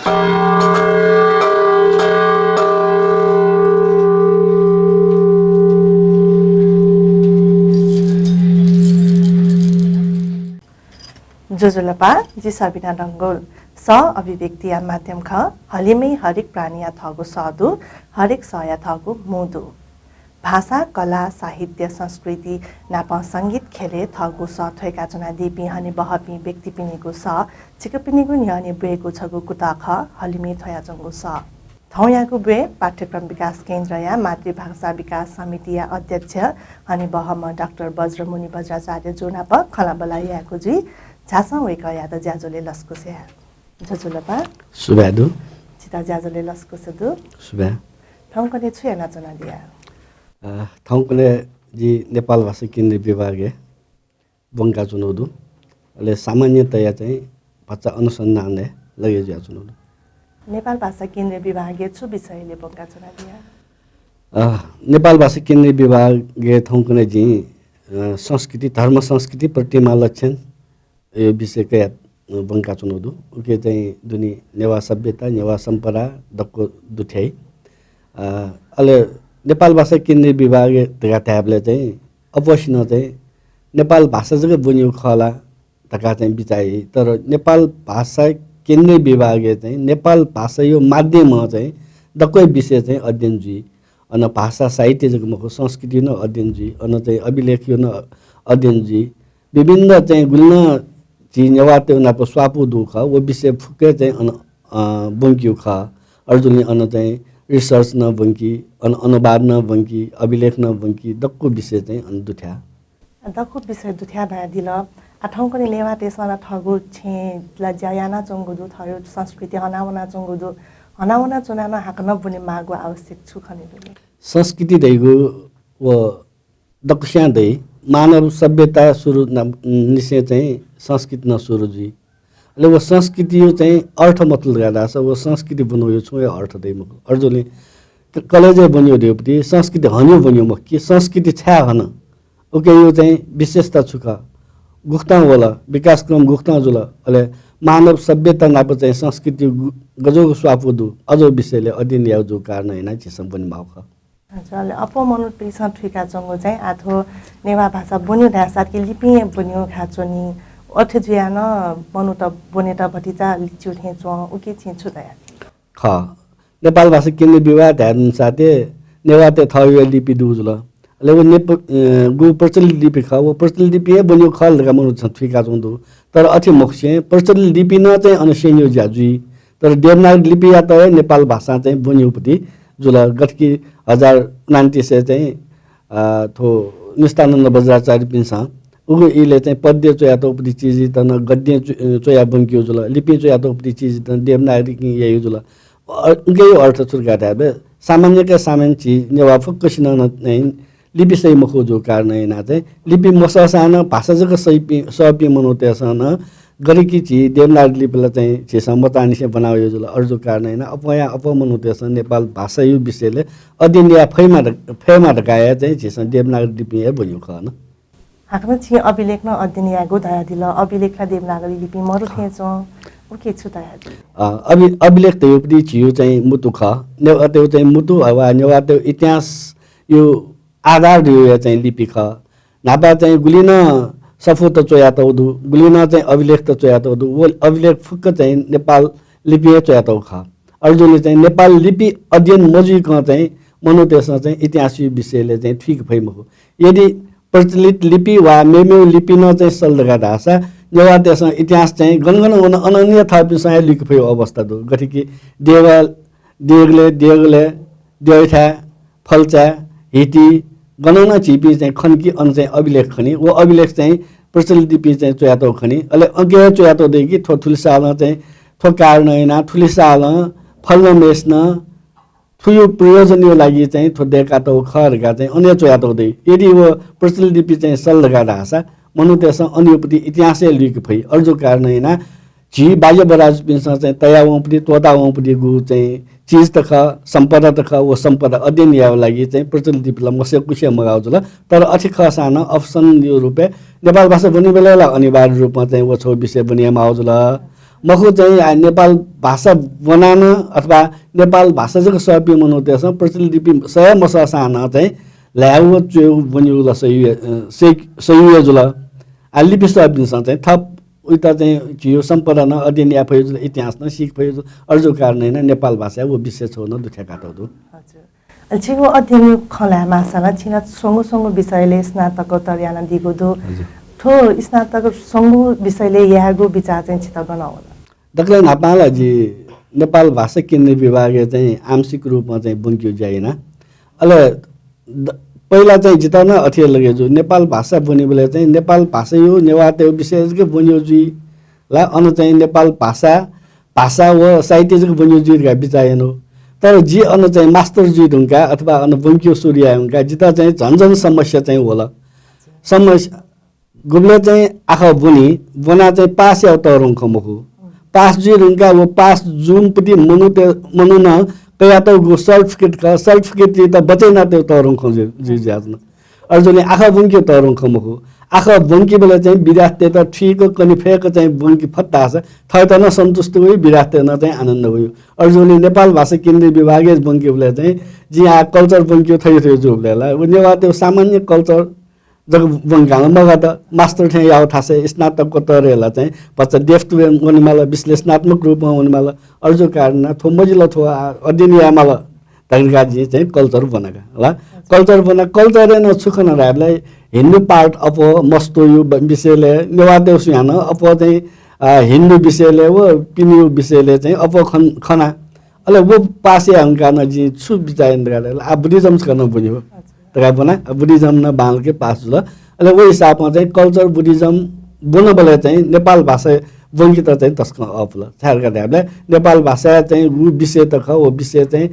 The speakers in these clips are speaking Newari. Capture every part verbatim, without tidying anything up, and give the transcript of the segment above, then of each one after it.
ज्वजलपा, जि सबिना डंगोल। सः अभिव्यक्तिया माध्यम खः। हलिमय् हरेक प्राणीया थःगु सः दु, हरेक सःया थःगु मू दु। भाषा, कला, साहित्य, संस्कृति नाप संगीत ख्यलय् थःगु सः थ्वय्‌का च्वनादीपिं हनेबहःपिं व्यक्तिपिनिगु सः छिकपिनिगु न्ह्यःने ब्वयेगु छगू कुतः खः, हलिमय् थ्वयाच्वंगु सः। थौंयागु ब्वय् पाठ्यक्रम विकास केन्द्रया मातृभाषा विकास समितिया अध्यक्ष हनेबहःम्ह डाक्टर बज्रमुनि बज्राचार्य जु नाप खँल्हाबल्हा यायेगु जुइ। झासँ वय्‌कःयात ज्याझ्वलय् लसकुस याये। ज्वजलपा। सुभाय् दु। छितः ज्याझ्वलय् लसकुस दु। सुभाय्। थौंकन्हय् छु यानाच्वनादिया? अ, थौंकन्हय् जि नेपाल भाषा केन्द्रीय विभागय् ब्वंकाच्वनागु दु। अले सामान्यतया चाहिँ भचा अनुसन्धानय् लगे जुयाच्वनागु दु। नेपाल भाषा केन्द्रीय विभागय् छु विषयलय् ब्वंकाच्वनादिया? अ, नेपाल भाषा केन्द्रीय विभागय् थौंकन्हय् जिं, अ, संस्कृति, धर्म संस्कृति प्रतिमा लक्षण यो विषय कयाः, अ, ब्वंकाच्वनागु दु। उकी चाहिँ दुने नेवाः सभ्यता, नेवाः सम्पदा दक्व दुथ्याइ। अ, अले नेपाल भाषा केन्द्रीय विभाग धकाः धायेबलय् चाहिँ अप्वःसिनं चाहिँ नेपाल भाषा जक ब्वनीगु खः ला धकाः चाहिँ बिचाः याइ। तर नेपाल भाषा केन्द्रीय विभागय् चाहिँ नेपाल भाषाया माध्यमं चाहिँ दक्व विषय चाहिँ अध्ययन जुइ। अन भाषा साहित्य जक मखु, संस्कृति नं अध्ययन जुइ, अन चाहिँ अभिलेखया नं अध्ययन जुइ। विभिन्न चाहिँ गुलि नं झी नेवाःतय् नाप स्वापू दु खः, व विषय फुक्क चाहिँ अन, अ, ब्वंकीगु खः। अय्‌जूगुलिं अन चाहिँ research नं ब्वंकी, अन अनुवाद नं ब्वंकी, अभिलेख नं ब्वंकी, दक्व विषय चाहिँ अन दुथ्याः। दक्व विषय दुथ्याः धयादिल। आ, थौंकन्हय् नेवाःतय्‌सं ला थःगु छेँय् ला ज्या यानाच्वंगु दु, थःगु संस्कृति हनावनाच्वंगु दु। हनावनाच्वनाः नं हाकनं ब्वनेमाःगु आवश्यक छु खने दु? संस्कृति धइगु व दक्वस्यां दइ। मानव सभ्यता सुरु न-, निसें चाहिँ संस्कृति नं सुरु जुइ। अले व संस्कृतिया चाहिँ अर्थ मथुल धकाः धाःसा व संस्कृति ब्वनेगु छुं हे अर्थ दइ मखु। अय्‌जूगुलिं क-, कलेजय् ब्वनेगु धइगुपति संस्कृति हनेगु ब्वनेगु मखु कि, संस्कृति छाय् हन, उकिया चाहिँ विशेषता छु खः, गुकथं वल, विकासक्रम गुकथं जुल, अले मानव सभ्यता नाप चाहिँ संस्कृति गु-, गज्याःगु स्वापू दु, अज्याःगु विषयलय् अध्ययन यायेगु जूगु कारणं यानाः झीसं ब्वनेमाःगु खः। हजुर, अले अप्वः मनूतय्‌सं थुइकाच्वंगु चाहिँ आः थ्व नेवाः भाषा ब्वनेगु धाःसा कि लिपिं हे ब्वनेगु खः च्वनी। अथे जुयाः नं मनूत ब्वनेत भतिचा लिच्यू थें च्वं, उकी छिं छु धयादी? खः। नेपाल भाषा केन्द्रीय विभाग धायेधुन साथै नेवाःतय् थःगु लिपि दु जुल। अले व नेप-, अ, गु प्रचलित लिपि खः, व प्रचलित लिपि हे ब्वनेगु खः धकाः मनूतय्‌सं थुइकाच्वंगु दु। तर अथे मखुसें प्रचलित लिपि नं चाहिँ अन स्यनेगु ज्या जुइ। तर देवनागरी लिपियात हे नेपाल भाषां चाहिँ ब्वनेगुपति जुल। गथे कि हजार उनान्तिसय् चाहिँ, अ, थ्व निष्ठानन्द बज्राचार्यपिन्सं उगु इलय् चाहिँ पद्य च्वयातःगुपति चिजयात नं गद्यं च्व-, अ, च्वया ब्वंकेगु जुल। लिपिं च्वयातःगुपति चिजयात नं देवनागरीं याइगु जुल। अ, उकिया अर्थ छु धकाः धायेबलय् सामान्य का सामान्य झी नेवाः फुक्कसिनं नं चाहिँ लिपि सही मखु जूगु कारणं यानाः चाहिँ लिपि मसःसां नं भाषा जक सःपिं, सःपिं मनूतय्‌सं नं गथे कि झी देवनागरी लिपि ला चाहिँ झीसं मचांनिसें ब्वनावयागु जुल। अय्‌जूगु कारणं यानाः अप्वःया अप्वः मनूतय्‌सं नेपाल भाषाया विषयलय् अध्ययन याये फयेमा ध-, फयेमा धकाः हे चाहिँ झीसं देवनागरी लिपिं हे ब्वनेगु खः न। हाकनं छिं अभिलेख नं अध्ययन यायेगु धयादिल, अभिलेख ला देवनागरी लिपिं मरु थें च्वं, उकी छु धयादी? अ, अभि-, अभिलेख धइगुपति झीगु चाहिँ म्हुतु खः। नेवाःतय्‌गु चाहिँ म्हुतु वा नेवाःतय्‌गु इतिहासया आधार धइगु हे चाहिँ लिपि खः। न्हापा चाहिँ गुलि नं सफूत च्वयातःगु दु, गुलि नं चाहिँ अभिलेखत च्वयातःगु दु। व अभिलेख फुक्क चाहिँ नेपाल लिपिं हे च्वयातःगु खः। अय्‌जूगुलिं चाहिँ नेपाल लिपि अध्ययन मजुइकं चाहिँ मनूतय्‌सं चाहिँ इतिहासया विषयलय् चाहिँ थुइके फइ मखु। यदि प्रचलित लिपि वा मेमेगु लिपि नं चाहिँ सल धकाः धाःसा नेवाःतय्‌सं इतिहास चाहिँ गन गन वन अन अन हे थःपिन्सं हे लुइके फइगु अवस्था दु। गथे कि देगः, देगलय्, देगलय्, द्यःथाय्, फल्चाय्, हिति, गन नं झीपिं चाहिँ खन कि अन चाहिँ अभिलेख खनी। व अभिलेख चाहिँ प्रचलित लिपिं चाहिँ च्वयातःगु खनी। अले अथे हे च्वयातःगु दइ कि थ्व थुलि सालं चाहिँ थ्व कारणं यानाः थुलि सालं फलाना मेसिनं थुया प्रयोजनया लागि चाहिँ थ्व दय्‌कातःगु खः धकाः चाहिँ अन हे च्वयातःगु दइ। यदि व प्रचलित लिपि चाहिँ सल धकाः धाःसा मनूतय्‌सं अनयागुपति इतिहास हे लुइके फइ। अय्‌जूगु कारणं यानाः झी बाज्या बराजुपिन्सं चाहिँ तयावंगुपति, त्वःतावंगुपतिगु चाहिँ चिजत खः, सम्पदात खः, व सम्पदा अध्ययन यायेगु लागि चाहिँ प्रचलित लिपि ला मसय्‌कुसे मगाः जुल। तर अथे खःसां नं option या रूपय् नेपाल भाषा ब्वनीबलय् ला अनिवार्य रूपमा चाहिँ व छगू विषय ब्वनेमाः जुल। मखु चाहिँ आ, नेपाल भाषा ब्वनाः नं अथवा नेपाल भाषा जक सःपिं मनूतय्‌सं प्रचलित लिपि सये मसःसां नं चाहिँ ल्हायेगु व च्वयेगु ब्वनेगु ला सही, अ, सही, सही हे जुल। आ, लिपि सःपिन्सं चाहिँ थप उइत चाहिँ झीगु सम्पदा नं अध्ययन याये फइ जुल, इतिहास नं सीके फइ जुल। अय्‌जूगु कारणं यानाः नेपाल भाषाय् व विषय छगू नं दुथ्याकाः तःगु दु। हजुर। अले छिगु अध्ययनया खँ ल्हायेमाःसा ला छिं ला स्वंगू स्वंगू विषयलय् स्नातकोत्तर यानादीगु दु। हजुर। थ्व स्नातक स्वंगू विषयलय् यायेगु बिचाः चाहिँ छितः गन वल? दकलय् न्हापां ला जि नेपाल भाषा केन्द्रीय विभागय् चाहिँ आंशिक रूपमा चाहिँ ब्वंकेगु ज्या याना। अले द-, पहिला चाहिँ जितः नं अथे लगे जू, नेपाल भाषा ब्वनीबलय् चाहिँ नेपाल भाषाया नेवाःतय् विषय जक ब्वनेगु जुइ ला, अन चाहिँ नेपाल भाषा, भाषा व साहित्य जक ब्वनेगु जुइ धकाः बिचाः यानागु। तर जि अन चाहिँ मास्टर जुइ धुंकाः अथवा अन ब्वंकेगु सुरु याये धुंकाः जितः चाहिँ झन झन समस्या चाहिँ वल। समस्या गुबलय् चाहिँ आखः ब्वनी, ब्वनाः चाहिँ पास यायेगु तःधंगु खँ मखु। पास जुइ धुंकाः व पास जूम्ह पति मनूत-, मनुखं कयातःगु certificate खः, certificate यात बचय् यानातःगु तःधंगु खँ जुइ, जुइ जुयाच्वन। अय्‌जूगुलिं आखः ब्वंकेगु तःधंगु खँ मखु। आखः ब्वंकेबलय् चाहिँ विद्यार्थीतय्‌त ठीक कने फय्‌क चाहिँ ब्वंके फत धाःसा थःत नं सन्तुष्टि वइ, विद्यार्थीतय्‌त नं चाहिँ आनन्द वइ। अय्‌जूगुलिं नेपाल भाषा केन्द्रीय विभागय् ब्वंकेबलय् चाहिँ जिं आः culture ब्वंकेगु थथे थथे जूबलय् ला व नेवाःतय् सामान्य culture जक ब्वंकाः नं मगात। मास्टर थें याःगु थासय् स्नातकोत्तरय् ला चाहिँ भचा depth वनेमाल, विश्लेषणात्मक रूपमा वनेमाल। अय्‌जूगु कारणं थ्व मजिल, थ्व आ-, अध्ययन यायेमाल धकाः जिं चाहिँ culture ब्वना का ला। Culture ब्वना, culture-य् नं छु खना धायेबलय् हिन्दू part अप्वः मस्तूया ब-, विषयलय्, नेवाःतय् सुयां नं अप्वः चाहिँ, आ, हिन्दू विषयलय् व पिनेया विषयलय् चाहिँ अप्वः खन-, खना। अले व पास याये धुंकाः नं जिं छु बिचाः याना धकाः धायेबलय्, आ, Buddhism छकः नं ब्वने हो धकाः ब्वना, आ, Buddhism नं बांलाक पास जुल। अले व हिसाबं चाहिँ culture Buddhism ब्वनाबलय् चाहिँ नेपाल भाषा ब्वंकेत चाहिँ तसकं अःपुल। छाय् धकाः धायेबलय् नेपाल भाषा चाहिँ व विषय त खः, व विषय चाहिँ,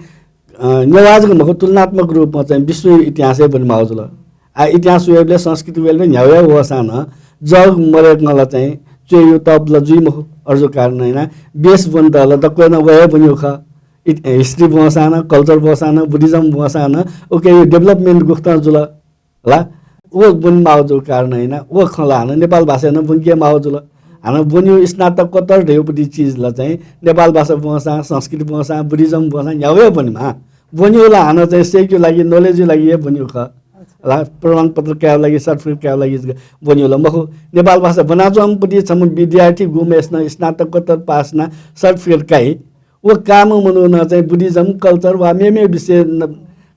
अ, नेवाः जक मखु, तुलनात्मक रूपमा चाहिँ विश्वया इतिहासय् ब्वनेमाःगु जुल। आ, इतिहास वयेबलय्, संस्कृति वयेबलय् न्ह्यागु हे वःसां नं जग मदय्‌कं ला चाहिँ च्वयेगु तःपु ला जुइ मखु। अय्‌जूगु कारणं यानाः base ब्वनेत ला दक्वं नं व हे ब्वनेगु खः। इत-, history ब्वंसां नं, culture ब्वंसां नं, Buddhism ब्वंसां नं उकिया development गुकथं जुल ला, व ब्वनेमाःगु जूगु कारणं यानाः व खँ ला हानं नेपाल भाषाय् नं ब्वंकेमाःगु जुल। हानं ब्वनेगु स्नातकोत्तर धयागु पति चिज ला चाहिँ नेपाल भाषा ब्वंसां, संस्कृति ब्वंसां, Buddhism ब्वंसां न्ह्यागु हे ब्वनेमाः। ब्वनेगु ला हानं चाहिँ सय्‌केगु लागि, knowledge-या लागि हे ब्वनेगु खः। ला, प्रमाणपत्र कायेगु लागि, certificate कायेगु लागि जक ब्वनेगु ला मखु। नेपाल भाषा ब्वनाच्वंम्ह पति छम्ह विद्यार्थी गुम्हय्‌सिनं स्नातकोत्तर पास यानाः certificate काइ, व काःम्ह मनुखं चाहिँ Buddhism, culture वा मेमेगु विषय न-,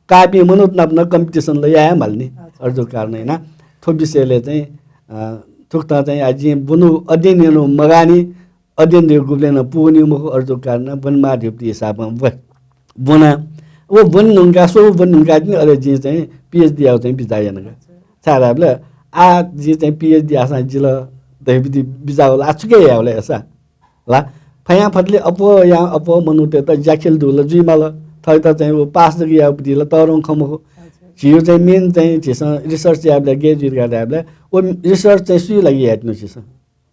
काःपिं मनूत नाप नं competition ला याये हे माल नि। अच्छा। अय्‌जूगु कारणं यानाः थ्व विषयलय् चाहिँ, अ, थुकथं चाहिँ आ जिं ब्वनेगु अध्ययन यानागु मगाः नि, अध्ययन धयागु गुबलें नं पूवनीगु मखु। अय्‌जूगु कारणं ब्वनेमाः धयागु पति हिसाबं ब्व-, ब्वना। व ब्वने धुंकाः, स्वंगू ब्वने धुंकाः तिनि अले जिं चाहिँ PhD यायेगु चाहिँ बिचाः याना का। छाय् धायेबलय् आ जिं चाहिँ PhD याःसां जिल धयागु पति बिचाः वल। आ छु के यायेबलय् अय्‌सा ला, फयांफतले अप्वःयां अप्वः मनूतय्‌त ज्याखिल दुगु ला जुइमाल। थःत चाहिँ व पास जक याःगु पति ला तःधंगु खँ मखु। अच्छा। झीगु चाहिँ main चाहिँ झीसं research यायेबलय् गय् जुइ धकाः धायेबलय् व research चाहिँ सुया लागि यायेत्यनागु झीसं?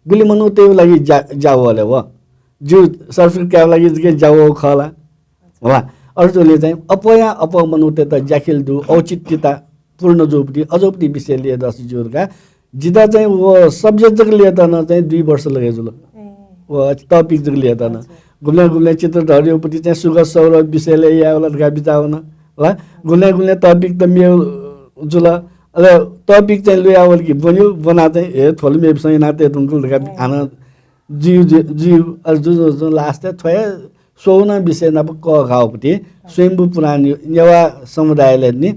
गुलि मनूतय्‌गु लागि ज्या, ज्या वः ले व? जिगु certificate कायेगु लागि जक ज्या वःगु खः ला? होला। अय्‌जूगुलिं चाहिँ अप्वःयां अप्वः मनूतय्‌त ज्याखिल दुगु, औचित्यता पूर्ण जूगु पति, अज्याःगु पति विषय ल्ययेदसँ ज्यू धकाः जितः चाहिँ व subject जक ल्ययेत नं चाहिँ दुई वर्ष लगे जुल। ए। व topic जक ल्ययेत नं। अच्छा। गुबलें गुबलें चित्रधरया पति चाहिँ सुगत सौरभ विषयलय् यायेगु ला धकाः बिचाः वन। ला, गुबलें गुबलें topic त मेगु जुल। अले topic चाहिँ ल्वयावल कि ब्वनेगु, ब्वनाः चाहिँ हे थ्व ला मेपिसं यानातये धुंकल धकाः ए। हानं जुइ, जुइ, जुइ, अले जुजुं जुजुं last-य् थ्व हे स्वंगू नं विषय नाप कःघाःगु पति स्वयम्भू पुराणया नेवाः समुदायलय् नि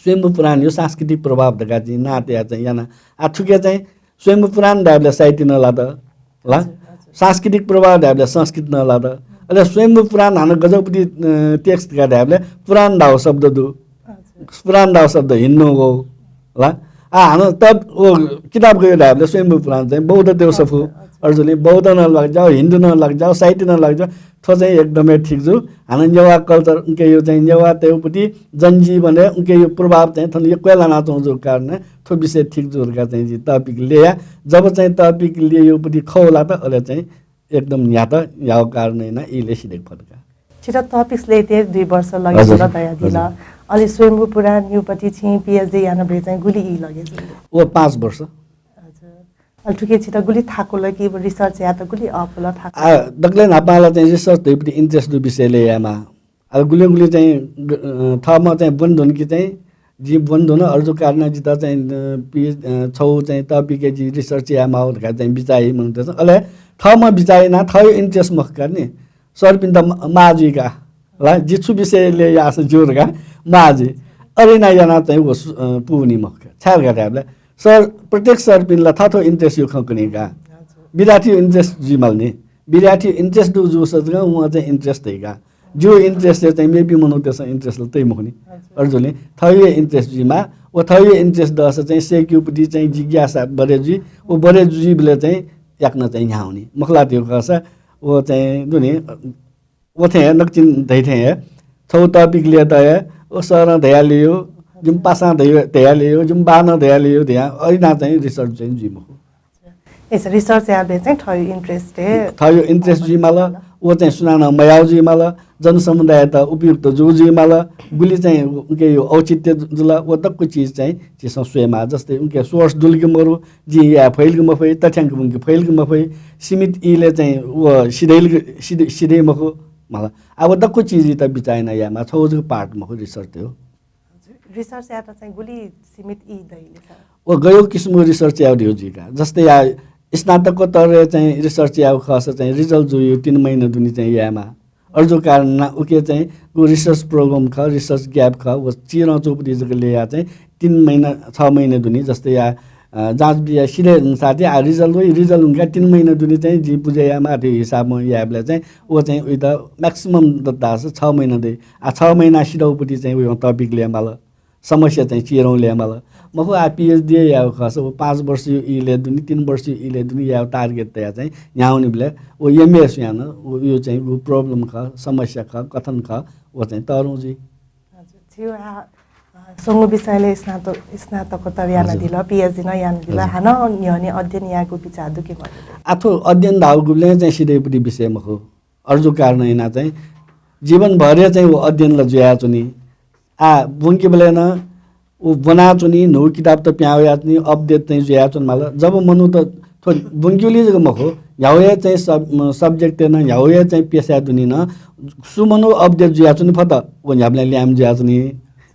स्वयम्भू पुराणया सांस्कृतिक प्रभाव धकाः जिं नां तयाः चाहिँ याना। आ थुके चाहिँ स्वयम्भू पुराण धायेबलय् साहित्य नं लात ला, अच्छा, अच्छा। सांस्कृतिक प्रभाव धायेबलय् संस्कृति नं लात। अले स्वयम्भू पुराण हानं गज्याःगु पति, अ, text धकाः धायेबलय् पुराण धाःगु शब्द दु। अच्छा। पुराण धाःगु शब्द हिन्दूगु ला। आ हानं तब व किताब गय् धायेबलय् स्वयम्भू पुराण चाहिँ बौद्धतय् सफू। अच्छा, अच्छा। अय्‌जूगुलिं बौद्ध नं लाग ज्याःगु, हिन्दू नं लाग ज्याःगु, साहित्य नं लाग ज्याःगु। थ्व चाहिँ एकदमै ठीक जू। हानं नेवाः culture उकिया चाहिँ नेवाःतय्‌गु पति जनजीवनय् उकिया प्रभाव चाहिँ थन यक्व हे लानाच्वंगु जूगु कारणं थ्व विषय ठीक जू धकाः चाहिँ जिं topic ल्यया। जब चाहिँ topic ल्ययागु पति खः ला त अले चाहिँ एकदम न्ह्यात, न्ह्याःगु कारणं यानाः ई ला सिधयेके फत का। छितः topics ल्ययेत दुई वर्ष लगे हजुर, जुल धयादिल। हजुर। अले स्वयम्भू पुराणया पति छिं PhD यानाबलय् चाहिँ गुलि ई लगे जुल? व पाँच वर्ष। हजुर। अले थुकी छित गुलि थाकुल कि research यायेत गुलि अःपुल थाकुल? आ, दकलय् न्हापां ला चाहिँ research धइपति interest दु विषयलय् यायेमाः। आ, गुलिं गुलिं चाहिँ ग-, अ, थःम्हं चाहिँ ब्वने धुन कि चाहिँ जिं ब्वने धुन, अय्जु कारणं जितः चाहिँ, अ, पि-, अ, छगू चाहिँ topic-य् जिं research यायेमाः धकाः चाहिँ बिचाः याइ मनूतय्सं। अले थःम्हं बिचाः यानाः थःगु interest मखु का नि। सरपिन्त म-, माः जुइ का। ला, जि छु विषयलय् याःसां ज्यू धकाः माः जुइ। अथे यानाः यानाः चाहिँ व सु-, अ, पूवनी मखु का। छाय् धकाः धायेबलय् सर, प्रत्येक सरपिन्त ला थःथःगु interest-या खँ कनी का। हजुर। विद्यार्थीया interest जुइ माल नि। विद्यार्थीया interest दु जूसा जक वं चाहिँ interest दइ का। ज्यू interest-य् चाहिँ मेपिं मनूतय्सं interest ला तइ मखु नि। हजुर। अय्जूगुलिं थःगु हे interest जुइमाः। व थःगु हे interest दःसा चाहिँ सय्केगुपति चाहिँ जिज्ञासा बढे जुइ। व बढे जुइबलय् चाहिँ याकनं चाहिँ न्ह्याः वनी। मखु ला धइगु खःसा व चाहिँ दु नि, व थें हे नकतिनि धइ थें हे छगू topic लय्ताया, व सरं धयालेयो, जिमि पासां धया-, धयालेयो, जिमि बानं धयालेयो धयाः अथे यानाः चाहिँ research चाहिँ जुइ मखु। ए, research यायेबलय् चाहिँ थःगु interest हे थःगु interest जुइ माल, व चाहिँ सुनानं मयाःगु जुइ माल, जनसमुदाययात उपयुक्त जूगु जुइ माल, गुलि चाहिँ उकिया औचित्य जुल, व दक्व चिज चाहिँ झीसं स्वयेमाः। जस्तै उकिया source दुल कि मरु, जिं याये फइल कि मफइ, तथ्यांक ब्वंके फइल कि मफइ, सीमित ई-लय् चाहिँ व सिधइल कि सिध-, सिधइ मखु माल। आ, व दक्व चिजयात बिचाः यानाः यायेमाः, छगू जक part मखु research धइगु। Research यायेत चाहिँ गुलि सीमित ई दइ ले सर? व गज्याःगु किसिमं research यायेगु धइगु जुइ का। जस्तै या स्नातकोत्तरय् चाहिँ research यायेगु खःसा चाहिँ result जुइगु तीन महिना दुने चाहिँ यायेमाः। अय्जु कारणं उकी चाहिँ व research program खः, research gap खः, व चिधंच्वंगुपति जक लय्याः चाहिँ तीन महिना, छ महिना दुने जस्तै या, अ, जाँच बियाः सिधये धुंसां ति, आ, result वइ, result वंकाः तीन महिना दुने चाहिँ जिं बुझे यायेमाः धइगु हिसाबं यायेबलय् चाहिँ व चाहिँ उइत maximum दत धाःसा छ महिना दइ। आ, छ महिना सिधंगुपति चाहिँ वय्कलं topic लय्माल। समस्या चाहिँ चिधंगु लय्माल। मखु, आ, PhD यायेगु खःसा व पाँच वर्षया ई-लय् दुने, तीन वर्षया ई-लय् दुने यायेगु target तयाः चाहिँ न्ह्याः वनीबलय् व MA स्वयां नं व, व चाहिँ व problem खः, समस्या खः, कथन खः, व चाहिँ तःधंगु जुइ। हजुर, छिगु आ, अ, स्वंगू विषयलय् स्नात-, स्नातकोत्तर यानादिल, हजुर। PhD नं यानादिल, हजुर। हानं न्ह्यःने अध्ययन यायेगु बिचाः दु कि मदु? आ, थ्व अध्ययन धाःगु गुबलें चाहिँ सिधइगुपति विषय मखु। अय्जु कारणं यानाः चाहिँ जीवनभर हे चाहिँ व अध्ययन ला जुयाच्वनी। आ, ब्वंकेबलय् नं व ब्वनाच्वनी, न्हू किताबत पिहां वयाच्वनी, update चाहिँ जुयाच्वने माल। जब मनूत थ्व ब्वंकेगुली जक मखु, न्ह्यागु हे चाहिँ sub-, subject-य् नं, न्ह्यागु हे चाहिँ पेसाय् दुने नं सु मनू update जुयाच्वने फत, व न्ह्याबलें ल्याय्म्ह जुयाच्वनी।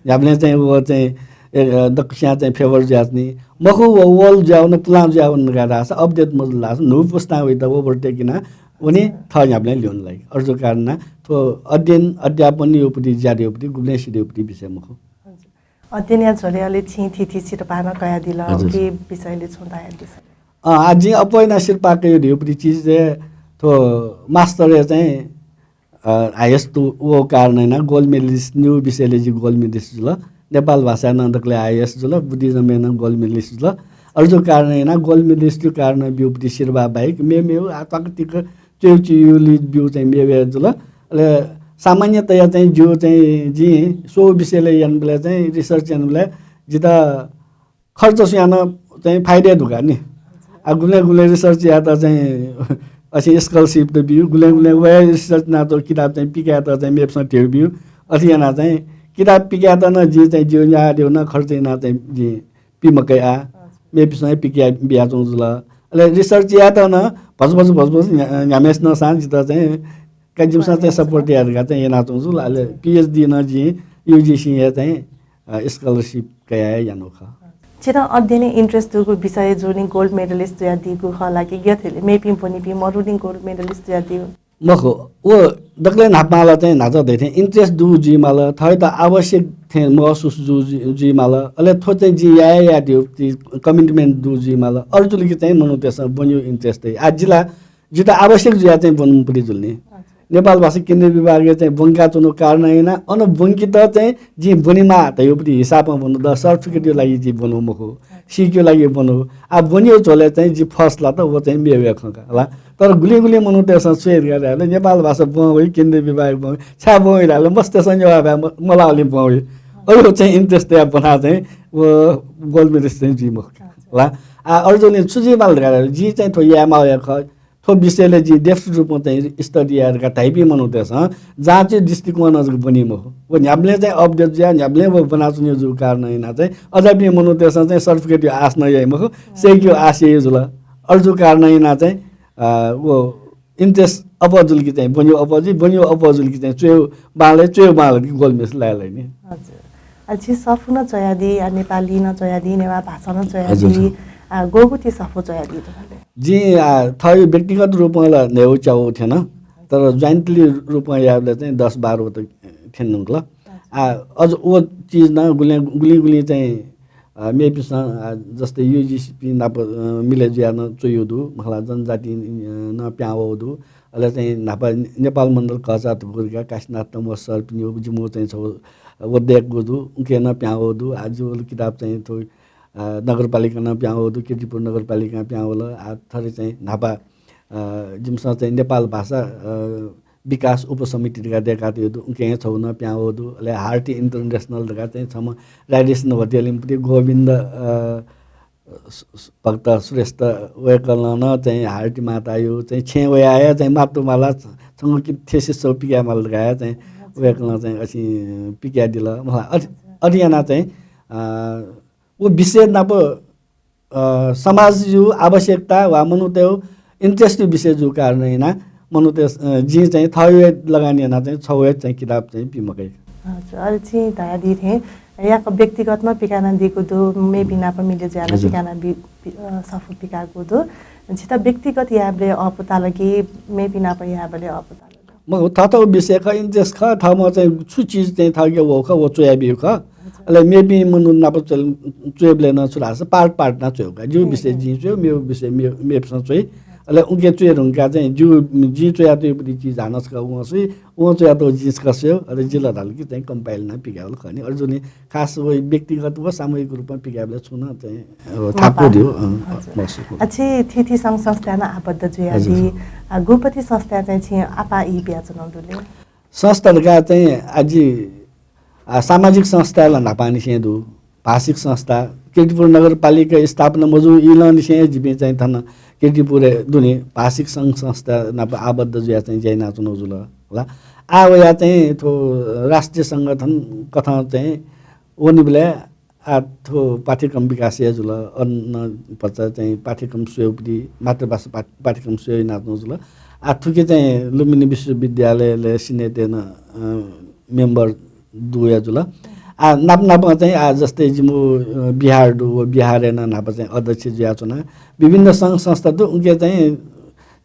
न्ह्याबलें चाहिँ व चाहिँ, ए, अ, दक्वस्यां चाहिँ favour जुयाच्वनी। मखु, व old जुयावन, पुलां जुयावन धकाः धाःसा, update मजुल धाःसा, न्हू पुस्तां वइत overtake याना वनी, थः न्ह्याबलें ल्ह्यःने लाइ। अय्जु कारणं थ्व अध्ययन, अध्यापन यायेगुपति, ज्या यायेगुपति गुबलें सिधइगुपति विषय मखु। हजुर। अध्ययनया झ्वलय् अले छिं थीथी सिरपाः नं कयादिल, हजुर। उकिया विषयलय् छुं धयादिसँ। अँ, आ, जिं अप्वः यानाः सिरपाः कयादीगुपति चिज हे थ्व master-य् चाहिँ अ, highest वःगु कारणं यानाः gold medalist, निगू विषयलय् जि gold medalist जुल। नेपाल भाषाय् नं दकलय् highest जुल, Buddhism-य् नं gold medalist जुल। अय्जु कारणं यानाः gold medalist-या कारणं ब्यूगुपति सिरपाः बाहेक मेमेगु आ, त्वाकतिक च्वय् च्वय् ब्यूगु चाहिँ मेगु हे जुल। अले सामान्यतया चाहिँ जिगु चाहिँ जिं स्वंगू विषयलय् यानाबलय् चाहिँ research यानाबलय् जितः खर्च स्वयां नं चाहिँ फाइदा दु का नि। आ, गुबलें गुबलें research यायेत चाहिँ अथे scholarship त ब्यू, गुबलें गुबलें वया research यानातःगु किताब चाहिँ पिकायेत चाहिँ मेपिसं धेगू ब्यू। अथे यानाः चाहिँ किताब पिकायेत नं जिं चाहिँ जिगु न्यायेगु नं खर्च यानाः चाहिँ जिं पि मकया। मेपिसं हे पिकया बियाच्वंगु जुल। अले research यायेत नं भचा भचा भचा भचा न्ह्या-, न्ह्याम्हेसिनं सां जितः चाहिँ का जिमिसं चाहिँ support याये धकाः चाहिँ यानाच्वंगु जुल। अले PhD नं जिं UGC-या चाहिँ अ, scholarship कयाः यानागु खः। छितः अध्ययनय् interest दुगु विषय जुनि gold medalist जुयादीगु खः ला कि गथे ले? मेपिं ब्वनीपिं मरुनि gold medalist जुयादीगु? मखु, व दकलय् न्हापां ला चाहिँ न्हाचः धइथें interest दुगु जुइमाल, थःत आवश्यक थें महसुस जु-, जु-, जुइमाल, अले थ्व चाहिँ जिं याये यायेगु commitment दुगु जुइमाल, अय्जूगुलिं चाहिँ मनूतय्सं ब्वनेगु interest दइ। आ, जि ला जितः आवश्यक जुयाः चाहिँ ब्वनेगुपति जुल नि। अच्छा। नेपाल भाषा केन्द्रीय विभागय् चाहिँ ब्वंकाच्वनागु कारणं यानाः अन ब्वंकेत चाहिँ जिं ब्वनेमाः धयागुपति हिसाबं ब्वनागु दु, certificate-या लागि जिं ब्वनागु मखु, अच्छा। सीकेगु लागि ब्वनागु। आ, ब्वनेगु झ्वलय् चाहिँ जि first लात, व चाहिँ मेगु हे खँ का, हला। तर गुलिं गुलिं मनूतय्सं छु याइ धकाः धाःसा नेपाल भाषा ब्वं वइ, केन्द्रीय विभाग ब्वं वइ, छाय् ब्वं वइ धाःसा मस्तय्सं नेवाः भाय् म-, मलाःगुलिं ब्वं वइ। अय् व चाहिँ interest तयाः ब्वनाः चाहिँ व gold medalist चाहिँ जुइ मखु का, हला। आ, अय्जूगुलिं छु जुइमाल धकाः धाःसा जिं चाहिँ थ्व यायेमाःगु हे खः। थ्व विषयलय् जिं depth रूपं चाहिँ study याये धकाः धाइपिं मनूतय्सं जाँचया दृष्टिकोणं जक ब्वनी मखु। व न्ह्याबलें चाहिँ update जुयाः न्ह्याबलें व ब्वनाच्वनीगु जूगु कारणं यानाः चाहिँ अज्याःपिं मनूतय्सं चाहिँ certificate-या आश नं याइ मखु, सय्केगु आश याइ जुल। अले जु कारणं यानाः चाहिँ, अ, व interest अप्वः जुल कि चाहिँ ब्वनेगु अप्वः जुइ, ब्वनेगु अप्वः जुल कि चाहिँ च्वयेगु बांलाइ, च्वयेगु बांलाइ कि गोलमेस लाय् लाइ नि। हजुर। अले छिं सफू नं च्वयादी, आ, नेपाली नं च्वयादी, नेवाः भाषा नं च्वयादी, हजुर। आ, ग्वःगु ति सफू च्वयादी धकाः ले? जिं, आ, थःगु व्यक्तिगत रूपं ला न्हय्गू च्यागू थ्यन, तर jointly रूपं यायेबलय् चाहिँ दस बाह्र तक थ्यने धुंकल। हजुर। आ, अझ व चिज नं गुलिं, गुलिं, गुलिं चाहिँ अ, मेपिन्सं, अ, जस्तै UGC पिं नाप, अ, मिले जुयाः नं च्वयेगु दु, मखु ला जनजाति, अ, नं पिहां वःगु दु। अले चाहिँ न्हापा नेपाल मण्डल घःचाः धुकुरिका काशीनाथ तमोस सरपिनिगु जिमिगु चाहिँ छगू, अ, व दय्कूगु दु, उकी नं पिहां वःगु दु। आ, जिगु किताब चाहिँ थ्व, अ, नगरपालिकां नं पिहां वःगु दु, कीर्तिपुर नगरपालिकां पिहां वल। आ, थथे चाहिँ न्हापा, अ, जिमिसं चाहिँ नेपाल भाषा, अ, विकास उपसमिति धकाः दय्कातःगु दु, उकिं छगू नं पिहां वःगु दु। अले हार्टी International धकाः चाहिँ छम्ह राजेश नभोटिया लिमपुटी गोविन्द, अ, सु-, सु-, भक्त श्रेष्ठ वय्कलं नं चाहिँ हार्टी माताया चाहिँ छेँय् वयाः चाहिँ मात्तु माला छ-, छंगु कि thesis छगू पिकाये माल धकाः चाहिँ वय्कलं चाहिँ अथे पिकयादिल। मखु ला, अथे, अथे यानाः चाहिँ, अ, व विषय नाप, अ, समाजया आवश्यकता वा मनूतय् interest विषय जू कारणं यानाः मनूतय्, अ, जिं चाहिँ थःगु हे लगानी यानाः चाहिँ छगू हे चाहिँ किताब चाहिँ पिमकय्। हजुर, अले छिं धयादी थें याक व्यक्तिगत नं पिकानादीगु दु, मेपिं नाप मिले जुयाः नं हजुर। पिकाना बी-, पि-, अ, सफू पिकागु दु। छित व्यक्तिगत यायेबलय् अःपु ताल कि मेपिं नाप यायेबलय् अःपु ताल? मखु, थःथःगु विषय खः, interest खः, थःम्हं चाहिँ छु चिज चाहिँ थःके वःगु खः, व च्वयाबीगु खः। अले मेपिं मनू नाप च्वल-, च्वयेबलय् नं छु धाःसा part part याना च्वयेगु का। जिगु विषय जिं च्वये, मेगु विषय मे-, मेपिन्सं च्वइ। अले उकी च्वये धुंकाः चाहिँ जिगु, जिं च्वयातःगु चिज हानं छकः वं स्वइ, वं च्वयातःगु जिं छकः स्वये। अले जिं ला धाल कि चाहिँ compile याना पिकायेबलय् खः नि। अले जुनि खास व व्यक्तिगत व सामूहिक रूपमा पिकायेबलय् छुं नं चाहिँ, अ, थाकु मपाः। दियो, अ, हजुर। महसुस। अझ थीथी संघ संस्थाय् नं आबद्ध जुयादी। हजुर। आ, गुपति संस्थाय् चाहिँ छिं आपाः ई बियाच्वनागु दु ले? संस्था धकाः चाहिँ आः जि, आ, सामाजिक संस्था ला न्हापांनिसें दु। भाषिक संस्था, कीर्तिपुर नगरपालिका स्थापना मजू इलंनिसें जिपिं चाहिँ थन कीर्तिपुरय् दुने भाषिक संघ संस्था नाप आबद्ध जुयाः चाहिँ ज्या यानाच्वनागु जुल। होला। आः वयाः चाहिँ थ्व राष्ट्रिय संगठन कथं चाहिँ वनीबलय् आः थ्व पाठ्यक्रम विकास हे जुल। अन भचा चाहिँ पाठ्यक्रम स्वयेगुपट्टि मातृभाषा पाठ-, पाठ्यक्रम स्वये यानाच्वनागु जुल। आः थुकी चाहिँ लुम्बिनी विश्वविद्यालयलय् सिनेटय् नं, अ, member दुया जुल। आः नाप नापं चाहिँ आः जस्तै जिमिगु, अ, बिहार दु, व बिहारय् नं न्हापा चाहिँ अध्यक्ष जुयाच्वना। विभिन्न संघ संस्था दु, उकी चाहिँ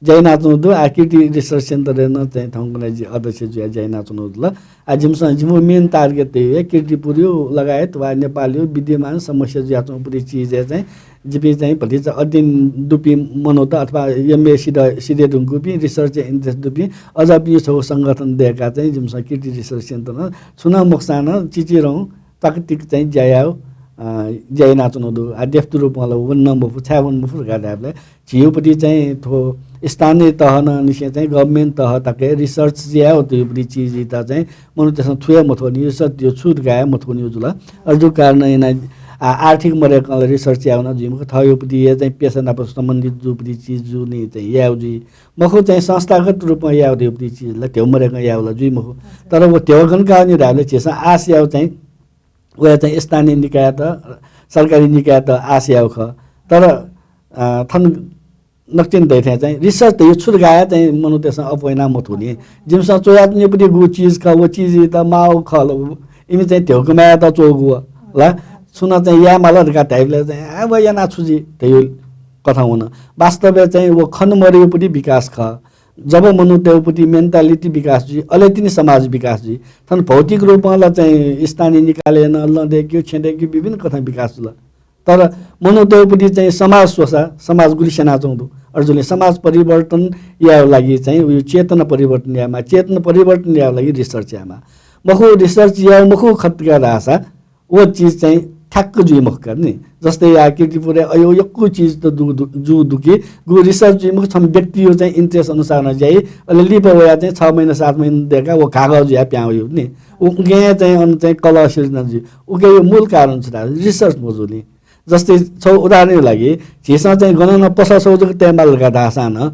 ज्या यानाच्वनागु दु। आः कीर्ति Research Centre-य् नं चाहिँ थौंकन्हय् जि अध्यक्ष जुयाः ज्या यानाच्वनागु दु। आः जिमिसं जिमिगु main target धइगु हे कीर्तिपुरया लगायत वा नेपालया विद्यमान समस्या जुयाच्वंगु प्रति चिजय् चाहिँ जिपिं चाहिँ भतिचा अध्ययन दुपिं मनूत अथवा MA सिधे, सिधे धुंकूपिं, research-य् interest दुपिं अज्याःपिं छगू संगठन दय्काः चाहिँ जिमिसं कीर्ति Research Centre नं छुं नं मखुसां नं चिचिधंगु प्राकृतिक चाहिँ ज्या यायेगु, अ, ज्या यानाच्वनागु दु। आः द्यफुत रूपं ला वने मफु, छाय् वने मफु धकाः धायेबलय् झीगुपट्टि चाहिँ थ्व स्थानीय तहनिसें चाहिँ government तह तक हे research यायेगु धइगुपट्टि चिजयात चाहिँ मनूतय्सं थुइ हे मथ्वनी, research धइगु छु धकाः हे मथ्वनीगु जुल। अले जु कारणं यानाः, आ, आर्थिक मदय्कं ला research यायेगु नं जुइ मखु, थःगुपट्टि हे चाहिँ पेसा नाप सम्बन्धित जूगुपट्टि चिज जूगुलिं चाहिँ यायेगु जुइ। मखु चाहिँ संस्थागत रूपं यायेगु धइगुपट्टि चिज ला धेउ मदय्कं यायेगु ला जुइ मखु। तर व धेउ गन काःगु नि धायेबलय् झीसं आश यायेगु चाहिँ वया चाहिँ स्थानीय निकायत, सरकारी निकायत आश यायेगु खः। तर, अ, थन नकतिनि धइथें चाहिँ research धइगु छु धकाः चाहिँ मनूतय्सं अप्वः याना मथ्वनी। जिमिसं च्वयाच्वनीगुपट्टि गु चिज खः, व चिजयात माःगु खः ला, इमि चाहिँ धेउ कमायेत च्वःगु व ला, छुं नं चाहिँ याये माल धकाः धाइबलय् चाहिँ, आ, व यानाः छु जुइ धइगु कथं वन। वास्तवय् चाहिँ व खने मदइगुपट्टि विकास खः। जब मनूतय्गुपट्टि mentality विकास जुइ, अले तिनि समाज विकास जुइ। थन भौतिक रूपं ला चाहिँ स्थानीय निकायलय् नं लँ दय्केगु, छेँ दय्केगु विभिन्न कथं विकास जुल। तर मनूतय्गुपट्टि चाहिँ समाज स्वःसा समाज गुलि स्यनाच्वंगु दु। अले जुलिं समाज परिवर्तन यायेगु लागि चाहिँ उयो चेतना परिवर्तन यायेमाः। चेतना परिवर्तन यायेगु लागि research यायेमाः। मखु, research यायेगु मखु खतका धाःसा व चिज चाहिँ ठ्याक्क जुइ मखु का नि। जस्तै या कीर्तिपुरय् अयो यक्व चिज त दु, दु, जू दु कि, गु research जुइ मखु, छम्ह व्यक्तियो चाहिँ interest अनुसार नं ज्या याइ, अले लिपा वया चाहिँ छ महिना, सात महिना दय्काः व कागज जुयाः पिहां वइ नि। उ, उके चाहिँ अन चाहिँ कलह सिर्जना जुइ। उके यो मूल कारण छु धाःसा research मजूनि। जस्तै छगू उदाहरणया लागि, झीसं चाहिँ गनं नं पसः छगू जक तयेमाल धकाः धाःसां नं,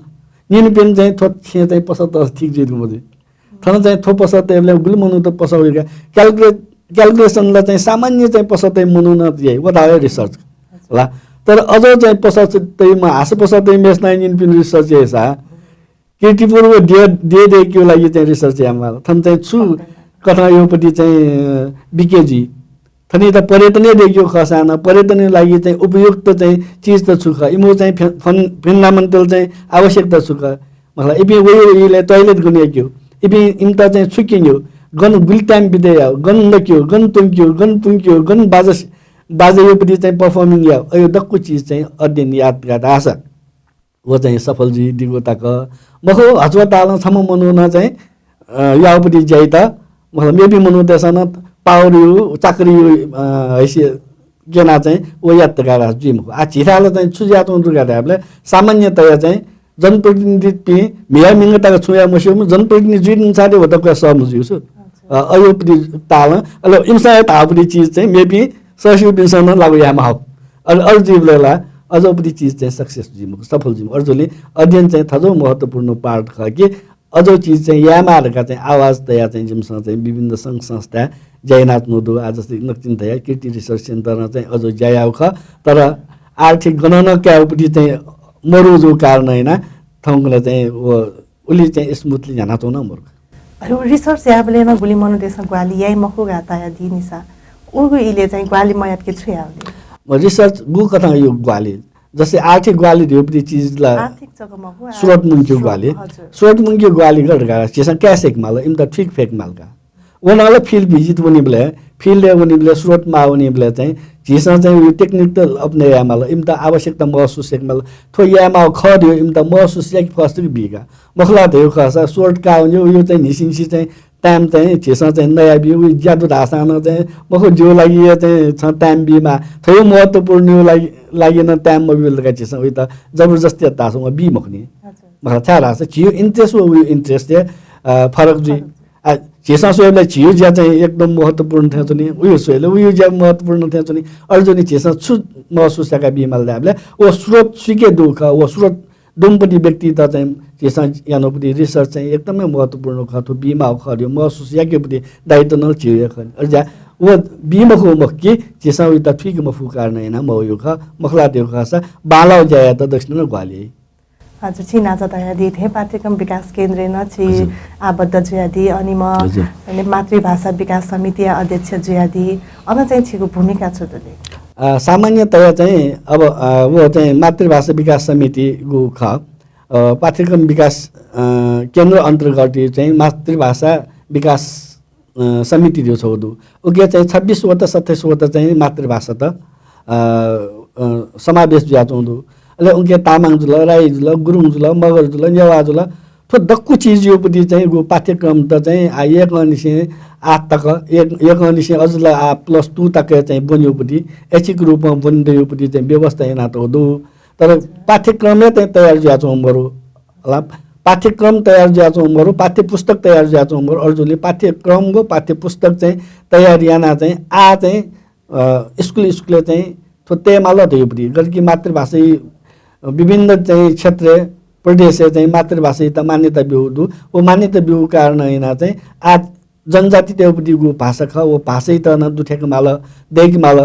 निनिपिनि चाहिँ थ्व छेँय् चाहिँ पसः तःसा ठीक जुइ धुंकूगु मजू। थन चाहिँ थ्व पसः तयेबलय् गुलि मनूत पसः वइ का। Calculate, calculation ला चाहिँ सामान्य चाहिँ पसः तये मनू नं याइ, व धाःगु research। होला। तर अझ चाहिँ पसः तइम्ह, हास पसः तइम्ह मेसनायनिपिं research याःसा, कीर्तिपुर व देह, देह दय्केगु लागि चाहिँ research यायेमाल। थन चाहिँ छु कथं योपति चाहिँ, अ, बिके जुइ। थनित पर्यटनय् दय्केगु खःसां नं पर्यटनया लागि चाहिँ उपयुक्त चाहिँ चिज त छु खः, इमिगु चाहिँ फे-, फन-, fundamental चाहिँ आवश्यकता छु खः। मतलब, इपिं वइ वइ इलय् toilet गन याकेगु, इपिं इमित चाहिँ छु क्यनेगु, गन गुलि time बिते याः, गन नकेगु, गन त्वंकेगु, गन पुंकेगु, गन बाजा, बाजा योपति चाहिँ performing याः, अयो दक्व चिज चाहिँ अध्ययन यात धाःसा व चाहिँ सफल जुइदीगु तक मखु। हचुवा तालं छम्ह मनुखं चाहिँ, अ, याःपति ज्याइत, मतलब, मेपिं मनूतय्सं नं power यु, चाकरी यु, अ, हैसियत क्यना चाहिँ व यात धकाः जुइ मखु। आ, झीथाय् ला चाहिँ छु जुयाच्वंगु दु धकाः धायेबलय् सामान्यतया चाहिँ जनप्रतिनिधिपिं म्हिया मिंग तक छुं याये मस्यूम्ह जनप्रतिनिधि जुइ धुंसां व दक्व सःम्ह जुइ छु। अ, अयोपति तालं, अले इमिसं हे धाःपति चिज चाहिँ मेपिं सःस्यूपिन्सं नं लागू याये माः। अले अले जुइबलय् ला अजोपति चिज चाहिँ success जुइ मखु, सफल जुइ मखु। अले जुलिं अध्ययन चाहिँ थजौ महत्त्वपूर्ण part खः कि अजौ चिज चाहिँ यायेमाः धकाः चाहिँ आवाज तयाः चाहिँ जिमिसं चाहिँ विभिन्न संघ संस्थाय् ज्या यानाच्वंगु दु। आ, जस्तै नकतिनि धया कीर्ति research center नं चाहिँ अजौ ज्या याःगु खः, तर आर्थिक गनं नं कायेगुपति चाहिँ मरु जूगु कारणं यानाः थौंकन्हय् चाहिँ व उलि चाहिँ smoothly न्ह्यानाच्वंगु नं मरु। अले व research याःबलय् नं गुलि मनूतय्सं ग्वाहालि याइ मखु धकाः धयादी निसा, उगु इलय् चाहिँ ग्वाहालि मयातके छु यायेगु? म research गुकथं यायेगु ग्वाहालि, जस्तै आर्थिक ग्वाहालि धयागुपति चिज ला आर्थिक जक मखु, आ, स्रोत मुंकेगु स्रोत, ग्वाहालि। हजुर। स्रोत मुंकेगु ग्वाहालि गथे धकाः झीसं काये सय्के माल, इमित थुइके फय्के माल का। व नं ला field visit वनीबलय्, field-य् वनीबलय्, स्रोत माः वनीबलय् चाहिँ झीसं चाहिँ उयो technique त अपनय् याये माल, इमित आवश्यकता महसुस याके माल। थ्व याये माःगु खः धयागु इमित महसुस याके फय्के बी का। मखु ला धयागु खःसा स्रोत काः वनीगु उयो चाहिँ न्हिसिन्सि चाहिँ time चाहिँ झीसं चाहिँ नयाबी, उयो ज्या दु धाःसां नं चाहिँ मखु, जिगु लागि हे चाहिँ छं time बीमाः, थ्व हे महत्त्वपूर्णया लागि, लागि नं time मबिल धकाः झीसं उइत जबरजस्ती यात धाःसा वं बी मखुनि। हजुर। मखु ला, छाय् धाःसा झीगु interest व उयो interest हे, अ, फरक जुइ। फरक जुइ। आ, झीसं स्वयेबलय् झीगु ज्या चाहिँ एकदम महत्त्वपूर्ण थें च्वनी, उयो स्वयेबलय् उयो ज्या महत्त्वपूर्ण थें च्वनी। अले जुलिं झीसं छु महसुस याका बीमाल धायेबलय् व स्रोत सुयाके दु खः, व स्रोत दुम्हपति व्यक्तित चाहिँ झीसं यानागुपति research चाहिँ एकदमै महत्त्वपूर्ण खः, थ्व बीमाःगु खः धयागु महसुस याकेगुपति दायित्व नं झीगु हे खः। अले ज्या व बी मखु मखु कि झीसं उइत थुइके मफुगु कारणं यानाः मवयागु खः, मखु ला धयागु खःसा बांलाःगु ज्या यायेत दक्वसिनं नं ग्वाहालि याइ। हजुर, छिं न्हाचः धयादी थें पाठ्यक्रम विकास केन्द्रय् नं छि हजुर। आबद्ध जुयादी, अनि म हजुर। अनि मातृभाषा विकास समितिया अध्यक्ष जुयादी, अन चाहिँ छिगु भूमिका छु दु ले? अ, सामान्यतया चाहिँ अब, अ, व चाहिँ मातृभाषा विकास समितिगु खः, अ, पाठ्यक्रम विकास, अ, केन्द्र अन्तर्गत चाहिँ मातृभाषा विकास अ, समिति धयागु छगू दु। उकी चाहिँ छब्बिस वटा, सत्ताइस वटा चाहिँ मातृभाषात, अ, अ, समावेश जुयाच्वंगु दु। अले उकी तामाङ जुल, राई जुल, गुरुङ जुल, मगर जुल, नेवाः जुल। थ्व दक्व चिजयागुपति चाहिँ गु पाठ्यक्रमत चाहिँ आ, एकंनिसें आठ तक, एक, एकंनिसें अझ ला आ, plus two तक चाहिँ ब्वनेगुपति, ऐच्छिक रूपं ब्वने दइगुपति चाहिँ व्यवस्था यानातःगु दु। तर पाठ्यक्रम हे चाहिँ तयार जुयाच्वंगु मरु। ला, पाठ्यक्रम तयार जुयाच्वंगु मरु, पाठ्यपुस्तक तयार जुयाच्वंगु मरु। अले जुलिं पाठ्यक्रम व पाठ्यपुस्तक चाहिँ तयार यानाः चाहिँ आ चाहिँ, अ, स्कुल स्कुलय् चाहिँ थ्व तयेमाल धयागुपति। गथे कि मातृभाषा, अ, विभिन्न चाहिँ क्षेत्रय्, प्रदेशय् चाहिँ मातृभाषायात मान्यता ब्यूगु दु। व मान्यता ब्यूगु कारणं यानाः चाहिँ आ जनजातितय्गुपतिगु भाषा खः, व भाषायात नं दुथ्याके माल, दय्के माल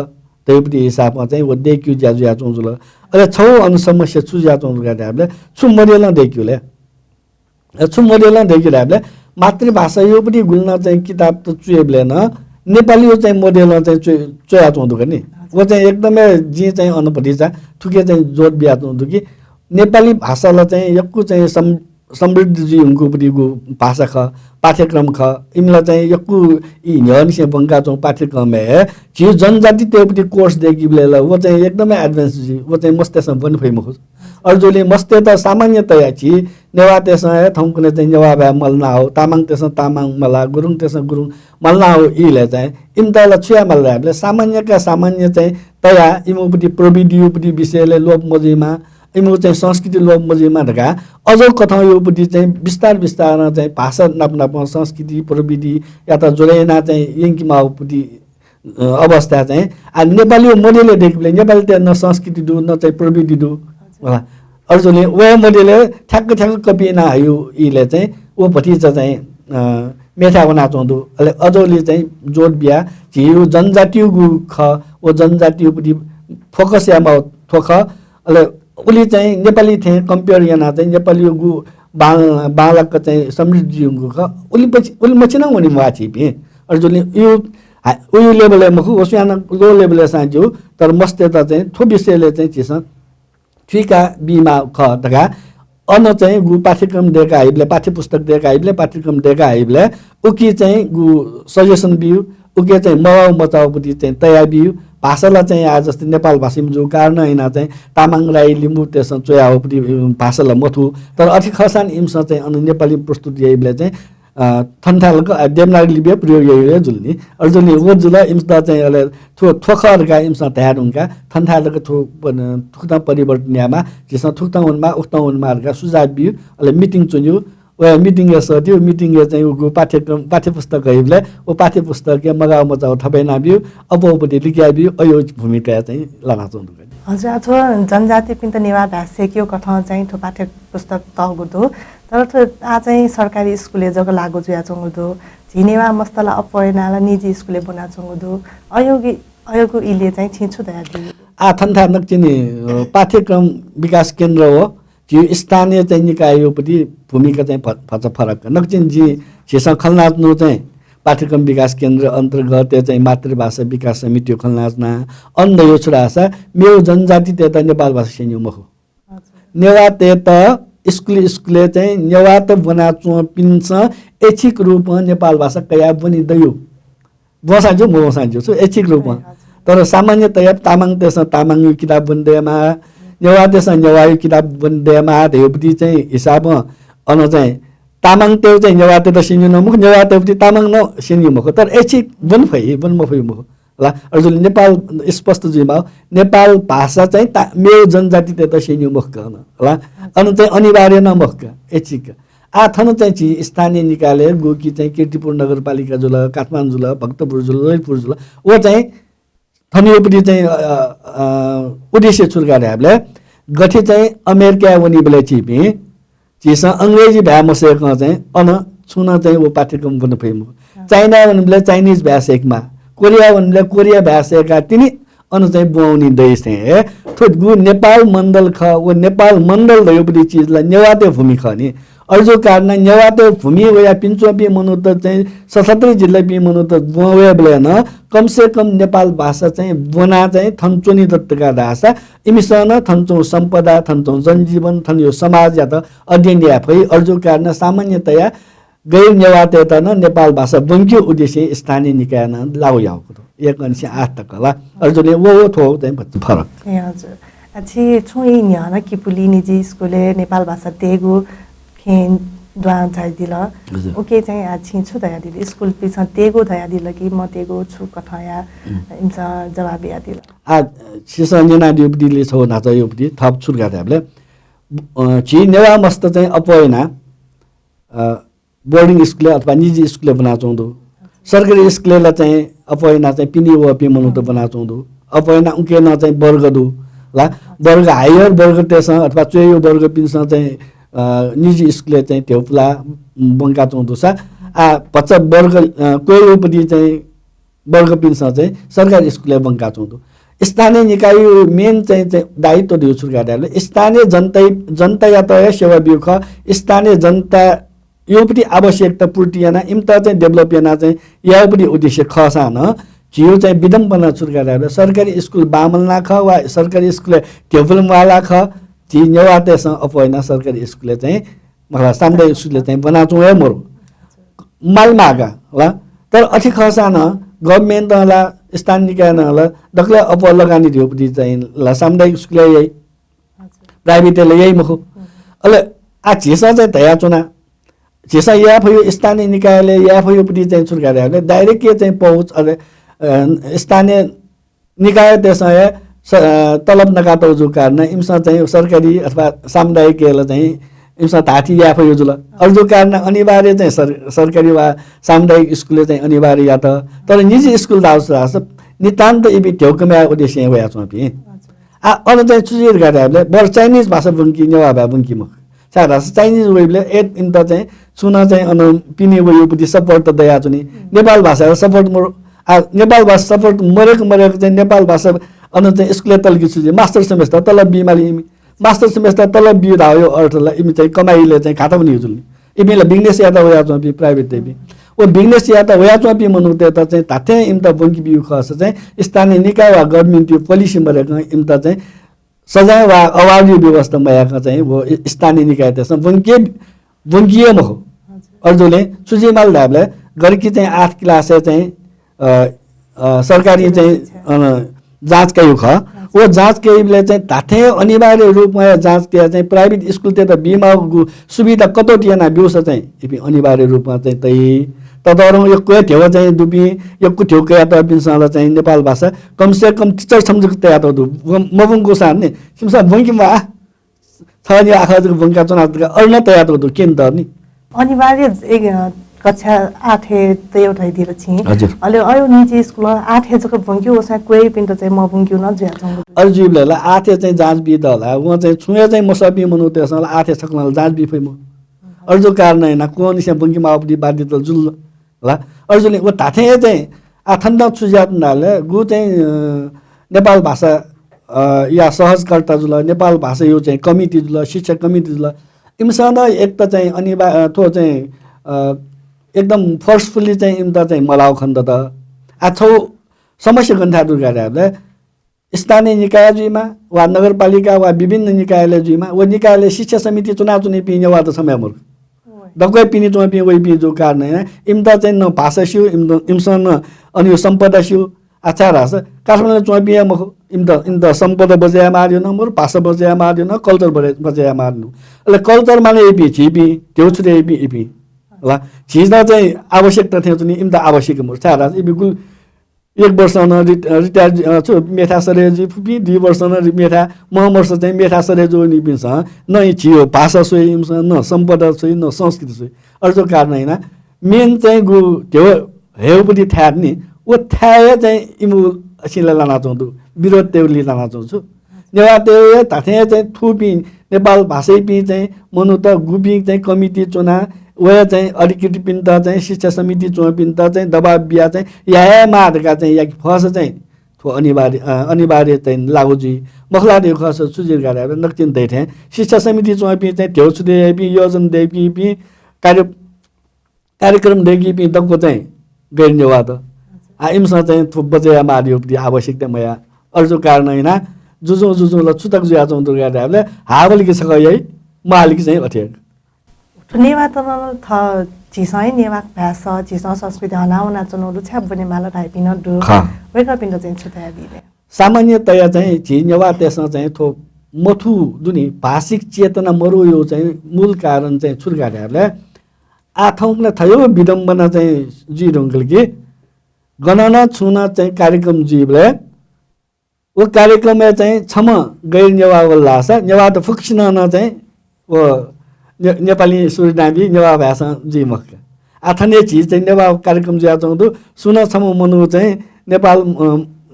धयागुपति हिसाबं चाहिँ व दय्केगु ज्या जुयाच्वंगु जुल। अले छगू अन समस्या छु जुयाच्वंगु जुल का धायेबलय् छु model-ं दय्केगु ले? अ, छु model-ं दय्केगु धायेबलय् मातृभाषायागुपति गुलि नं चाहिँ किताबत च्वयेबलय् नं नेपालीया चाहिँ model-ं चाहिँ च्वया-, च्वयाच्वंगु दु का नि। व चाहिँ एकदमै जिं चाहिँ अन भतिचा थुके चाहिँ जोड बियाच्वंगु दु कि नेपाली भाषा ला चाहिँ यक्व चाहिँ सम-, समृद्ध जुइ धुंकूगुपतिगु भाषा खः, पाठ्यक्रम खः। इमिला चाहिँ यक्व ई न्ह्यःनिसें ब्वंकाच्वंगु पाठ्यक्रमय् झी जनजातितय्गुपति course दय्केबलय् ला व चाहिँ एकदमै advance जुइ, व चाहिँ मस्तय्सं ब्वने फइ मखु। अले जुलिं मस्तय्त सामान्यतया झी नेवाःतय्सं हे थौंकन्हय् चाहिँ नेवाः भाय् मल्हाना हौ, तामाङतय्सं तामाङ मल्हाः, गुरुङतय्सं गुरुङ मल्हाना हौ इलय् चाहिँ इमित ला छु यायेमाल धायेबलय् सामान्य का सामान्य चाहिँ तयाः इमिगुपति प्रविधियागुपति विषयलय् लोप मजुइमा, इमिगु चाहिँ संस्कृति लोप मजुइमा धकाः अझ कथंयागुपति चाहिँ बिस्तार बिस्तारं चाहिँ भाषा नाप नापं संस्कृति प्रविधियात जोडे यानाः चाहिँ यंकेमाःगुपति, अ, अवस्था चाहिँ आ नेपाली model-य् दय्केबलय् नेपालीत न संस्कृति दु, न चाहिँ प्रविधि दु। हजुर। होला। अले जुलिं व model-य् ठ्याक्क ठ्याक्क copy याना हयु इलय् चाहिँ व भतिचा चाहिँ, अ, मेथाय् वनाच्वंगु दु। अले अझ उलि चाहिँ जोड बियाः झीगु जनजातियागु खः, व जनजातियागुपति focus यायेमाः थ्व खः। अले उलि चाहिँ नेपाली थें compare यानाः चाहिँ नेपालीगु बां-, बांलाक चाहिँ समृद्धि यंगु खः। उलि पछि, उलि मछि नं वने म्वाः झीपिं। अले जुलिं यु, हा-, उयु level-य् मखु, व स्वयां नं low level-य् सां ज्यू, तर मस्तय्त चाहिँ थ्व विषयलय् चाहिँ झीसं थुइका बीमाः खः धकाः अन चाहिँ गु पाठ्यक्रम दय्‌का हइबलय्, पाठ्यपुस्तक दय्‌का हइबलय्, पाठ्यक्रम दय्‌का हइबलय् उकी चाहिँ गु suggestion बियु, उके चाहिँ मगाउ मचाउपति चाहिँ तया बियु। भाषा ला चाहिँ आ जस्तै नेपाल भाषा इमिजु कारण याना चाहिँ तामाङ, राई, लिम्बुतय्‌सं च्वयाउपति, अ, भाषा ला मथु। तर अथे खःसां इमिसं चाहिँ अन नेपाली प्रस्तुत याइबलय् चाहिँ अ, थन्थाय् लक, अ, देवनागरी लिपिया प्रयोग याइ हे जुल नि। अले जुल नि, व जुल इमिसत चाहिँ अले थ्व, थ्व खः धकाः इमिसं धया धुंकाः थन्थाय् लक थ्व पन-, थुकथं परिवर्तन यायेमाः, झीसं थुकथं वनेमाः, उकथं वनेमाः धकाः सुझाव बियु, अले meeting च्वन्यु, व meeting-य् सःतियु, meeting-य् चाहिँ उगु पाठ्यक्रम, पाठ्यपुस्तक हइबलय् व पाठ्यपुस्तकय् मगाउ मचाउ थप याना बियु, अप्वःपति लिकया बियु, अय् भूमिकाय् चाहिँ लानाच्वंगु दु। हजुर, आ, थ्व जनजातिपिन्त नेवाः भाय् सय्‌केगु कथं चाहिँ थ्व पाठ्यपुस्तक तःगु दु। तर थ्व आ चाहिँ सरकारी स्कुलय् जक लागू जुयाच्वंगु दु। झी नेवाः मस्त ला अप्वः यानाः ला निजी स्कुलय् ब्वनाच्वंगु दु। अय्‌गु, अय्‌गु इलय् चाहिँ छिं छु धयादी? आ, थन्थाय् नकतिनि, अ, पाठ्यक्रम विकास केन्द्र व झी स्थानीय चाहिँ निकाययुपति भूमिका चाहिँ भ-, भचा फरक। नकतिनि जि, झीसं खँ ल्हानाच्वनु चाहिँ पाठ्यक्रम विकास केन्द्र अन्तर्गतय् चाहिँ मातृभाषा विकास समितियु खँ ल्हानाच्वना। अन धयो छु धाःसा मेउ जनजातितय्त नेपाल भाषा स्यनीगु मखु। नेवाःतय्त स्कुल स्कुलय् चाहिँ नेवाःत ब्वनाच्वंपिन्सं ऐच्छिक रूपं नेपाल भाषा कयाः ब्वने दयु। ब्वंसां ज्यू, मब्वंसां ज्यू, छु ऐच्छिक रूपं। हजुर। तर सामान्यतया तामाङतय्सं तामाङयु किताब ब्वने दयेमाः, नेवाःतय्सं नेवाःयु किताब ब्वने दयेमाः धयुपति चाहिँ हिसाबं अन चाहिँ तामाङतय् चाहिँ नेवाःतय्त स्यनीगु नं मखु, नेवाःतय्पति तामाङ नं स्यनीगु मखु, तर ऐच्छिक ब्वने फइ, ब्वने मफइगु मखु। ला, अले जुल नेपाल स्पष्ट जुइमाः, नेपाल भाषा चाहिँ ता-, मेउ जनजातितय्त स्यनीगु मखु का अन, ला, अन चाहिँ अनिवार्य नं मखु का, ऐच्छिक। आ, थन चाहिँ झी स्थानीय निकायलय् गुकी चाहिँ कीर्तिपुर नगरपालिका जुल, काठमाडौं जुल, भक्तपुर जुल, ललितपुर जुल, व चाहिँ थनयुपति चाहिँ, अ, अ, उद्देश्य छु धकाः धायेबलय् गथे चाहिँ अमेरिकाय् वनीबलय् झीपिं झीसं अंग्रेजी भाय् मसय्‌कं चाहिँ अन छुं नं चाहिँ व पाठ्यक्रम ब्वने फइ मखु। अँ। चाइनाय् वनीबलय् चाइनिज भाय् सय्‌केमाः, कोरियाय् वनीबलय् कोरिया भाय् सय्‌काः तिनि अन चाहिँ ब्वंवनी दइस थें हे थ्व गु नेपाल मण्डल खः। व नेपाल मण्डल धयुपति चिज ला नेवाःतय् भूमि खः नि। अय्जु कारणं नेवाःतय् भूमि वयाः पिने च्वंपिं मनूत चाहिँ सशस्त्र जिल्लापिं मनूत ब्वं वयेबलय् नं कम से कम नेपाल भाषा चाहिँ ब्वनाः चाहिँ थन च्वनी दत धकाः धाःसा इमिसं नं थन च्वंगु सम्पदा, थन च्वंगु जनजीवन, थनयु समाजयात अध्ययन याये फइ। अय्जु कारणं सामान्यतया गैर नेवाःतय्त नं नेपाल भाषा ब्वंकेगु उद्देश्यं स्थानीय निकायं नं लागू याःगु दु। एक अनिसें आठ तक ला। अय्जु व, व थ्व चाहिँ फरक। ए, हजुर। आ, छि छुं ई न्ह्यः नं किपुली निजी स्कुलय् नेपाल भाषा तयेगु खँय् दुहां झायादिल। हजुर। उके चाहिँ आ, छिं छु धयादिल? स्कुलपिन्सं तयेगु धयादिल कि मतयेगु, छु कथंया, उम्। इमिसं जवाफ बियादिल? आ, छिसं न्यनादिउपति ले छौ न्हाचः युपति थप छु धकाः धायेबलय्, अ, झी नेवाः मस्त चाहिँ अप्वः यानाः, अ, बोर्डिङ स्कुलय् अथवा निजी स्कुलय् ब्वनाच्वंगु दु। सरकारी स्कुलय् ला चाहिँ अप्वः यानाः चाहिँ पिने वःपिं मनूत ब्वनाच्वंगु दु। अप्वः यानाः उके नं चाहिँ वर्ग दु ला। वर्ग हायर वर्गतय्सं अथवा च्वय्यु वर्गपिन्सं चाहिँ, अ, निजी स्कुलय् चाहिँ धेउ पुलाः ब्वंकाच्वंगु दुसा, आ, भचा वर्ग, अ, क्वय्युपति चाहिँ वर्गपिन्सं चाहिँ सरकारी स्कुलय् ब्वंकाच्वंगु दु। स्थानीय निकाययु main चाहिँ, चाहिँ दायित्व धइगु छु धकाः धायेबलय् स्थानीय जनताइ-, जनतायात हे सेवा ब्यूगु खः। स्थानीय जनतायुपति आवश्यकता पूर्ति यानाः इमित चाहिँ develop यानाः चाहिँ यायेउपति उद्देश्य खःसां नं झीयु चाहिँ विडम्बना छु धकाः धायेबलय् सरकारी स्कुल बांमलाना खः वा सरकारी स्कुलय् धेउ पुलाः म्वाःला खः। झी नेवाःतय्सं अप्वः यानाः सरकारी स्कुलय् चाहिँ, मतलब, सामुदायिक स्कुलय् चाहिँ ब्वनाच्वंगु हे मरु। माल मागा ला। तर अथे खःसां नं government नं ला, स्थानीय निकायं नं ला, दकलय् अप्वः लगानी धइउपति चाहिँ ला सामुदायिक स्कुलय् याइ। हजुर। Private-य् ला याइ मखु। हुँ। अले आ झीसं चाहिँ धयाच्वना, झीसं याये फयु, स्थानीय निकायलय् याये फयुपति चाहिँ छु धकाः धायेबलय् direct-य् चाहिँ पहुँच, अले, अ, स्थानीय निकायतय्सं हे स-, अ, तलब नकातःगु जूगु कारणं इमिसं चाहिँ सरकारी अथवा सामुदायिकय् ला चाहिँ इमिसं धाःथें याये फयु जुल। अय्जु कारणं अनिवार्य चाहिँ सर-, सरकारी वा सामुदायिक स्कुलय् चाहिँ अनिवार्य यात। तर निजी स्कुल धाःसा नितान्त इपिं धेउ कमय् उद्देश्यं वयाच्वंपिं। आ, अन चाहिँ छु जुइ धकाः धायेबलय् बरु चाइनिज भाषा ब्वंकी, नेवाः भाय् ब्वंकी मखु। छाय्धाःसा चाइनिज वइबलय् एत इमित चाहिँ सुं नं चाहिँ अन पिने वयुपति support त दयाच्वनी। नेपाल भाषायात support मरु-, आ, नेपाल भाषा support मरय्क मरय्क चाहिँ नेपाल भाषा अन चाहिँ स्कुलय् तलकि छु जुइ, master semester तलब बीमाली इमि। Master semester तलब बी धाःयो अर्थ ला इमि चाहिँ कमाइले चाहिँ घाटा वनी जुल नि। इमि ला business यात वयाच्वंपिं private तय्‌पिं। व business यात वयाच्वंपिं मनूतय्‌त चाहिँ धात्थें इमित ब्वंके ब्यू खःसा चाहिँ स्थानीय निकाय वा government यो policy मदय्‌कं इमित चाहिँ सजाय वा award यो व्यवस्था मयाय्‌कं चाहिँ व स्थानीय निकायतय्‌सं ब्वंके, ब्वंके हे मखु। हजुर। अय्‌जूगुलिं छु जुइमाल धायेबलय् गरकि चाहिँ आठ class-य् चाहिँ, अ, अ, सरकारी चाहिँ, अ, जाँच कयागु खः। हजुर। व जाँच कयाबलय् चाहिँ धात्थें अनिवार्य रूपमा जाँच कयाः चाहिँ private स्कुलतय्‌त बीमाःगु सुविधा कटौती याना ब्यूसा चाहिँ इपिं अनिवार्य रूपमा चाहिँ तइ। ततःधंगु यक्व हे ध्यबा चाहिँ दुपिं, यक्व ध्यबा कयातःपिन्सं ला चाहिँ नेपाल भाषा कम से कम teacher छम्ह जक तयातः दु। व मब्वंकूसां नि, छिमिसं ब्वंके म्वाः। थःनिया आखः जक ब्वंका च्वना जक अन तयातः दु, केन्त नि। अनिवार्य एक, अ, कक्षा आठय् तयेगु धयादिल छिं। हजुर। अले अयो निजी स्कुलं आठय् जक ब्वंक्यू, वसां क्वय्‌पिन्त चाहिँ मब्वंक्यू नं जुयाच्वंगु दु। अले जुइबलय् ला आठय् चाहिँ जाँच बी दला, वं चाहिँ छुं हे चाहिँ मसःपिं मनूतय्‌सं ला आठय् सकलं जाँच बी फइ मखु। अले जु कारणं याना क्वंनिसें ब्वंके माःगु बाध्यता जुल ला। अले जुलिं व धात्थें हे चाहिँ आः थन छु जुयाच्वन धाःबलय् गु चाहिँ, अ, नेपाल भाषा, अ, या सहजकर्ता जुल, नेपाल भाषा यो चाहिँ कमिटी जुल, शिक्षा कमिटी जुल। इमिसं नं एक त चाहिँ अनिवा-, अ, थ्व चाहिँ, अ, एकदम forcefully चाहिँ इमित चाहिँ मलाउ खनेदत। आः छौ समस्या गन थाय् दु का धायेबलय् स्थानीय निकाय जुइमा वा नगरपालिका वा विभिन्न निकायलय् जुइमा, व निकायलय् शिक्षा समिति च्वनाच्वनीपिं नेवाःत छम्ह हे मरु। दक्व हे पिने च्वंपिं वइपिं जूगु कारणं याना इमित चाहिँ न भाषा स्यू, इमित, इमिसं न अन यो सम्पदा स्यू। आः छाय् धाःसा काठमाडौंय् च्वंपिं हे मखु, इमित, इमित सम्पदा बचय् यायेमाःगु नं मरु, भाषा बचय् यायेमाःगु नं, culture बचय्, बचय् यायेमाःगु नं। अले culture मानय् याइपिं झीपिं, ध्यबा छुतय् याइपिं इपिं। ला, झीत चाहिँ आवश्यकता थें च्वनी, इमित आवश्यक मरु। छाय् धाःसा इपिं गुलि एक वर्षं नं रिट-, अ, retire, अ, छु, मेथाय् सरे जुइ फुपिं, दुई वर्षं नं रि-, मेथाय्, महमर्ष चाहिँ मेथाय् सरे जूनिपिन्सं न झीयो भाषा स्वइ इमिसं, न सम्पदा स्वइ, न संस्कृति स्वइ। अले जु कारणं याना main चाहिँ गु ध्यबा हयेगु पति थाय् नि, व थाय् हे चाहिँ इमिगु असिं ला लानाच्वंगु दु, विरोध तयेगुलिइ लानाच्वंगु छु। नेवाःतय् हे धात्थें हे चाहिँ थुपिं नेपाल भाषायापिं चाहिँ मनूत गुपिं चाहिँ कमिटी च्वना, व हे चाहिँ अधिकृतपिन्त चाहिँ शिक्षा समिति च्वंपिन्त चाहिँ दबाब बिया चाहिँ याये माः धकाः चाहिँ याके फःसा चाहिँ थ्व अनिवार्य, अ, अनिवार्य चाहिँ लागू जुइ। मखु ला धइगु खःसा छु जुइ का धायेबलय् नकतिनि धइथें शिक्षा समिति च्वंपिं चाहिँ ध्यबा छुतय् याइपिं, योजना दय्‌कीपिं, कार्य कार्यक्रम दय्‌कीपिं दक्व चाहिँ गैर नेवाःत। आः इमिसं चाहिँ थ्व बचय् यायेमाःगु आवश्यकता मयाः। अले जु कारणं याना जुजुं जुजुं ला छु तक जुयाच्वंगु दु का धायेबलय् हाःबलय् कि छकः याइ, म्वाःबलय् कि चाहिँ अथे। थ्व नेवाःत नं थः झीसं हे नेवाः भाषा, झीसं संस्कृति हनावनाच्वनागु दु, छाय् ब्वनेमाल धाइपिं नं दु। खः। वय्‌कःपिन्त चाहिँ छु धयादी ले? सामान्यतया चाहिँ झी नेवाःतय्‌सं चाहिँ थ्व मथू दुनि, भाषिक चेतना मरुयो चाहिँ मूल कारण चाहिँ छु का धायेबलय् आः थौंकन्हय् थज्याःगु विडम्बना चाहिँ जुइ धुंकल कि गनं नं छुं नं चाहिँ कार्यक्रम जुइबलय् व कार्यक्रमय् चाहिँ छम्ह गैर नेवाः वल धाःसा नेवाःत फुक्कसिनं नं चाहिँ व ने-, नेपाली सुरु यानाबी, नेवाः भाय्‌सं जुइ मखु का। आः थन हे झी चाहिँ नेवाः कार्यक्रम जुयाच्वंगु दु, सुं नं छम्ह मनू चाहिँ नेपाल, अ,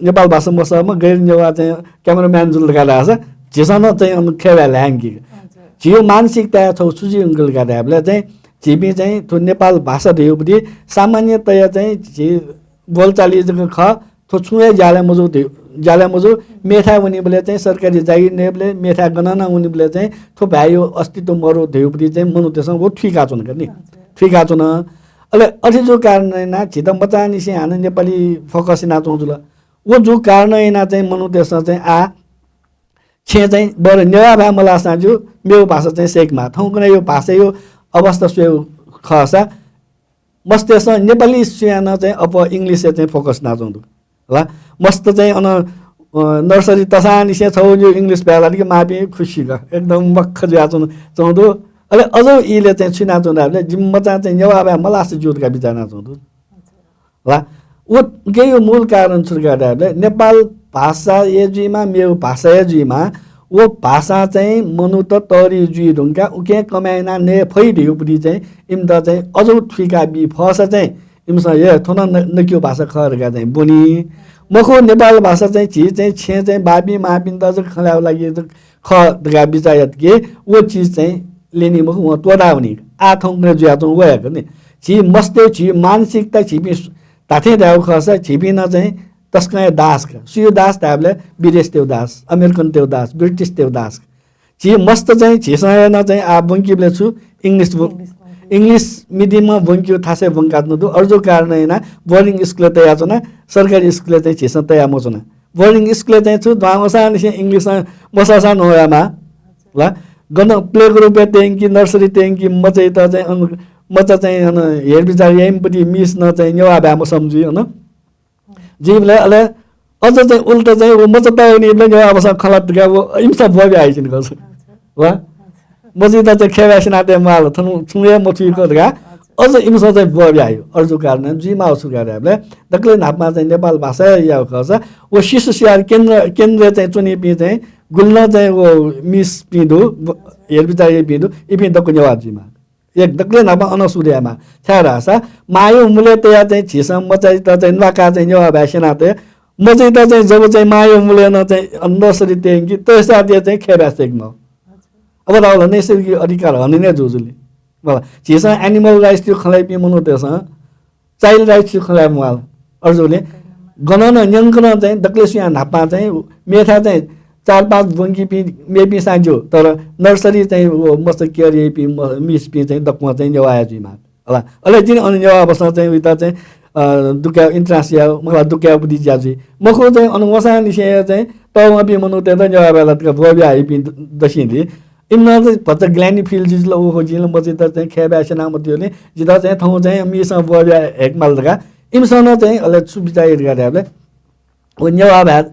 नेपाल भाषा मसःम्ह गैर नेवाः चाहिँ cameraman जुल धकाः धाःसा झीसं नं चाहिँ अन खय् वये ल्हायेगु कि। हजुर। झीयो मानसिकताय् छगू छु जुइ धुंकल का धायेबलय् चाहिँ झीपिं चाहिँ थ्व नेपाल भाषा धयागु पति सामान्यतया चाहिँ झी बोलचालय् जक खः, थ्व छुं हे ज्यालय् मजू धइ-, ज्यालय् मजू। मेथाय् वनीबलय् चाहिँ सरकारी जागिर नयेबलय्, मेथाय् गनं नं वनीबलय् चाहिँ थ्व भाय्‌यो अस्तित्व मरु धयागु पति चाहिँ मनूतय्‌सं व थुइकाच्वन का नि। हजुर। थुइकाच्वन। अले अथे जूगु कारणं याना झीत मचांनिसें हानं नेपाली focus यानाच्वंगु जुल। व जूगु कारणं याना चाहिँ मनूतय्‌सं चाहिँ आः छेँ चाहिँ बरु नेवाः भाय् मलाःसां ज्यू, मेगु भाषा चाहिँ सय्‌के माः। थौंकन्हय्‌यो भाषायो अवस्था स्वयेगु खःसा मस्तय्‌सं नेपाली स्वयां नं चाहिँ अप्वः English-य् चाहिँ focus यानाच्वंगु दु। ला, मस्त चाहिँ अन, अ, nursery तःसांनिसें छगू निगू English भाय् ल्हात कि मांपिं खुसी का, एकदम मख्ख जुयाच्वन, च्वंगु दु। अले अझ इलय् चाहिँ छु यानाच्वंगु धाःबलय् जिमि मचां चाहिँ नेवाः भाय् मलाःसा ज्यू धकाः बिचाः यानाच्वंगु दु। ला, व उकिया मूल कारण छु का धाःबलय् नेपाल भाषा हे जुइमा, मेगु भाषा हे जुइमा, व भाषां चाहिँ मनूत तःधि जुइ धुंकाः उकिं कमाय् यानाः नये फइ धयागु पति चाहिँ इमित चाहिँ अझ थुइका बी फःसा चाहिँ इमिसं हे थ्व नं न-, नकिगु भाषा खः धकाः चाहिँ ब्वनी। मखु, नेपाल भाषा चाहिँ झी चाहिँ छेँ चाहिँ बापिं मांपिन्त जक खँ ल्हायेगु लागि जक खः धकाः बिचाः यात कि व चिज चाहिँ ल्यनी मखु, वं त्वःतावनी। आः थौंकन्हय् जुयाच्वंगु व हे का नि। झी मस्तय् झी मानसिकता झीपिं सु-, धात्थें धायेगु खःसा झीपिं नं चाहिँ तसकं हे दास का। सुयो दास धायेबलय् विदेशीतय् दास, अमेरिकनतय् दास, ब्रिटिशतय् दास का। झी मस्त चाहिँ झीसं हे नं चाहिँ आ ब्वंकीबलय् छु English व-, English medium-य् ब्वंकीगु थासय् ब्वंकाच्वनागु दु। अय्जूगु कारणं यानाः boarding school-य् तयाच्वना, सरकारी school-य् चाहिँ झीसं तया मच्वना। Boarding school-य् चाहिँ छु दुहां वंसांनिसें English-य् मसःसां न्ववायेमाः। ला गन play group-य् तयंकी, nursery तयंकी मचाइत चाहिँ अन, मचा चाहिँ अन हेरबिचार याइम्ह पति miss नं चाहिँ नेवाः भाय् मसःम्ह जुइ अन। जुइबलय् अले अझ चाहिँ उल्टा चाहिँ व मचा तःवनीबलय् नेवाः भाषां खँ ल्हात धकाः व इमिसं ब्वः बिया हइतिनि खः। वा? मचाइत चाहिँ खय् भाय् स्यनातये म्वाल, थन छुं हे मथुइक धकाः अझ इमिसं चाहिँ ब्वः बिया हइ। अय्जूगु कारणं जुइमाःगु छु धकाः धायेबलय् दकलय् न्हापां चाहिँ नेपाल भाषाया खःसा व शिशु स्याहार केन्द्र, केन्द्रय् चाहिँ च्वनीपिं चाहिँ गुलि नं चाहिँ व miss-पिं दु, ब-, हेरबिचार याइपिं दु, इपिं दक्व नेवाः जुइमाः। एक दकलय् न्हापां अन सुरु यायेमाः। छाय्धाःसा मांया मुलय् तयाः चाहिँ झीसं मचाइत चाहिँ न्वाकाः चाहिँ नेवाः भाय् स्यनातये। मचाइत चाहिँ जब चाहिँ मांया मुलय् नं चाहिँ nursery तयंकी, तःसां तयाः चाहिँ खय् भाय् सय्केमाः। अब धाःबलय् नैसर्गिक अधिकार हनन हे जुजुलि। मला, झीसं animal rights-या खँ ल्हाइपिं मनूतय्सं child rights-या खँ ल्हाये म्वाल। अय्जूगुलिं गनं नं न्यंकनं चाहिँ दकलय् स्वयां न्हापां चाहिँ मेथाय् चाहिँ चार पाँच ब्वंकीपिं मेपिं सां ज्यू, तर nursery चाहिँ व मस्त care याइपिं म-, miss-पिं चाहिँ दक्वं चाहिँ नेवाः हे जुइमाः। हला, अले जिं अन नेवाः भाषां चाहिँ उइत चाहिँ, अ, दुकाय् entrance यायेगु, मखु ला, दुकायेगु पति ज्या जुइ। मखु चाहिँ अन वंसांनिसें हे चाहिँ तःवंपिं मनूतय्त नेवाः भाय् ल्हात धकाः ब्वः बिया हइपिं द-, दसिंलि इमिसं चाहिँ भचा ग्लानि feel जुइ जुल, ओहो, जिं ला मचाइत चाहिँ खय् भाय् स्यना मतुइबलय् जितः चाहिँ थौं चाहिँ miss-ं ब्वः बिया हयेक माल धकाः इमिसं नं चाहिँ अले छु बिचाः याइ धकाः धायेबलय् व नेवाः भाय्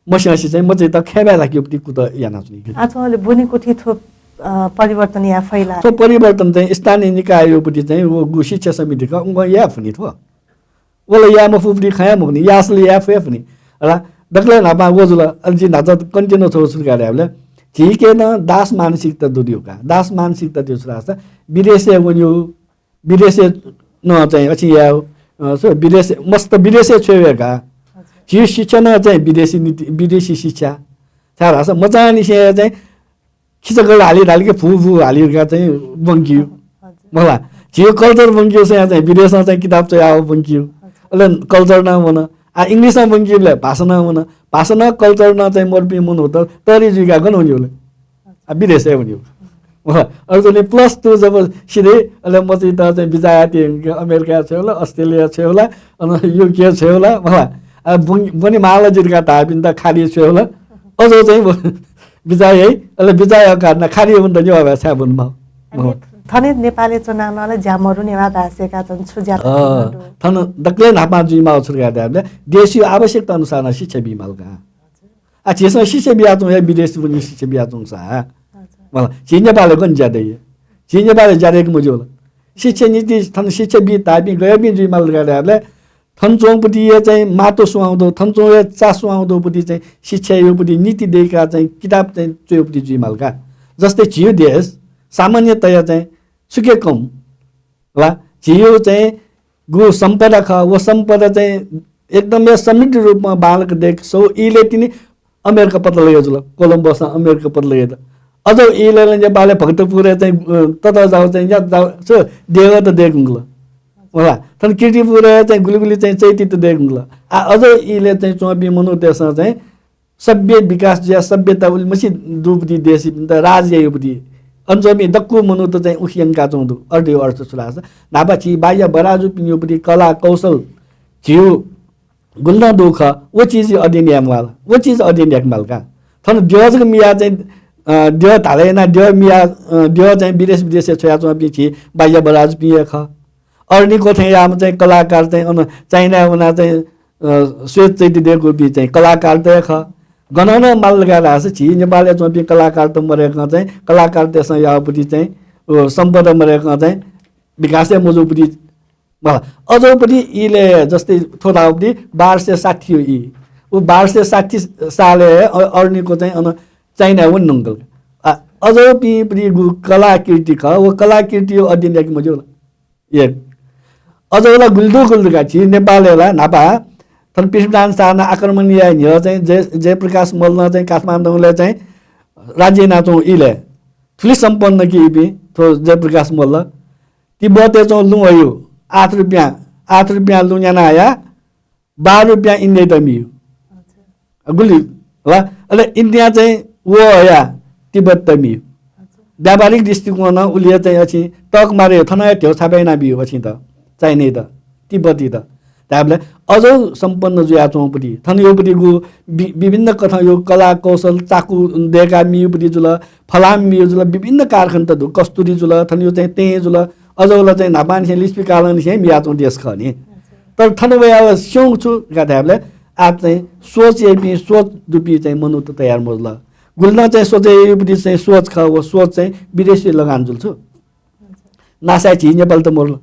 मस्यंसे चाहिँ मचाइत खय् भाय् ल्हाकेगु पति कुतः यानाच्वनी। आः थ्व अले ब्वनेकुथिइ थ्व, अ, परिवर्तन याये फइ ला? थ्व परिवर्तन चाहिँ स्थानीय निकायया पति चाहिँ व गु शिक्षा समिति खः, उकिं याये फुनि थ्व। व ला याये मफुगु पति खँ हे मखुनि, याःसा ला याये फु हे फुनि। हला, दकलय् न्हापां व जुल, अले जिं न्हाचः continue थ्व छु धकाः धायेबलय् झीके नं दास मानसिकता दु धइगु का। दास मानसिकता धइगु छु धाःसा विदेशय् वनीगु, विदेशय् नं चाहिँ अथे यायेगु, अ, सो विदेश, मस्त विदेशय् छ्वयेगु का। अच्छा। झीगु शिक्षा नं चाहिँ विदेशी नीति, विदेशी शिक्षा। छाय्धाःसा मचांनिसें चाहिँ खिचागल हाली धाल कि भू भू हाली धकाः चाहिँ ब्वंकीगु। हजुर। मखु ला, झीगु culture ब्वंकीगु स्वयां चाहिँ विदेशं चाहिँ किताब च्वयाः ब्वंकीगु। हजुर। अले culture नं वन। आ, English-ं ब्वंकीबलय् भाषा नं वन। भाषा नं culture नं चाहिँ मदुपिं मनूत तःधि जुइकाः गन वनीगु ले? आ, विदेशय् वनीगु। मखु ला, अले plus two जब सिधइ, अले मचाइत चाहिँ बिचाः याये ति America-य् छ्वयेगु ला, Australia-य् छ्वयेगु ला, अन UK-य् छ्वयेगु ला, मखु ला। आ, ब्वं-, ब्वने माल जि धकाः धाःपिन्त खालि छ्वयेगु ला। अझ चाहिँ व बिचाः याइ, अले बिचाः यायेगु कारणं खालि वनेत नेवाः भाय् छाय् ब्वनेमाः? अनि थन नेपालय् च्वनाः नं ला ज्या मदु, नेवाः भाय् सय्काः च्वनाः छु ज्या अ, मदु? थन दकलय् न्हापां जुइमाःगु छु धकाः धायेबलय् देशया आवश्यकता अनुसार नं शिक्षा बीमाल का। आ, झीसं शिक्षा बियाच्वंगु हे विदेशय् वनीगु शिक्षा बियाच्वंगु सा। हजुर। मखु ला, झी नेपालय् गन ज्या दइ? झी नेपालय् ज्या दय्के मज्यू ला? शिक्षा नीति थन शिक्षा बी धाःपिं गज्याःपिं जुइमाल धकाः धायेबलय् थन च्वंगु पति हे चाहिँ मातू स्वां दु, थन च्वंगु हे चा स्वां दु पति चाहिँ शिक्षाया पति नीति दय्काः चाहिँ किताब चाहिँ च्वयेगु पति जुइमाल का। जस्तै झीगु देश सामान्यतया चाहिँ छुके कम ला, झीगु चाहिँ गु सम्पदा खः, व सम्पदा चाहिँ एकदम हे समृद्ध रूपमा बांलाक दय्के सःगु इलय् तिनि अमेरिका पत्ता लगे जुल, कोलम्बसं अमेरिका पत्ता लगे जुल। अझ इलय् ला नेपालय् भक्तपुरय् चाहिँ, अ, ततःजाःगु चाहिँ न्या जाःगु छु देगःत दय्के धुंकल। मखु ला, थन कीर्तिपुरय् चाहिँ गुलि गुलि चाहिँ चैत्यत दय्के धुंकल। आ, अझ इलय् चाहिँ च्वंपिं मनूतय्सं चाहिँ सभ्य विकास जुयाः सभ्यता उलिमछि दुगु पति देशय् राज याइगु पति अन च्वंपिं दक्व मनूत चाहिँ उखे यंकाच्वंगु दु। अथे अर्थ छु धाःसा न्हापा झी बाज्या बराजुपिनिगु पति कला कौशल झीगु गुलि नं दु खः, व चिज अध्ययन याये म्वाल, व चिज अध्ययन याके माल का। थन द्यः जक मियाः चाहिँ, अ, द्यः धाले यानाः द्यः मियाः, अ, द्यः चाहिँ विदेश विदेशय् छ्वयाच्वंपिं झी बाज्या बराजुपिं हे खः। अरनिको थें याःम्ह चाहिँ कलाकार चाहिँ अन चाइनाय् वनाः चाहिँ, अ, श्वेत चैत्य दय्कूपिं चाहिँ कलाकारत हे खः। गनं नं माल धकाः धाःसा झी नेपालय् च्वंपिं कलाकारत मदय्कं चाहिँ कलाकारतय्सं याःगु पति चाहिँ, अ, सम्पदा मदय्कं चाहिँ विकास हे मजूगु पति मखु ला, अझ पति इलय् जस्तै थ्व धाःगु पति बाह्र सय साठी ई। व बाह्र सय साठी सालय् अ-, अरनिको चाहिँ अन चाइनाय् वने धुंकल। आ, अझ पिं पति गु कलाकृति खः, व कलाकृतिया अध्ययन याके मज्यू ला? एक। अझ ला गुलि दु गुलि दु का झी नेपालय् ला न्हापा थन पृथ्वीनारायण शाहं आक्रमण याये न्ह्यः चाहिँ जय, जयप्रकाश मल्लं चाहिँ काठमाडौंलय् चाहिँ राज्य यानाच्वंगु इलय् थुलि सम्पन्न कि इपिं, थ्व जयप्रकाश मल्ल। तिब्बतय् च्वंगु लुँ हयु, आठ रुपियाँ, आठ रुपियाँ लुँ न्याना हया, बाह्र रुपियाँ इन्डियाइ त मियु। गुलि ला, अले इन्डिया चाहिँ व हया तिब्बत त मियु। व्यापारिक दृष्टिकोणं उलिया चाहिँ अछि तक मारे थन हे ध्यौ छापे याना बियु अछि त, चाइनाइ त, तिब्बती त। धायेबलय् अझौ सम्पन्न जुयाच्वंपति, थन योपतिगु वि-, विभिन्न कथं यो कला कौशल चाकु देका मियुपति जुल, फलाम मियु जुल, विभिन्न कारखाना त दु, कस्तुरी जुल, थन यो चाहिँ तें जुल, अझौ ला चाहिँ न्हापांनिसें लिच्छवि कालंनिसें मियाच्वं देश खः नि। तर थन वयाः स्यंगु छु का धायेबलय् आः चाहिँ सोच याइपिं, सोच दुपिं चाहिँ मनूत तयार मजुल। गुलि नं चाहिँ सोच याइपिं चाहिँ सोच खः, व सोच चाहिँ विदेशी लगान जुल छु। नासाय् झी नेपाल त मरुल।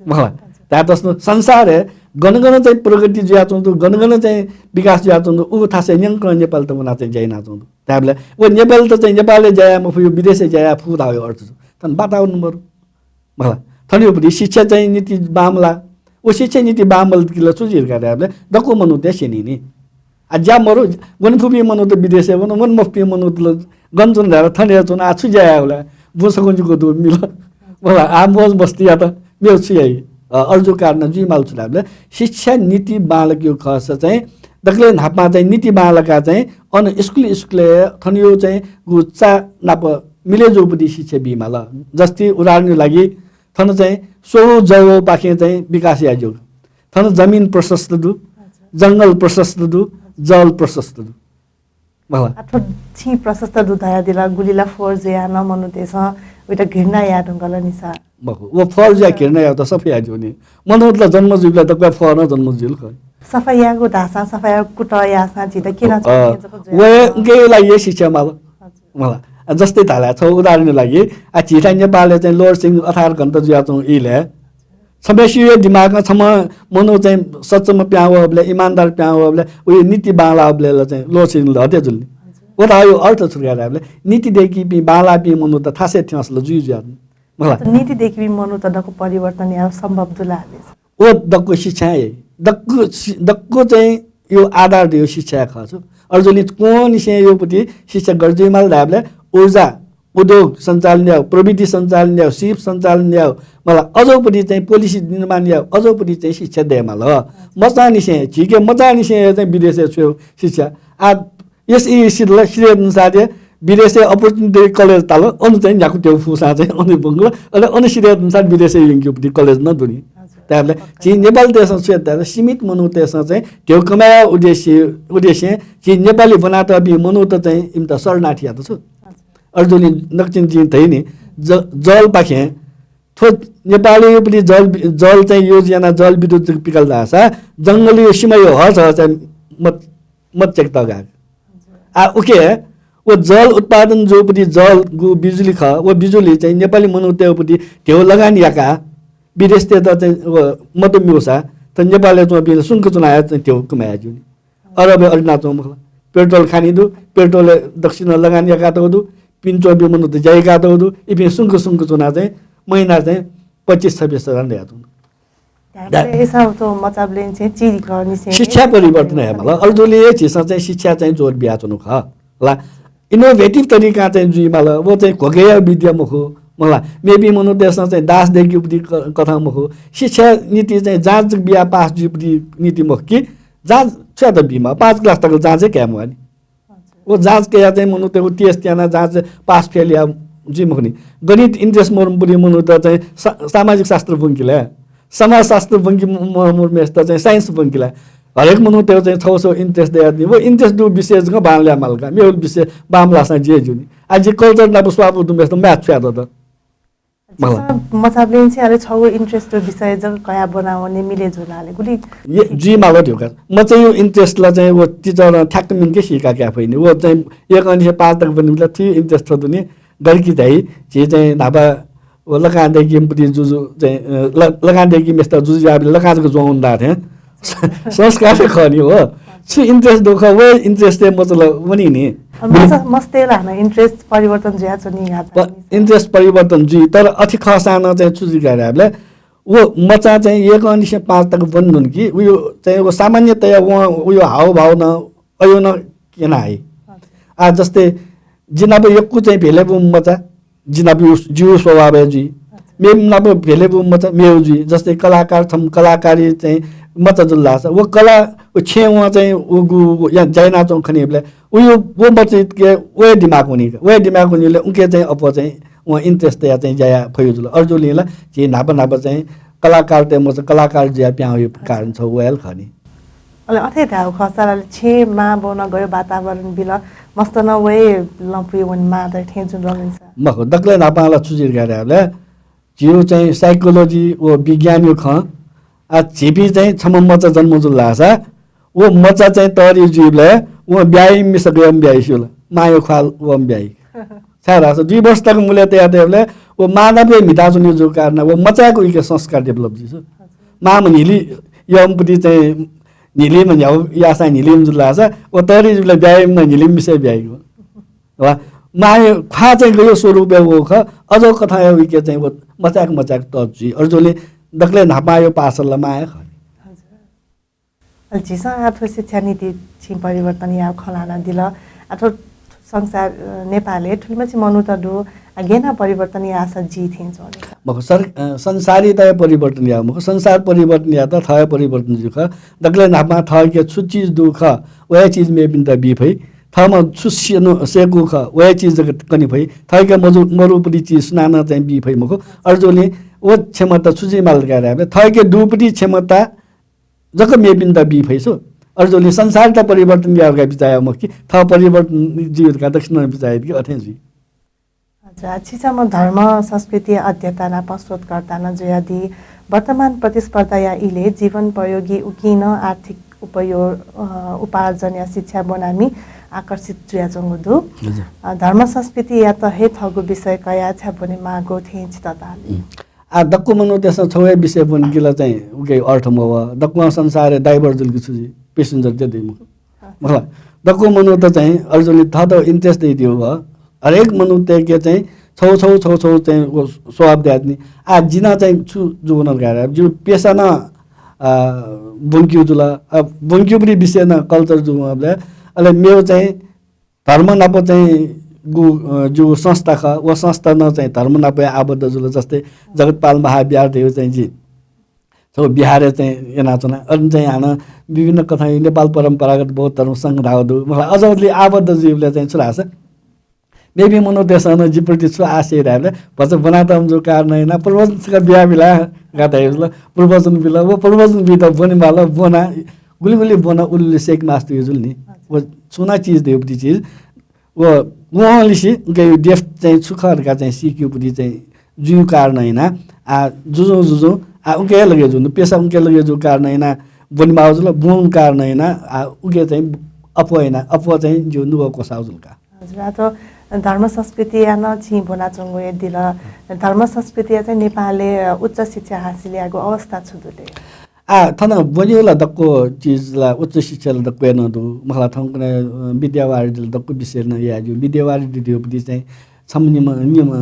मखु ला? धायेतस्नु संसारय् गन गन चाहिँ प्रगति जुयाच्वंगु दु, गन गन चाहिँ विकास जुयाच्वंगु दु, उ थासय् न्यंकं नेपाल त वना चाहिँ ज्या यानाच्वंगु दु। धायेबलय् व नेपाल त चाहिँ नेपालय् ज्या याये मफु, यो विदेशय् ज्या याये फु धाःगु अर्थ छु। थन वातावरण मरु। मखु ला? थन योपति शिक्षा चाहिँ नीति बांमला। व शिक्षा नीति बांमल कि ला छु जुइ का धायेबलय् दक्व मनूत स्यनी नि। आ ज्या मरु, वने फुपिं मनूत विदेशय् वन, वने मफुपिं मनूत ला गन च्वन धायेबलय् थन हे च्वन, आ छु ज्या याये वला? बुँ सकूं जक दु मिल। मखु ला? आ मौज मस्ती यात, मेगु छु याइ? अ, अरु जु कारण जुइमाल छु धायेबलय् शिक्षा नीति बांलाक यो खःसा चाहिँ दकलय् न्हापां चाहिँ नीति बांलाका चाहिँ अन स्कुल स्कुलय् थन यो चाहिँ गु चा नाप मिले जूपति शिक्षा बीमाल। जस्ती उदाहरणया लागि थन चाहिँ स्वउ जवपाखें चाहिँ विकास याये ज्यू। थन जमिन प्रशस्त दु, जंगल प्रशस्त दु, जल प्रशस्त दु। मखु ला? आ, थ्व छिं प्रशस्त दु धयादिल, गुलि ला फोहोर जुयाः नं मनूतय्सं उइत घृणा याये धुंकल नि सा। मखु, व फोहोर जुयाः घृणा यायेत सफा याये ज्यू नि। मनूत ला जन्म जुइबलय् दक्व फोहोरं जन्म जुइगु खः। सफा यायेगु धाःसां, सफा यायेगु कुतः याःसां झीत क्यनाच्वंपिं जक जुयाः। वय्कःया लागि हे शिक्षा माल। हजुर। मखु ला? आ, जस्तै धाःसा छगू उदाहरणया लागि, आ, झीथाय् नेपालय् चाहिँ load shedding अठार घण्टा जुयाच्वंगु इलय् छम्हसिया दिमागं छम्ह मनू चाहिँ सच्चम्ह पिहां वःबलय्, इमानदार पिहां वःबलय्, उया नीति बांलाःबलय् ला चाहिँ load shedding हत्या जुल नि। व धाःगु अर्थ छु का धायेबलय् नीति दय्कीपिं, बांलाःपिं मनूत थासय् थ्यंसा ला जुइ जुयाच्वन। मखु ला? त नीति दय्कीपिं मनूत दक्व परिवर्तन याये सम्भव दु ला? व दक्व शिक्षा हे, दक्व शि-, दक्व चाहिँ यो आधार दय् यो शिक्षा खः छु। अरु जुलिं क्वंनिसें योपति शिक्षा गथे जुइमाल धायेबलय् ऊर्जा, उद्योग सञ्चालन यायेगु, प्रविधि सञ्चालन यायेगु, सिप सञ्चालन यायेगु, मखु ला, अझौपति चाहिँ policy निर्माण यायेगु, अझौपति चाहिँ शिक्षा दयेमाल। मचांनिसें, झीके मचांनिसें हे चाहिँ विदेशय् छ्वयेगु शिक्षा। आ, यस ई सिधल, सिधे अनुसार हे विदेशय् opportunity college ताल, अन चाहिँ न्ह्याक्व ध्यबा फुसां चाहिँ अन ब्वंकल, अले अन सिधे अनुसार विदेशय् यंकेगु college नं दु नि। हजुर। धायेबलय् झी नेपाल देशं छु यात धाःसा सीमित मनूतय्सं चाहिँ ध्यबा कमाय् उद्देश्य, उद्देश्यं झी नेपाली ब्वनातःपिं मनूत चाहिँ इमित शरणार्थी यात छु। हजुर। अरु जुलिं नकतिनि जिं धयानि, ज-, जलपाखें थ्व नेपालय् योपति जल, जल चाहिँ use यानाः जलविद्युत जक पिकाल धाःसा जंगलया सीमाया हः झः चाहिँ मत, मत चय्केत गाःगु। आ, उके व जल उत्पादन जूपति जलगु बिजुली खः, व बिजुली चाहिँ नेपाली मनूतय्पति ध्यबा लगान याकाः विदेशतय्त चाहिँ व मत म्यूसा, त नेपालय् च्वंपिं सुंक च्वनाः चाहिँ ध्यबा कमाय् ज्यू नि। अरबय् अरिनाच्वंगु मखु ला। पेट्रोल खानि दु, पेट्रोलय् दक्वसिनं लगान याकातःगु दु, पिने च्वंपिं मनूत ज्या याकातःगु दु, इपिं सुंक सुंक च्वनाः चाहिँ महिना चाहिँ पच्चिस छब्बिस हजार दयाच्वंगु दु। धाय्‌पलय् दा- अय्‌सा थ्व मचाबलय् चाहिँ चिधिकःनिसें शिक्षा परिवर्तन हे माल। अरु जुलिं हे झीसं चाहिँ शिक्षा चाहिँ जोड बियाच्वनु खः ला। Innovative तरिकां चाहिँ जुइमाल, व चाहिँ घ्वगय्‌या विद्या मखु, मखु ला। मेपिं मनूतय्सं चाहिँ दास दय्केगु पति क-, कथं मखु। शिक्षा नीति चाहिँ जाँच बियाः पास जुइपति नीति मखु कि, जाँच छु यात बीमाः, पाँच class तक जाँच हे काये म्वाः नि। व जाँच कयाः चाहिँ मनूतय्गु test यानाः जाँच पास फेल याः जुइ मखु नि। गणित interest मरुम्ह मनूत चाहिँ सा-, सामाजिक शास्त्र ब्वंकि ला, समाजशास्त्र ब्वंकि म-, म-, मरुम्हेसित चाहिँ science ब्वंकि ला। हरेक मनूतय्गु चाहिँ छगू छगू interest दयाः नि। व interest दुगु विषय जक बांलाये माल का, मेगु विषय बांमलाःसां ज्यू हे ज्यू नि। आ जि culture नाप स्वापू दुम्हेसित math छु यात द? मखु ला। झीसं मचाबलय् चाहिँ अले छगू interest विषय जक कयाः ब्वनावने मिले जुल धाःसा गुलि जुइमाल धकाः। मचाया interest ला चाहिँ व teacher-ं ठ्याक्क मिनके सीकाः काये फइ नि। व चाहिँ एकंनिसें पाँच तक ब्वनीबलय् थ्व interest थ्व दु नि। गथे कि धाइ, झी चाहिँ न्हापा व लकां दय्कीम्ह पति जुजु चाहिँ, अ, ल-, लकां दय्कीम्हेसित जुजु याःबलय् लकां जक ज्वं वने धाःथें संस्कार हे खः नि हो। छु interest दु खः, व interest-य् मचा ला वनी नि। अ, मचा, मचातय् ला हानं interest परिवर्तन जुयाच्वनी का प-, interest परिवर्तन जुइ, तर अथे खःसां नं चाहिँ छु जुइ का धायेबलय् व मचां चाहिँ एकंनिसें पाँच तक ब्वने धुन कि, उयो चाहिँ व सामान्यतया वं उयो हावभाव नं अयो नं क्यना हइ। आ जस्तै जि नाप यक्व चाहिँ भेले बूम्ह मचा, जि नाप यु-, जिगु स्वभावय् जुइ। मेम्ह नाप भेले बूम्ह मचा मेगु जुइ। जस्तै कलाकार, छम्ह कलाकारी चाहिँ मचा जुल धाःसा व कला, व छेँय् वं चाहिँ उगु या ज्या यानाच्वंगु खनीबलय् उयो व मचायाके व हे दिमाग वनी का। व हे दिमाग वनीबलय् उके चाहिँ अप्वः चाहिँ वं interest तयाः चाहिँ ज्या याये फयु जुल। अय्जूगुलिं ला झी न्हापा न्हापा चाहिँ कलाकारतय् मचा कलाकार जुयाः पिहां वइगु कारण छगू व हे ला खः नि। अले अथे धायेगु खःसा ला छेँय् मां बौनं गय् वातावरण बिल, मस्त नं व हे लँपुइ वनेमाः धइथें जुल नि सा। मखु, दकलय् न्हापां ला छु जुइ धकाः धायेबलय् झीगु चाहिँ psychology व विज्ञानया खँ। आ, झीपिं चाहिँ छम्ह मचा जन्म जुल धाःसा व मचा चाहिँ तःधि जुइबलय् वं ब्याहा याइम्ह मिसा गय्म्ह ब्याहा याइ स्यू ला? मांया ख्वाः वःम्ह ब्याहा याइ। छाय्धाःसा दुई वर्ष तक मुलय् तयातःबलय् व मां नाप हे म्हिताच्वनी जूगु कारणं व मचायाके उइके संस्कार develop जुइ। मांम्ह न्हिलि यःम्हपट्टि चाहिँ न्हिलिम्ह न्ह्यागु याःसां न्हिलिम्ह जुल धाःसा व तःधि जुइबलय् ब्याहा याइम्ह न्हिलिम्ह मिसा ब्याहा याइ। वा, मांया ख्वाः चाहिँ गय् स्वरूपया वःगु खः, अज्याःगु कथंया उइके चाहिँ व मचाय्क मचाय्क तःधि जुइ। अय्जूगुलिं दकलय् न्हापांया पासाला मां हे खः। हजुर। अले झीसं आः थ्व शिक्षा नीति छिं परिवर्तन यायेगु खँ ल्हानादिल। आः थ्व संसार, अ, नेपालय् थुलिमछि मनूत दु, आः गय् यानाः परिवर्तन याःसा जुइ थें च्वं नि। मखु, सर, अ, संसारयात हे परिवर्तन यायेगु मखु, संसार परिवर्तन यायेत थः हे परिवर्तन जुइ खः। दकलय् न्हापां थःके छु चिज दु खः, व हे चिज मेपिन्त बी फइ। थःम्हं छु स्यन-, स्यकूगु खः, व हे चिज जक कने फइ। थःके मजू-, मरुपट्टि चिज सुनानं चाहिँ बी फइ मखु। अय्जूगुलिं व क्षमता छु जुइ माल धकाः धायेबलय् थःके दुपट्टि क्षमता जक मेपिन्त बी फइ छु। अय्जूगुलिं संसारयात परिवर्तन यायेगु धकाः बिचाः याये मखु कि, थः परिवर्तन जुइ धकाः दक्वसिनं बिचाः याइ कि अथें जुइ। अच्छा, छिसं धर्म, संस्कृति अध्येता नापं शोधकर्ता नं जुयादी। वर्तमान प्रतिस्पर्धाया इलय् जीवनोपयोगी उकिं नं आर्थिक उपयो-, अ, उपार्जनया शिक्षा ब्वनामि आकर्षित जुयाच्वंगु दु। हजुर। अ, धर्म संस्कृतियात हे थःगु विषय कयाः छाय् ब्वनेमाःगु थें छितः ताल। हुँ। आः दक्व मनूतय्सं छगू हे विषय ब्वनेगु ला चाहिँ उके अर्थ मवः। दक्वं संसारय् diver जुल कि छु जुइ, passenger जे दइ मखु। मखु ला, दक्व मनूत चाहिँ अय्जूगुलिं थःत interest दइदिउ व। हरेक मनूतय्के चाहिँ छगू छगू छगू छगू चाहिँ व स्वभाव दयाच्वनी। आः जि नं चाहिँ छु जूगु नं धकाः धायेबलय् जिगु पेसा नं, अ, ब्वंकेगु जुल। अ, ब्वंकेगुपट्टि विषय नं culture जूगु वंबलय्, अले मेगु चाहिँ धर्म नाप चाहिँ गु, अ, जिगु संस्था खः, व संस्था नं चाहिँ धर्म नाप हे आबद्ध जुल। जस्तै जगतपाल महाविहार धइगु चाहिँ जि छगू विहारय् चाहिँ यानाच्वना। अन चाहिँ हानं विभिन्न कथंया नेपाल परम्परागत बौद्ध धर्म संघ धाःगु दु। मखु ला, अझ उलि आबद्ध जुइबलय् चाहिँ छु धाःसा, मेपिं मनूतय्सं नं जिप्रति छु आशय धायेबलय् भचा ब्वनातःम्ह जूगु कारणं यानाः प्रवचन छकः बियाबिल धकाः धाइ जुल। प्रवचन बिल, व प्रवचन बीत ब्वनेमाल, ब्वना, गुलि गुलि ब्वना उलि उलि स्यके मास्ति जुल नि। व छुं नं चिज धइगुपट्टि चिज, व वंलिसे उके depth चाहिँ छु खः धकाः चाहिँ सीकेगुपट्टि चाहिँ जुइगु कारणं यानाः, आः जुजुं जुजुं, आः उके लगे जूगु, पेसा उके लगे जूगु कारणं यानाः ब्वनेमाःगु जुल, ब्वंगु कारणं यानाः, आः उके चाहिँ अप्वः यानाः, अप्वः चाहिँ जिगु नुगः क्वसाःगु जुल का। हजुर, आः थ्व धर्म संस्कृतिया नं छिं ब्वनाच्वंगु हे दिल। धर्म संस्कृतिया चाहिँ नेपालय्, अ, उच्च शिक्षा हासिल याःगु अवस्था छु दु ले? आः, थन ब्वनेगु ला दक्व चिज ला, उच्च शिक्षा ला दक्व हे नं दु। मखु ला, थौंकन्हय्, अ, विद्यावारिधि ला दक्व विषय नं याये ज्यू। विद्यावारिधि धइगुपट्टि चाहिँ छम्ह निम्ह, निम्ह,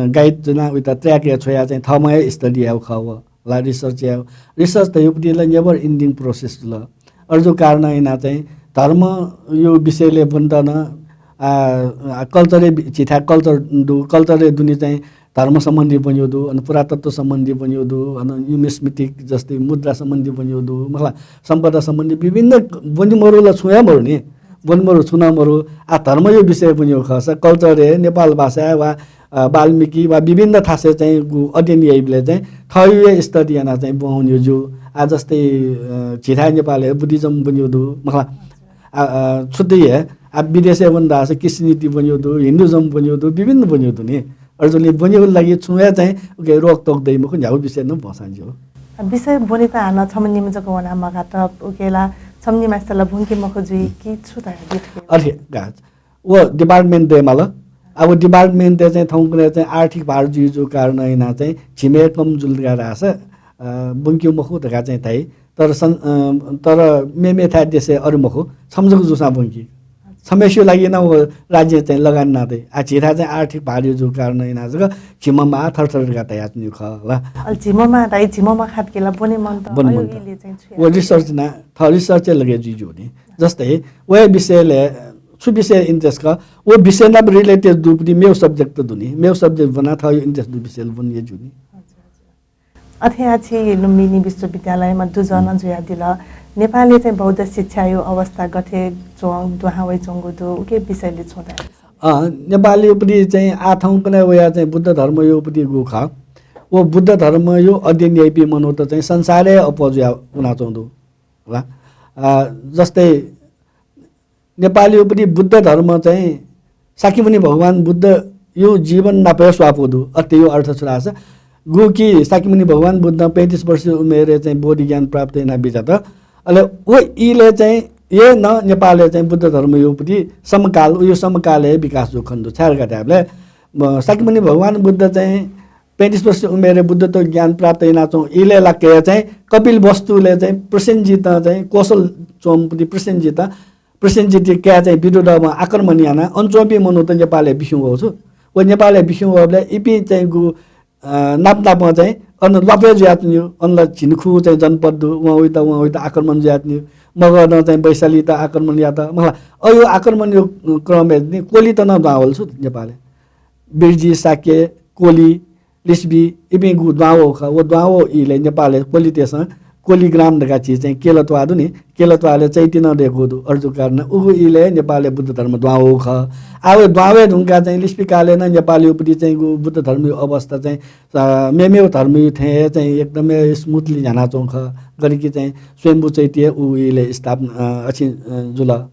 अ, guide जुयाः उइत track-य् छ्वयाः चाहिँ थःम्हं हे study यायेगु खः व ला, research यायेगु। Research धइगुपट्टि ला never ending process जुल। अय्जूगु कारणं यानाः चाहिँ धर्मया विषयलय् ब्वनेत नं, आ, आ, culture-य् बि-, झीथाय् culture दु, culture-य् दुने चाहिँ धर्म सम्बन्धी ब्वनेगु दु, अन पुरातत्व सम्बन्धी ब्वनेगु दु, अन numismatic जस्तै मुद्रा सम्बन्धी ब्वनेगु दु, मखु ला, सम्पदा सम्बन्धी विभिन्न ब्वने मरु ला छुं हे मरु नि, ब्वने मरु, छुं नं मरु। आः धर्मया विषय ब्वनेगु खःसा culture-य् नेपाल भाषाय् वा, अ, वाल्मीकि वा विभिन्न थासय् चाहिँ गु अध्ययन याइबलय् चाहिँ थःगु हे study यानाः चाहिँ ब्वंगु ज्यू। आः जस्तै, अ, झीथाय् नेपालय् Buddhism ब्वनेगु दु, मखु ला, आ, आ, छुट्टै हे, आ, विदेशय् वन धाःसा Christianity ब्वनेगु दु, Hinduism ब्वनेगु दु, विभिन्न ब्वनेगु दु नि। अय्जूगुलिं ब्वनेगु लागि छुं हे चाहिँ उके रोकटोक दइ मखु, न्ह्यागु विषय नं ब्वंसां ज्यू। आ, विषय ब्वनेत हानं छम्ह निम्ह जक वनाः मगात, उके ला छम्ह निम्हसित ला ब्वंके मखु जुइ कि छु धयादी थें? अथे का, व department दयेमाल। आ, व department-य् चाहिँ थौंकन्हय् चाहिँ आर्थिक भार जुइ जूगु कारणं यानाः चाहिँ झिम्ह हे कम जुल धकाः धाःसा, अ, ब्वंके मखु धकाः चाहिँ धाइ। तर सं-, अ, तर मेमेथाय् देशय् अथे मखु, छम्ह जक जूसां ब्वंकी। छम्हसिया लागि नं व राज्यं चाहिँ लगानी यानादी। आः झीथाय् चाहिँ आर्थिक भार जूगु कारणं यानाः जक झिम्ह माः थरथर धकाः धयाच्वनीगु खः ला। अले झिम्ह माः धाइ, झिम्ह मखु कि ला, ब्वने मन्त, ब्वने अय् मन्त। इलय् चाहिँ छु याये? व research यानाः, थः research-य् लगे जुइ ज्यू नि। जस्तै, व हे विषयलय् छु विषय interest खः, व विषय नाप related दुपट्टि मेगु subject दु नि, मेगु subject ब्वनाः थःगु interest दुगु विषयलय् ब्वने ज्यू नि। अथे आः छि लुम्बिनी विश्वविद्यालयमा दुजः नं जुयादिल। नेपालय् चाहिँ बौद्ध शिक्षाया अवस्था गथे च्वं, दुहां वइच्वंगु दु, उके विषयले छुं धायेमाः। अँ, नेपालया उपरि चाहिँ आः थौंकन्हय् वयाः चाहिँ बुद्ध धर्मया उपरि गु खः। व बुद्ध धर्मया अध्ययन याइपिं मनूत चाहिँ संसारय् अप्वः जुयाः वनाच्वंगु दु। ला? अ, जस्तै नेपालया उपरि बुद्ध धर्म चाहिँ शाक्यमुनि भगवान बुद्धया जीवन नाप हे स्वापू दु। अथे यो अर्थ छु धाःसा, गु कि शाक्यमुनि भगवान बुद्धं पैंतिस वर्ष उमेरय् चाहिँ बोधि ज्ञान प्राप्त याना बिज्यात। अले व इलय् चाहिँ हे नं नेपालय् चाहिँ बुद्ध धर्मया उपरि समकाल, उयो समकालय् विकास जू खने दु। छाय् धकाः धायेबलय्, म, शाक्यमुनि भगवान बुद्ध चाहिँ पैंतिस वर्ष उमेरय् बुद्धत्व ज्ञान प्राप्त यानाच्वंगु इलय् लाक्क हे चाहिँ कपिलवस्तुलय् चाहिँ प्रसेनजितं चाहिँ कोसल च्वंपिं प्रसेनजितं प्रसेनजितया काय् चाहिँ विदुदभं आक्रमण यानाः अन च्वंपिं मनूत नेपालय् बिस्युं वःगु दु। व नेपालय् बिस्युं वःबलय् इपिं चाहिँ गु, अ, नाप नापं चाहिँ अन ल्वापय् जुयाच्वनीगु, अन ला झिंखुगू चाहिँ जनपद दु, वं वइत, वं वइत आक्रमण जुयाच्वनीगु। मगधं चाहिँ वैशालीत आक्रमण यात। मला, अयो आक्रमणया क्रमय् नि कोलीत नं दुहां वल छु नेपालय्। बिर्जी, शाक्य, कोली, लिच्छवि, इपिं गु दुहां वःगु खः। व दुहां वःगु इलय् नेपालय् कोलीतय्सं कोलीग्राम धकाः झी चाहिँ केला त्वाः दु नि, केला त्वाःलय् चैती नं दय्कूगु दु। अर्जुकारणं उगु इलय् नेपालय् बुद्ध धर्म दुहां वःगु खः। आः व दुहां वये धुंकाः चाहिँ लिच्छवि कालय् नं नेपालया उपरि चाहिँ गु बुद्ध धर्मया अवस्था चाहिँ, अ, मेमेगु धर्मया थें हे चाहिँ एकदमै smoothly न्ह्यानाच्वंगु खः। गथे कि चाहिँ स्वयम्भू चैती हे उगु इलय् स्थापना, अ, अथे, अ, जुल। अ,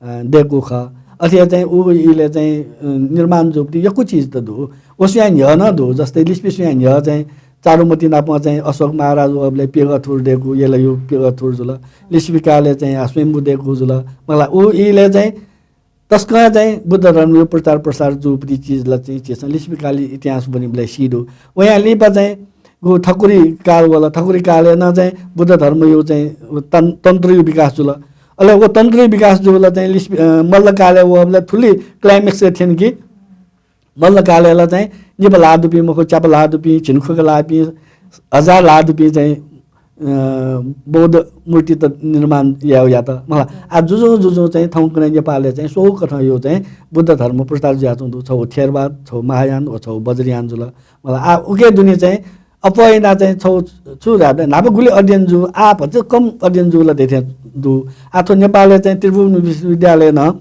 दय्कूगु खः। अथे हे चाहिँ उगु इलय् चाहिँ, अ, निर्माण जूपिं यक्व चिजत दु। व स्वयां न्ह्यः नं दु। जस्तै लिच्छवि स्वयां न्ह्यः चाहिँ चारुमति नाप चाहिँ अशोक महाराज वःबलय् प्यघः थुर दय्कूगु, यलया प्यघः थुर जुल। लिच्छवि कालय् चाहिँ आ स्वयम्भू दय्कूगु जुल। मला, उगु इलय् चाहिँ तसकं चाहिँ बुद्ध धर्मया प्रचार प्रसार जूपिं चिज ला चाहिँ झीसं लिच्छवि कालया इतिहास ब्वनीबलय् सी दु। वयां लिपा चाहिँ गु ठकुरी काल वल। ठकुरी कालय् नं चाहिँ बुद्ध धर्मया चाहिँ तन-, तन्त्रया विकास जुल। अले व तन्त्रया विकास जूबलय् चाहिँ लिच्छवि, अ, मल्ल कालय् वःबलय् थुलि climax-य् थ्यन कि मल्ल कालय् ला चाहिँ निपा ल्हाः दुपिं मखु, च्यापा ल्हाः दुपिं, झिंखुगू ल्हाःपिं, हजार ल्हाः दुपिं चाहिँ, अ, बौद्ध मूर्तित निर्माण यायेगु यात। मला, आ जुजुं जुजुं चाहिँ थौंकन्हय् नेपालय् चाहिँ स्वंगू कथंया चाहिँ बुद्ध धर्म प्रचार जुयाच्वंगु दु। छगू थेरवाद, छगू महायान व छगू वज्रयान जुल। मला, आ उके दुने चाहिँ अप्वः यानाः चाहिँ छगू छु धाःसा न्हापा गुलि अध्ययन जू, आ भचा कम अध्ययन जू ला धइथें दु। आ थ्व नेपालय् चाहिँ त्रिभुवन विश्वविद्यालयं नं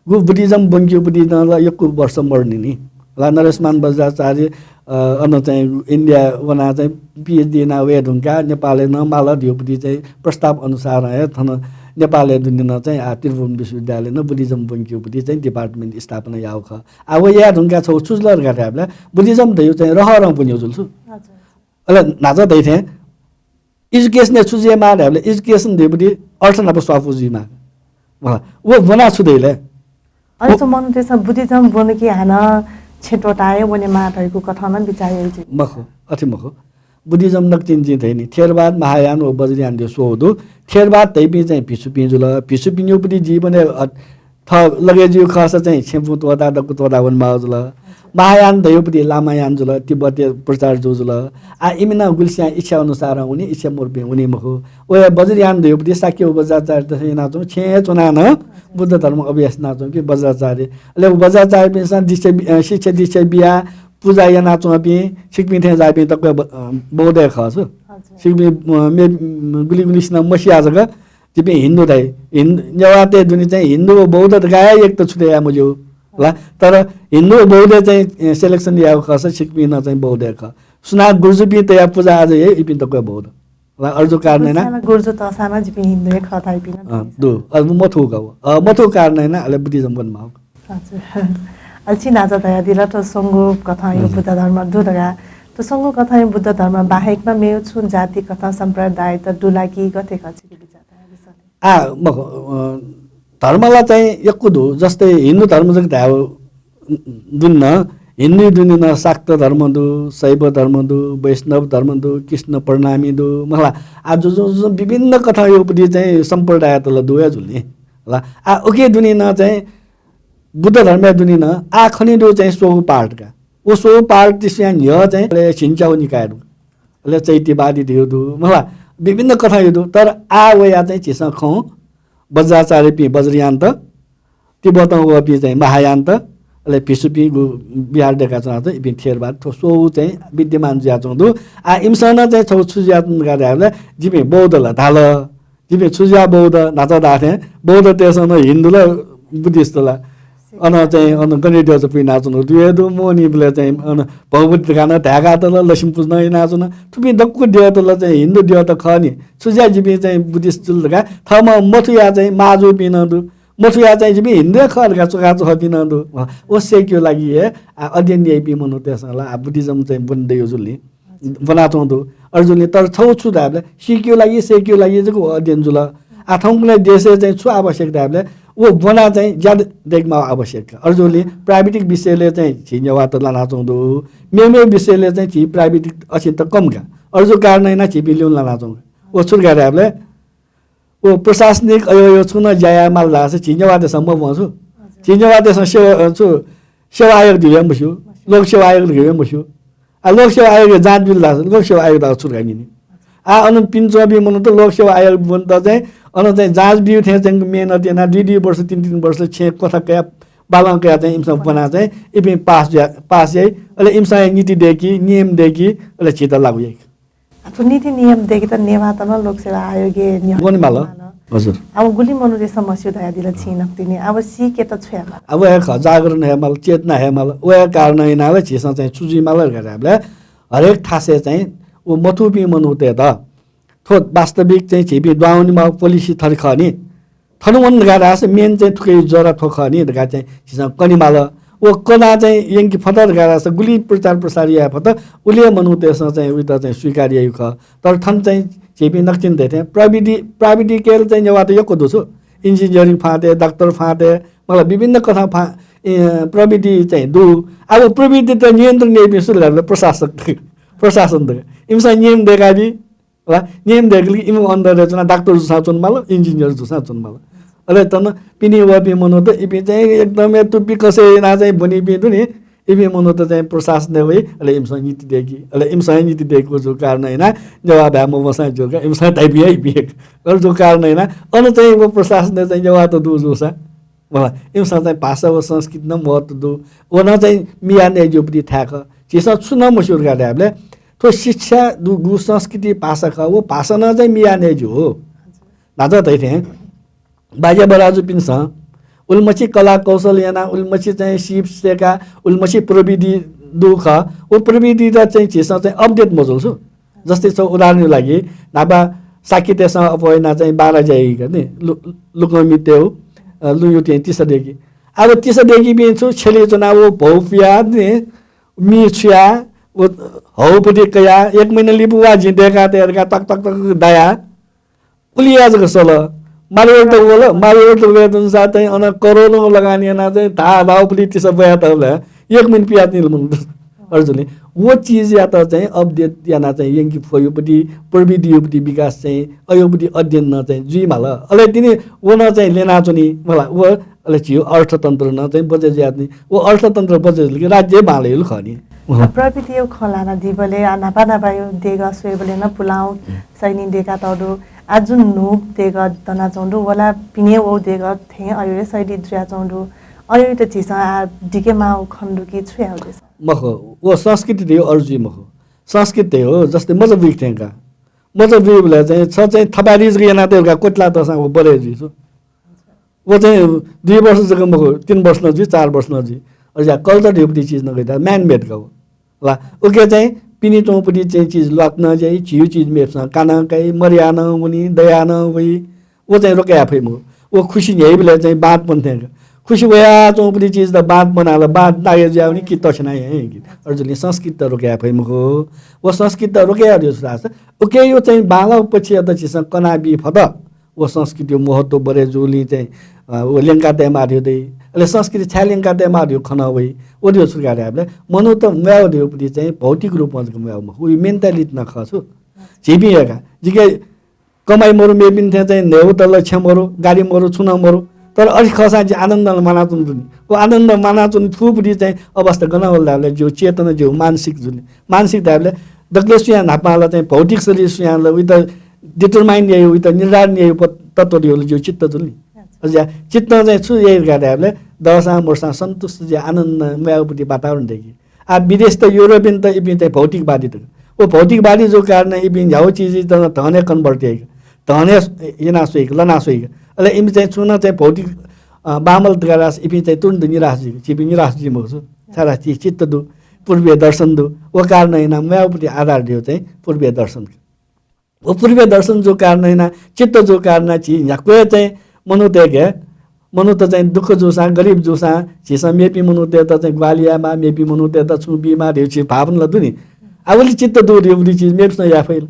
गु Buddhism ब्वंकेगु Buddhism ला यक्व वर्ष मदुनि नि। ला नरेशमान बज्राचार्य, अ, अन चाहिँ इन्डिया वनाः चाहिँ PhD याना वये धुंकाः नेपालय् नं माल धइगु चाहिँ प्रस्ताव अनुसारं हे थन नेपालय् दुने नं चाहिँ आ त्रिभुवन विश्वविद्यालयं नं Buddhism ब्वंकेगु चाहिँ department स्थापना याःगु खः। आ व याये धुंकाः छगू छु जुल धकाः धायेबलय् Buddhism धइगु चाहिँ रहरं ब्वनीगु जुल छु। हजुर। अले न्हाचः धइथें education-य् छु जुइमाः धायेबलय् education धइगु अर्थ नाप स्वापू जुइमाः। अँ, व ब्वनाः छु दइ ले? अले व छु मनूतय्सं Buddhism ब्वन कि हानं छेँ त्वःताः हे वनेमाः धइगु कथं नं बिचाः याइ जुइ। मखु, अथे मखु। Buddhism नकतिनि जिं धयानि, थेरवाद, महायान व वज्रयान धइगु स्वंगू दु। थेरवाद धइपिं चाहिँ भिक्षुपिं जुल। भिक्षुपिनिगु जीवनय्, अ, थः लगय् जूगु खःसा चाहिँ छेँपुं त्वःताः दक्व त्वःताः वनेमाःगु जुल। महायान धइगु लामायान जुल, तिब्बतय् प्रचार जूगु जुल। आ इमि नं गुलिस्यां इच्छा अनुसारं वनी, इच्छा मदुपिं वनी मखु। व हे वज्रयान धइगु शाक्य व वज्राचार्यतय्सं यानाच्वंगु, छेँय् च्वनाः नं बुद्ध धर्म अभ्यास यानाच्वंपिं वज्राचार्य। अले वज्राचार्यपिन्सं दीक्षा बि-, अ, शिक्षा दीक्षा बियाः पुजा यानाच्वंपिं छिकपिं थें ज्याःपिं तक्व ब-, अ, बौद्ध हे खः छु। हजुर। छिकपिं, अ, मे-, गुलि गुलिसिनं मसियाः जक जिपिं हिन्दू धाइ। हिन्द-, नेवाःतय् दुने चाहिँ हिन्दू व बौद्ध धकाः हे यक्व छुट्याया मज्यू ला। तर हिन्दू व बौद्ध चाहिँ, ए, selection यायेगु खःसा छिकपिं नं चाहिँ बौद्ध हे खः। सुनां गुर्जुपिं तयाः पुजा आजु याइ, इपिं तक्व बौद्ध ला। अय् जूगु कारणं यानाः गुर्जुपिं तःसां नं जिपिं हिन्दू हे खः धाइपिं नं अँ, दु। अ, मथूगु, अ, मथूगु कारणं यानाः अले Buddhism ब्वनेमाःगु। हजुर। अले छिं न्हाचः धयादिल थ्व स्वंगू कथंया बुद्ध धर्म दु धकाः। थ्व स्वंगू कथंया बुद्ध धर्म बाहेक नं मेगु छुं जाति कथं सम्प्रदायत दु ला कि गथे खः छिगु बिचाः? आ, मखु, अ, धर्म ला चाहिँ यक्व दु, जस्तै हिन्दू धर्म जक धायेगु दुने नं, हिन्दू दुने नं शाक्त धर्म दु, शैव धर्म दु, वैष्णव धर्म दु, कृष्ण प्रणामी दु, मला। आ, जुजुं जुजुं विभिन्न कथंया उपरि चाहिँ सम्प्रदायत ला दु हे जुल नि, ला। आ, उके दुने नं चाहिँ बुद्ध धर्मया दुने नं आ खने दु चाहिँ स्वंगू part का। व स्वंगू part तिस्यां न्ह्यः चाहिँ अले झिंच्यागू निकाय दु। अले चैत्यवादी धइगु दु, मला, विभिन्न कथंया दु। तर आ वया चाहिँ झीसं खँ वज्राचार्यपिं वज्रयानत, तिब्बतं वःपिं चाहिँ महायानत, अले भिक्षुपिं गु विहार दय्काच्वनाच्वं, इपिं थेरवाद थ्व स्वउ चाहिँ विद्यमान जुयाच्वंगु दु। आ, इमिसं नं चाहिँ छगू छु जुयाच्वन धकाः धायेबलय् जिपिं बौद्ध ला धाल। जिपिं छु जुया बौद्ध न्हाचः धाःथें बौद्धतय्सं नं हिन्दू ला बुद्धिस्ट ला। अन चाहिँ अन गणेश द्यःचा पुइनाच्वन, दुहे दु मोहनीबलय् चाहिँ अन भगवती धकाः नं धाय्कातल, लक्ष्मी पूजन यानाच्वन। थुपिं दक्व द्यःत ला चाहिँ हिन्दू द्यःत खः नि। छु जुया जिपिं चाहिँ बुद्धिस्ट जुल धकाः थःम्हं मथुया चाहिँ माजुपिं नं दु। मथुया चाहिँ जिपिं हिन्दू हे खः धकाः च्वकाच्वःपिं नं दु। व सेक्यु लागि हे, आ, अध्ययन याइपिं मनूतय्सं ला, आ, बुद्धिज्म चाहिँ ब्वने दयु जुल नि। ब्वनाच्वं दु। अय् जुल नि, तर छगू छु धायेबलय् सिक्यु लागि, सेक्यु लागि जक व अध्ययन जुल। आ, थौंकन्हय् देशय् चाहिँ छु आवश्यक धायेबलय् व ब्वना चाहिँ ज्या दय्केमाः आवश्यक। अय् जुल नि, प्राविधिक विषयलय् चाहिँ झी नेवाःत लानाच्वं दु। मेमेगु विषयलय् चाहिँ झी प्राविधिक अछिन त कम का। अय् जु कारणं यानाः झीपिं ल्यूने लानाच्वं का। व छु धकाः धायेबलय् व प्रशासनिक अयो अयो छुं नं ज्या यायेमाल धाःसा झी नेवाःतय्सं मब्वं छु। झी नेवाःतय्सं सेवा, अ, छु, सेवा आयोग धइगु हे मस्यू, लोक सेवा आयोग धइगु हे मस्यू। आ, लोक सेवा आयोगय् जाँच बिल धाःसा लोक सेवा आयोग धाःसा छु धकाः न्यनी। आ, अन पिने च्वंपिं मनूत लोक सेवा आयोग ब्वनेत चाहिँ अन चाहिँ जाँच बिउ थें चाहिँ मेहनत यानाः दुई दुई वर्ष, तीन तीन वर्ष छेँय् क्वथा कयाः, बालं कयाः चाहिँ इमिसं ब्वनाः चाहिँ इपिं पास जुया, पास याइ। अले इमिसं हे नीति दय्की, नियम दय्की, अले झीत लागू याइ। आ, थ्व नीति नियम दय्केत नेवाःत नं लोकसेवा आयोगय् न्ह्यः ब्वनेमाल। हजुर। अब गुलि मनूतय्सं मस्यू धयादिल छिं नकतिनि। अब सीकेत छु यायेमाल? अब हे खः, जागरण हयेमाल, चेतना हयेमाल। व हे कारणं यानाः ला झीसं चाहिँ छु जुइमाल धकाः धायेबलय् हरेक थासय् चाहिँ व मथूपिं मनूतय्त थ्व वास्तविक चाहिँ झीपिं दुहां वनेमाःगु policy थथे खः नि। थन वन धकाः धाःसा main चाहिँ थुकिया जरा थ्व खः नि धकाः चाहिँ झीसं कनेमाल। व कनाः चाहिँ यंके फत धकाः धाःसा गुलि प्रचार प्रसार याये फत, उलि हे मनूतय्सं चाहिँ उइत चाहिँ स्वीकार याइगु खः। तर थन चाहिँ झीपिं नकतिनि धयाथें प्रविधि, प्राविधिकय् चाहिँ नेवाःत यक्व दु छु। Engineering फाँतय्, डाक्टर फाँतय्, मतलब विभिन्न कथं फाँ, ए, प्रविधि चाहिँ दु। अब प्रविधित नियन्त्रण याइपिं सु धाःसा प्रशासक, प्रशासन दु। इमिसं नियम दय्काबी, ला, नियम दय्कल कि इमिगु under-य् च्वनाः डाक्टर जूसां च्वनेमाल, engineer जूसां च्वनेमाल। अले थन पिने वःपिं मनूत इपिं चाहिँ एकदम हे तुपि कसय् यानाः चाहिँ ब्वनीपिं दु नि, इपिं मनूत चाहिँ प्रशासनय् वइ, अले इमिसं नीति दय्की, अले इमिसं हे नीति दय्कूगु जूगु कारणं यानाः नेवाः भाय् मब्वंसां ज्यू का, इमिसं धाइपिं हे इपिं हे। अले जूगु कारणं यानाः अन चाहिँ व प्रशासनय् चाहिँ नेवाःत दु जूसां, मला, इमिसं चाहिँ भाषा व संस्कृति नं महत्व दु, व नं चाहिँ मिया नये ज्यूगु थाय् खः। झीसं छु नं मस्यू धकाः धायेबलय् थ्व शिक्षा दुगु संस्कृति भाषा खः, व भाषा नं चाहिँ मिया नये ज्यू हो। न्हाचः धइथें बाज्या बराजुपिन्सं उलिमछि कला कौशल यानाः, उलिमछि चाहिँ सीप सय्काः, उलिमछि प्रविधि दु खः। व प्रविधित चाहिँ झीसं चाहिँ update मजुल छु। जस्तै छगू उदाहरणया लागि न्हापा शाक्यतय्सं अप्वः यानाः चाहिँ बारा ज्या याइगु नि, लु-, लुकंमितय्गु, अ, लुँयुतय् तिसा दय्की। अब तिसा दय्कीपिं छु छ्यलय् च्वनाः व भौ पुयाः नि, मि छुयाः, व हौपति कयाः, एक महिना लिपु वा जिं दय्कातये धकाः तक तक तक दायाः उलि याः जक सल। मार्वेलत वल, मार्वेलत वये धुंसा चाहिँ अन करोडौं लगानी यानाः चाहिँ धाः धाःपति तिसा ब्वयातःबलय् एक महिना पियातनिल मनूत। अय् जुल नि, व चिजयात चाहिँ update यानाः चाहिँ यंके फयोपति, प्रविधियोपति विकास चाहिँ अयोपति अध्ययन नं चाहिँ जुइमाल। अले तिनि व नं चाहिँ ल्यनाच्वनी, मला, व अले झीगु अर्थतन्त्र नं चाहिँ बचय् जुयाच्वनी। व अर्थतन्त्र बचय् जुल कि राज्य बांलाइगु खः नि। अँ। प्रविधिया खँ ल्हानादीबलय् आ न्हापा न्हापाया देगः स्वयेबलय् नं पुलांगु सैनिक दय्कातःगु दु। आः जुन न्हूगु देगः दनाच्वंगु दु, व ला पिने वःगु देगः थें अयो हे शैली जुयाच्वंगु दु। अयोयात झीसं आः दिकेमाःगु खनेदु कि छु यायेगु झीसं? मखु, व संस्कृति धइगु अरु जुइ मखु। संस्कृति धइगु जस्तै मचा बुइक थें का। मचा बुइबलय् चाहिँ छ चाहिँ थपाय् जक यानातये धकाः क्वत्लातःसां व बरय् जुइ छु। व चाहिँ दुई वर्ष जक मखु, तीन वर्ष नं जुइ, चार वर्ष नं जुइ। अले या culture धइगुपति चिज नं गथे man made का व। ला, उके चाहिँ पिने च्वंगुपति चाहिँ चिज ल्वात नं ज्याइ, झीगु चिज मेपिन्सं का नं काइ, मदया नं वनी, दया नं वइ। व चाहिँ रोके याये फइ मखु। व खुसि न्ह्याइबलय् चाहिँ बाँध ब्वने थें का। खुसि वयाच्वंगुपति चिजत बाँध ब्वनाः ला बाँध नागे जुयावनी कि तछ्यानाः हे कि। अय् जुल नि संस्कृतित रोके याये फइ मखु। व संस्कृतित रोके याये धइगु छु धाःसा उकेया चाहिँ बांलाःगु पक्षयात झीसं कनाबी फत। व संस्कृतिया महत्व बरय् जूगुलिं चाहिँ, अ, व ल्यंका तयेमाः धइगु दइ। अले संस्कृति छाय् ल्यंका तयेमाः धइगु खँ नं वइ। व धइगु छु धकाः धायेबलय् मनूत म्वायेगु धइगुपति चाहिँ भौतिक रूपं जक म्वायेगु मखु, व mentality नं खः छु। झीपिं हे का, जिके कमाइ मरु, मेपिं थें चाहिँ न्हय्गू तल छेँ मरु, गाडी मरु, छुं नं मरु, तर अथे खःसां जि आनन्द मानाच्वने दु नि। व आनन्द मानाच्वने फुपति चाहिँ अवस्था गन वल धाःबलय् जिगु चेतना, जिगु मानसिक जुल नि। मानसिक धाःबलय् दकलय् स्वयां न्हापां ला चाहिँ भौतिक शरीर स्वयां ला उइत determine याइगु, उइत निर्धारण याइगु प-, तत्त्व धइगु ला जिगु चित्त जुल नि। अझ या चित्तं चाहिँ छु याइ धकाः धायेबलय् दःसां मरुसां सन्तुष्ट जुयाः आनन्द म्वाःगुपट्टि वातावरण दय्‌की। आ, विदेशत, युरोपियनत इपिं चाहिँ भौतिकवादीत। व भौतिकवादी जूगु कारणं इपिं न्ह्यागु चिजयात नं धनय् convert याइगु, धनय् याना स्वइगु, लना स्वइगु। अले इमि चाहिँ छुं नं चाहिँ भौतिक, अ, बांमल धकाः धाःसा इपिं चाहिँ तुरुन्त निराश जुइगु, झीपिं निराश जुइ मखु छु। छाय्‌धाःसा झी चित्त दु, पूर्वीय दर्शन दु। व कारणं यानाः म्वाःगुपट्टि आधार दय्‌गु चाहिँ पूर्वीय दर्शन। व पूर्वीय दर्शन जूगु कारणं यानाः, चित्त जूगु कारणं झी न्ह्याक्व हे चाहिँ मनूतय्‌के, मनूत चाहिँ दुःख जूसां, गरिब जूसां झीसं मेपिं मनूतय्‌त चाहिँ ग्वाहालि यायेमाः, मेपिं मनूतय्‌त छुं बीमाः धइगु झी भावना ला दु नि। आ, उलि चित्त दु धइगुपट्टि चिज मेपिन्सं याये फइ ला।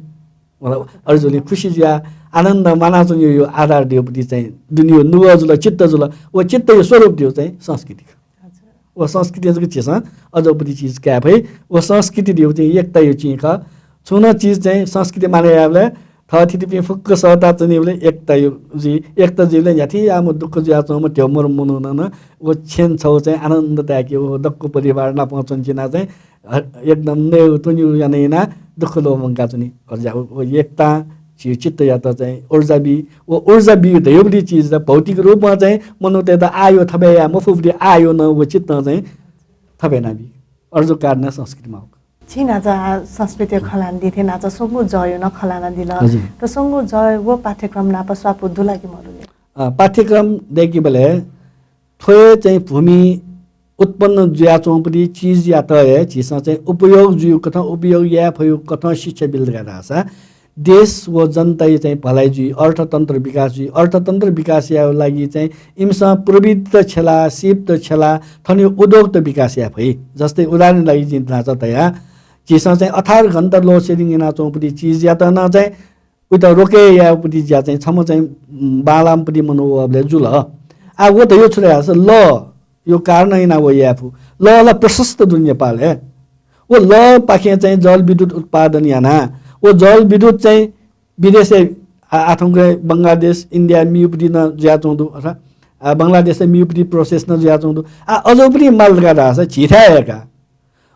मतलब, अले जुलिं खुसी जुयाः आनन्द मानाच्वनेगु आधार दइगुपट्टि चाहिँ दुनेगु नुगः जुल, चित्त जुल। व चित्तया स्वरूप दइगु चाहिँ संस्कृति। हजुर। व संस्कृति जक झीसं अझ उपट्टि चिज काये फइ। व संस्कृति धइगु चाहिँ एकताया चिं खः। छुं नं चिज चाहिँ संस्कृति मानय् यायेबलय् थःथितिपिं फुक्क सःता च्वनीबलय् एकता जुइ। एकता जुइबलय् न्ह्याथे याःम्ह दुःख जुयाच्वंम्ह ध्यबा मरुम्ह मनुखं नं व छेँ छगू चाहिँ आनन्द ताय्‌के, व दक्व परिवार नाप च्वने चिनाः चाहिँ ह-, एकदम नयेगु त्वनेगु याना यानाः दुःख ल्वःमंका च्वनी। अझ व एकतां झी चित्तयात चाहिँ ऊर्जा बी। व ऊर्जा बी धइगुपट्टि चिज त भौतिक रूपमा चाहिँ मनूतय्‌त आः यः थपय् याये मफुगुपट्टि आः यः नं व चित्तं चाहिँ थपय् यानाबी। अय् जूगु कारणं संस्कृति माःगु। छिं न्हाचः संस्कृतिया खँ ल्हानादी थें न्हाचः स्वंगू जःया नं खँ ल्हानादिल। हजुर। त स्वंगू जः व पाठ्यक्रम नाप स्वापू दु ला कि मदु ले? अ, पाठ्यक्रम दय्‌केबलय् थ्व हे चाहिँ भूमि उत्पन्न जुयाच्वंगुपट्टि चिजयात हे झीसं चाहिँ उपयोग जुइगु कथं, उपयोग याये फइगु कथं शिक्षा बिल धकाः धाःसा देश व जनताया चाहिँ भलाइ जुइ, अर्थतन्त्र विकास जुइ। अर्थतन्त्र विकास यायेगु लागि चाहिँ इमिसं प्रविधित छ्यला, सीपत छ्यला, थनया उद्योगत विकास याये फइ। जस्तै उदाहरणया लागि जिं न्हाचः धया, झीसं चाहिँ अठार घण्टा load shedding यानाच्वंगुपट्टि चिजयात नं चाहिँ उइत रोके यायेगुपट्टि ज्या चाहिँ छम्ह चाहिँ, उम्, बांलाःम्हपट्टि मनू वःबलय् जुल। आ, व धइगु छु धाःसा लःया कारणं यानाः व याये फु। लः ला प्रशस्त दु नेपालय्। व लःपाखें चाहिँ जलविद्युत उत्पादन यानाः व जलविद्युत चाहिँ विदेशय् आ-, आः थौंकन्हय् बंगलादेश, इन्डिया मियुपट्टि नं जुयाच्वंगु दु, अथवा, आ, बंगलादेशय् मियुपट्टि process नं जुयाच्वंगु दु। आ, अझ उपट्टि माल धकाः धाःसा झीथाय् हे का।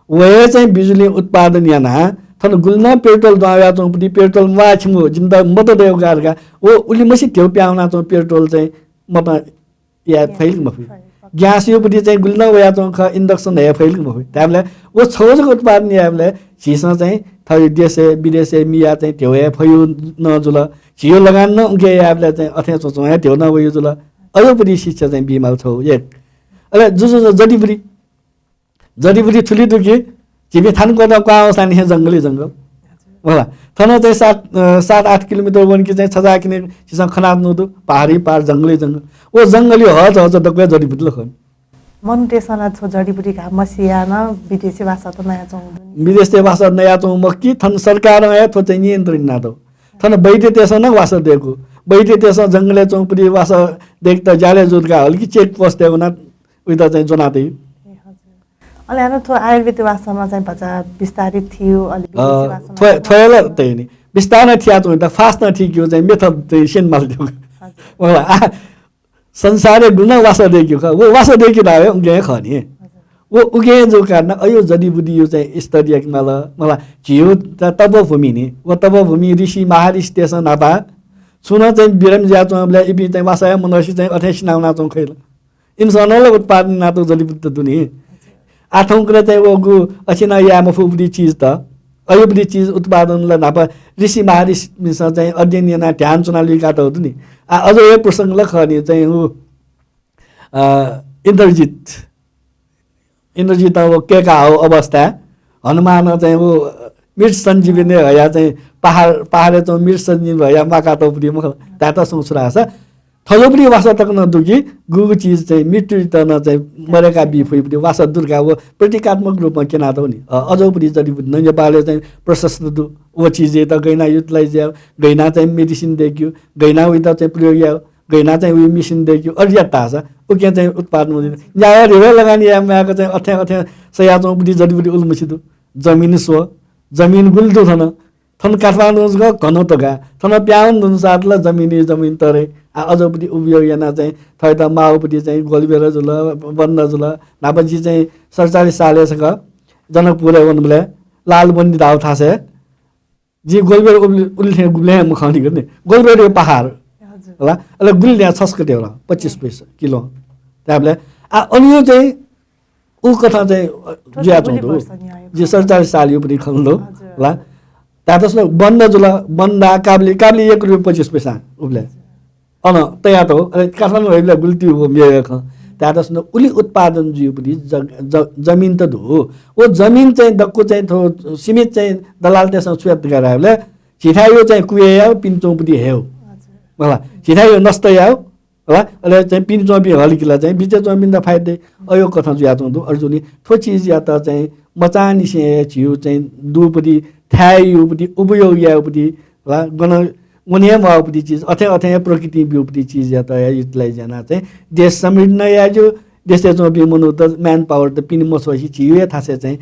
व हे चाहिँ बिजुली उत्पादन यानाः थन गुलि नं पेट्रोल दुहां वयाच्वंगुपट्टि पेट्रोल म्वाः छिमु जिमित मत दयेगु का धकाः व उलिमछि ध्यबा पिहां वनाच्वंगु पेट्रोल चाहिँ मतं याये फइ ला कि मफइ? ग्यासयापट्टि चाहिँ गुलि नं वयाच्वंगु खः, induction हये फइ ला कि मफइ? धायेबलय् व छगू जक उत्पादन यायेबलय् झीसं चाहिँ थःगु देशय्, विदेशय् मियाः चाहिँ ध्यबा हये फइगु नं जुल। झीगु लगान नं उकी यायेबलय् चाहिँ अथें च्वंच्वं हे ध्यबा नं वइगु जुल। अज्याःगुपट्टि शिक्षा चाहिँ बीमाल छगू एक। अले जुजुं जडिबुटी, जडिबुटी थुलि दु कि झीपिं थानकथं क्वहां वःसांनिसें जंगलय् जंगल। होला। थन चाहिँ सात, अ, सात आठ किलोमिटर वंकि चाहिँ छजाःकिने झीसं खनाच्वनागु दु, पहाडय् पहाड, जंगलय् जंगल। व जंगलया हःचःचा दक्व हे जडिबुटी ला खः नि। मनूतय्‌सं ला थ्व जडिबुटी का मसियाः नं विदेशी भाषात नयाच्वंगु दु नि। विदेशी भाषात नयाच्वंगु मखु कि थन सरकारं हे थ्व चाहिँ नियन्त्रण यानातःगु। थन वैद्यतय्‌सं नं वासः दय्‌कू। वैद्यतय्‌सं जंगलय् च्वंगुपट्टि वासः दय्‌केत ज्यालय् जू धकाः हल कि check post-य् वनाः उइत चाहिँ ज्वनातइ। ए, हजुर। अले हानं थ्व आयुर्वेद वासः नं चाहिँ भचा विस्तारित थियु, अले अ, विदेशी वासः नं थ्व, थ्व हे ला तइ नि। विस्तार नं थियाच्वंगु, त fast नं थीकेगु चाहिँ method चाहिँ स्यने माल दु। हजुर। मला, आ, संसारय् गुलि नं वासः दय्‌केगु खः, व वासः दय्‌के धाःगु उकिं हे खः नि। हजुर। व उकिं जूगु कारणं अज्याःगु जडिबुटीया चाहिँ स्तर याके माल। मला, झीगु त तपोभूमि नि, व तपोभूमि ऋषि महाऋषितय्‌सं न्हापा छुं नं चाहिँ बिरामी जुयाच्वंबलय् इपिं चाहिँ वासः हे मनसे चाहिँ अथें सिना वनाच्वंगु खइ ला। इमिसं नं ला उत्पादन यानातःगु जडिबुटी त दु नि। आः थौंकन्हय् चाहिँ वःगु अथे नं याये मफुगुपट्टि चिज त, अज्याःगुपट्टि चिज उत्पादन ला न्हापा ऋषि महाऋषिमिसं चाहिँ अध्ययन यानाः ध्यान च्वनाः लुइकातःगु दु नि। आः अज्याःगु हे प्रसंग ला खः नि चाहिँ उ, अ, इन्द्रजित, इन्द्रजितं व कय्‌काः हःगु अवस्थाय् हनुमानं चाहिँ व मृत सञ्जीवनी हयाः चाहिँ पहाड, पहाडय् च्वंगु मृत सञ्जीवनी हयाः म्वाकातःगुपट्टि मखु ला। धायेत स्वंगु छु धाःसा थज्याःगुपट्टि वासः तक नं दु कि गुगु चिज चाहिँ मृत्युयात नं चाहिँ मदय्‌का बी फुइगुपट्टि वासः दु धकाः व प्रतीकात्मक रूपमा क्यनातःगु नि। अ, अज्याःगुपट्टि जडिबुटी नं नेपालय् चाहिँ प्रशस्त दु। व चिजयात गय् यानाः utilize यायेगु, गय् यानाः चाहिँ medicine दय्‌केगु, गय् यानाः उइत चाहिँ प्रयोग यायेगु, गय् यानाः चाहिँ उइ machine दय्‌केगु, अज्याःगु धाःसा उकिं चाहिँ उत्पादन वनी। न्यागः धिबा लगानी याये म्वायेक चाहिँ अथें अथें सयाच्वंगुपट्टि जडिबुटी उलिमछि दु। जमिन स्व, जमिन गुलि दु थन? थन काठमाडौं जक घनत्व का। थन प्याहां वने धुंसां त ला जमिन, जमिन तरे। आः अज्याःगुपट्टि उपयोग यानाः चाहिँ थःत माःगुपट्टि चाहिँ गोलबेर जुल, बन्द जुल। न्हापा जि चाहिँ सतचालिस सालय् छकः जनकपुरय् वनेबलय् लालबन्दी धाःगु थासय् जिं गोलबेर उलि, उलि थें गुबलें हे मखंनि नि। गोलबेरया पहाड। हजुर। होला। अले गुलि ल्याः छसकते होला, पच्चिस पैसा किलो। धायेबलय् आ अन चाहिँ उ कथं चाहिँ जुयाच्वंगु दु। जि सतचालिस साल यो पनि खँ दु होला। धायेत स्वया बन्द जुल, बन्द काबुली, काबुली एक रुपियाँ पच्चिस पैसा उबलय्। अन तयात हो। अले काठमाडौं वइबलय् गुलि ति हो मेगु खँ। धायेत स्वया उलि उत्पादन जुइगु पति ज-, ज-, जमिन त दु। व जमिन चाहिँ दक्व चाहिँ थ्व सीमित चाहिँ दलालतय्सं छु यात धकाः धायेबलय् झीथाय् यो चाहिँ कुयेया पिने च्वंगु पति हये हो। होला। झीथाय् यो नष्ट याये हो। होला। अले चाहिँ पिने च्वंपिं हलिकिला चाहिँ बिचय् च्वंपिन्त फाइदा दइ। अयो कथं जुयाच्वंगु दु। अय्जूगुलिं थ्व चिजयात चाहिँ मचांनिसें हे झीयो चाहिँ दु पति, थाय् यो पति, उपयोग याये पति, होला, गन वने हे मवः पति चिज, अथे अथे हे प्रकृतिं ब्यू पति चिजयात हे utilize याना चाहिँ देश समृद्ध नं याये ज्यू, देशय् च्वंपिं मनूत manpower त पिने मछ्वसि झीयो हे थासय् चाहिँ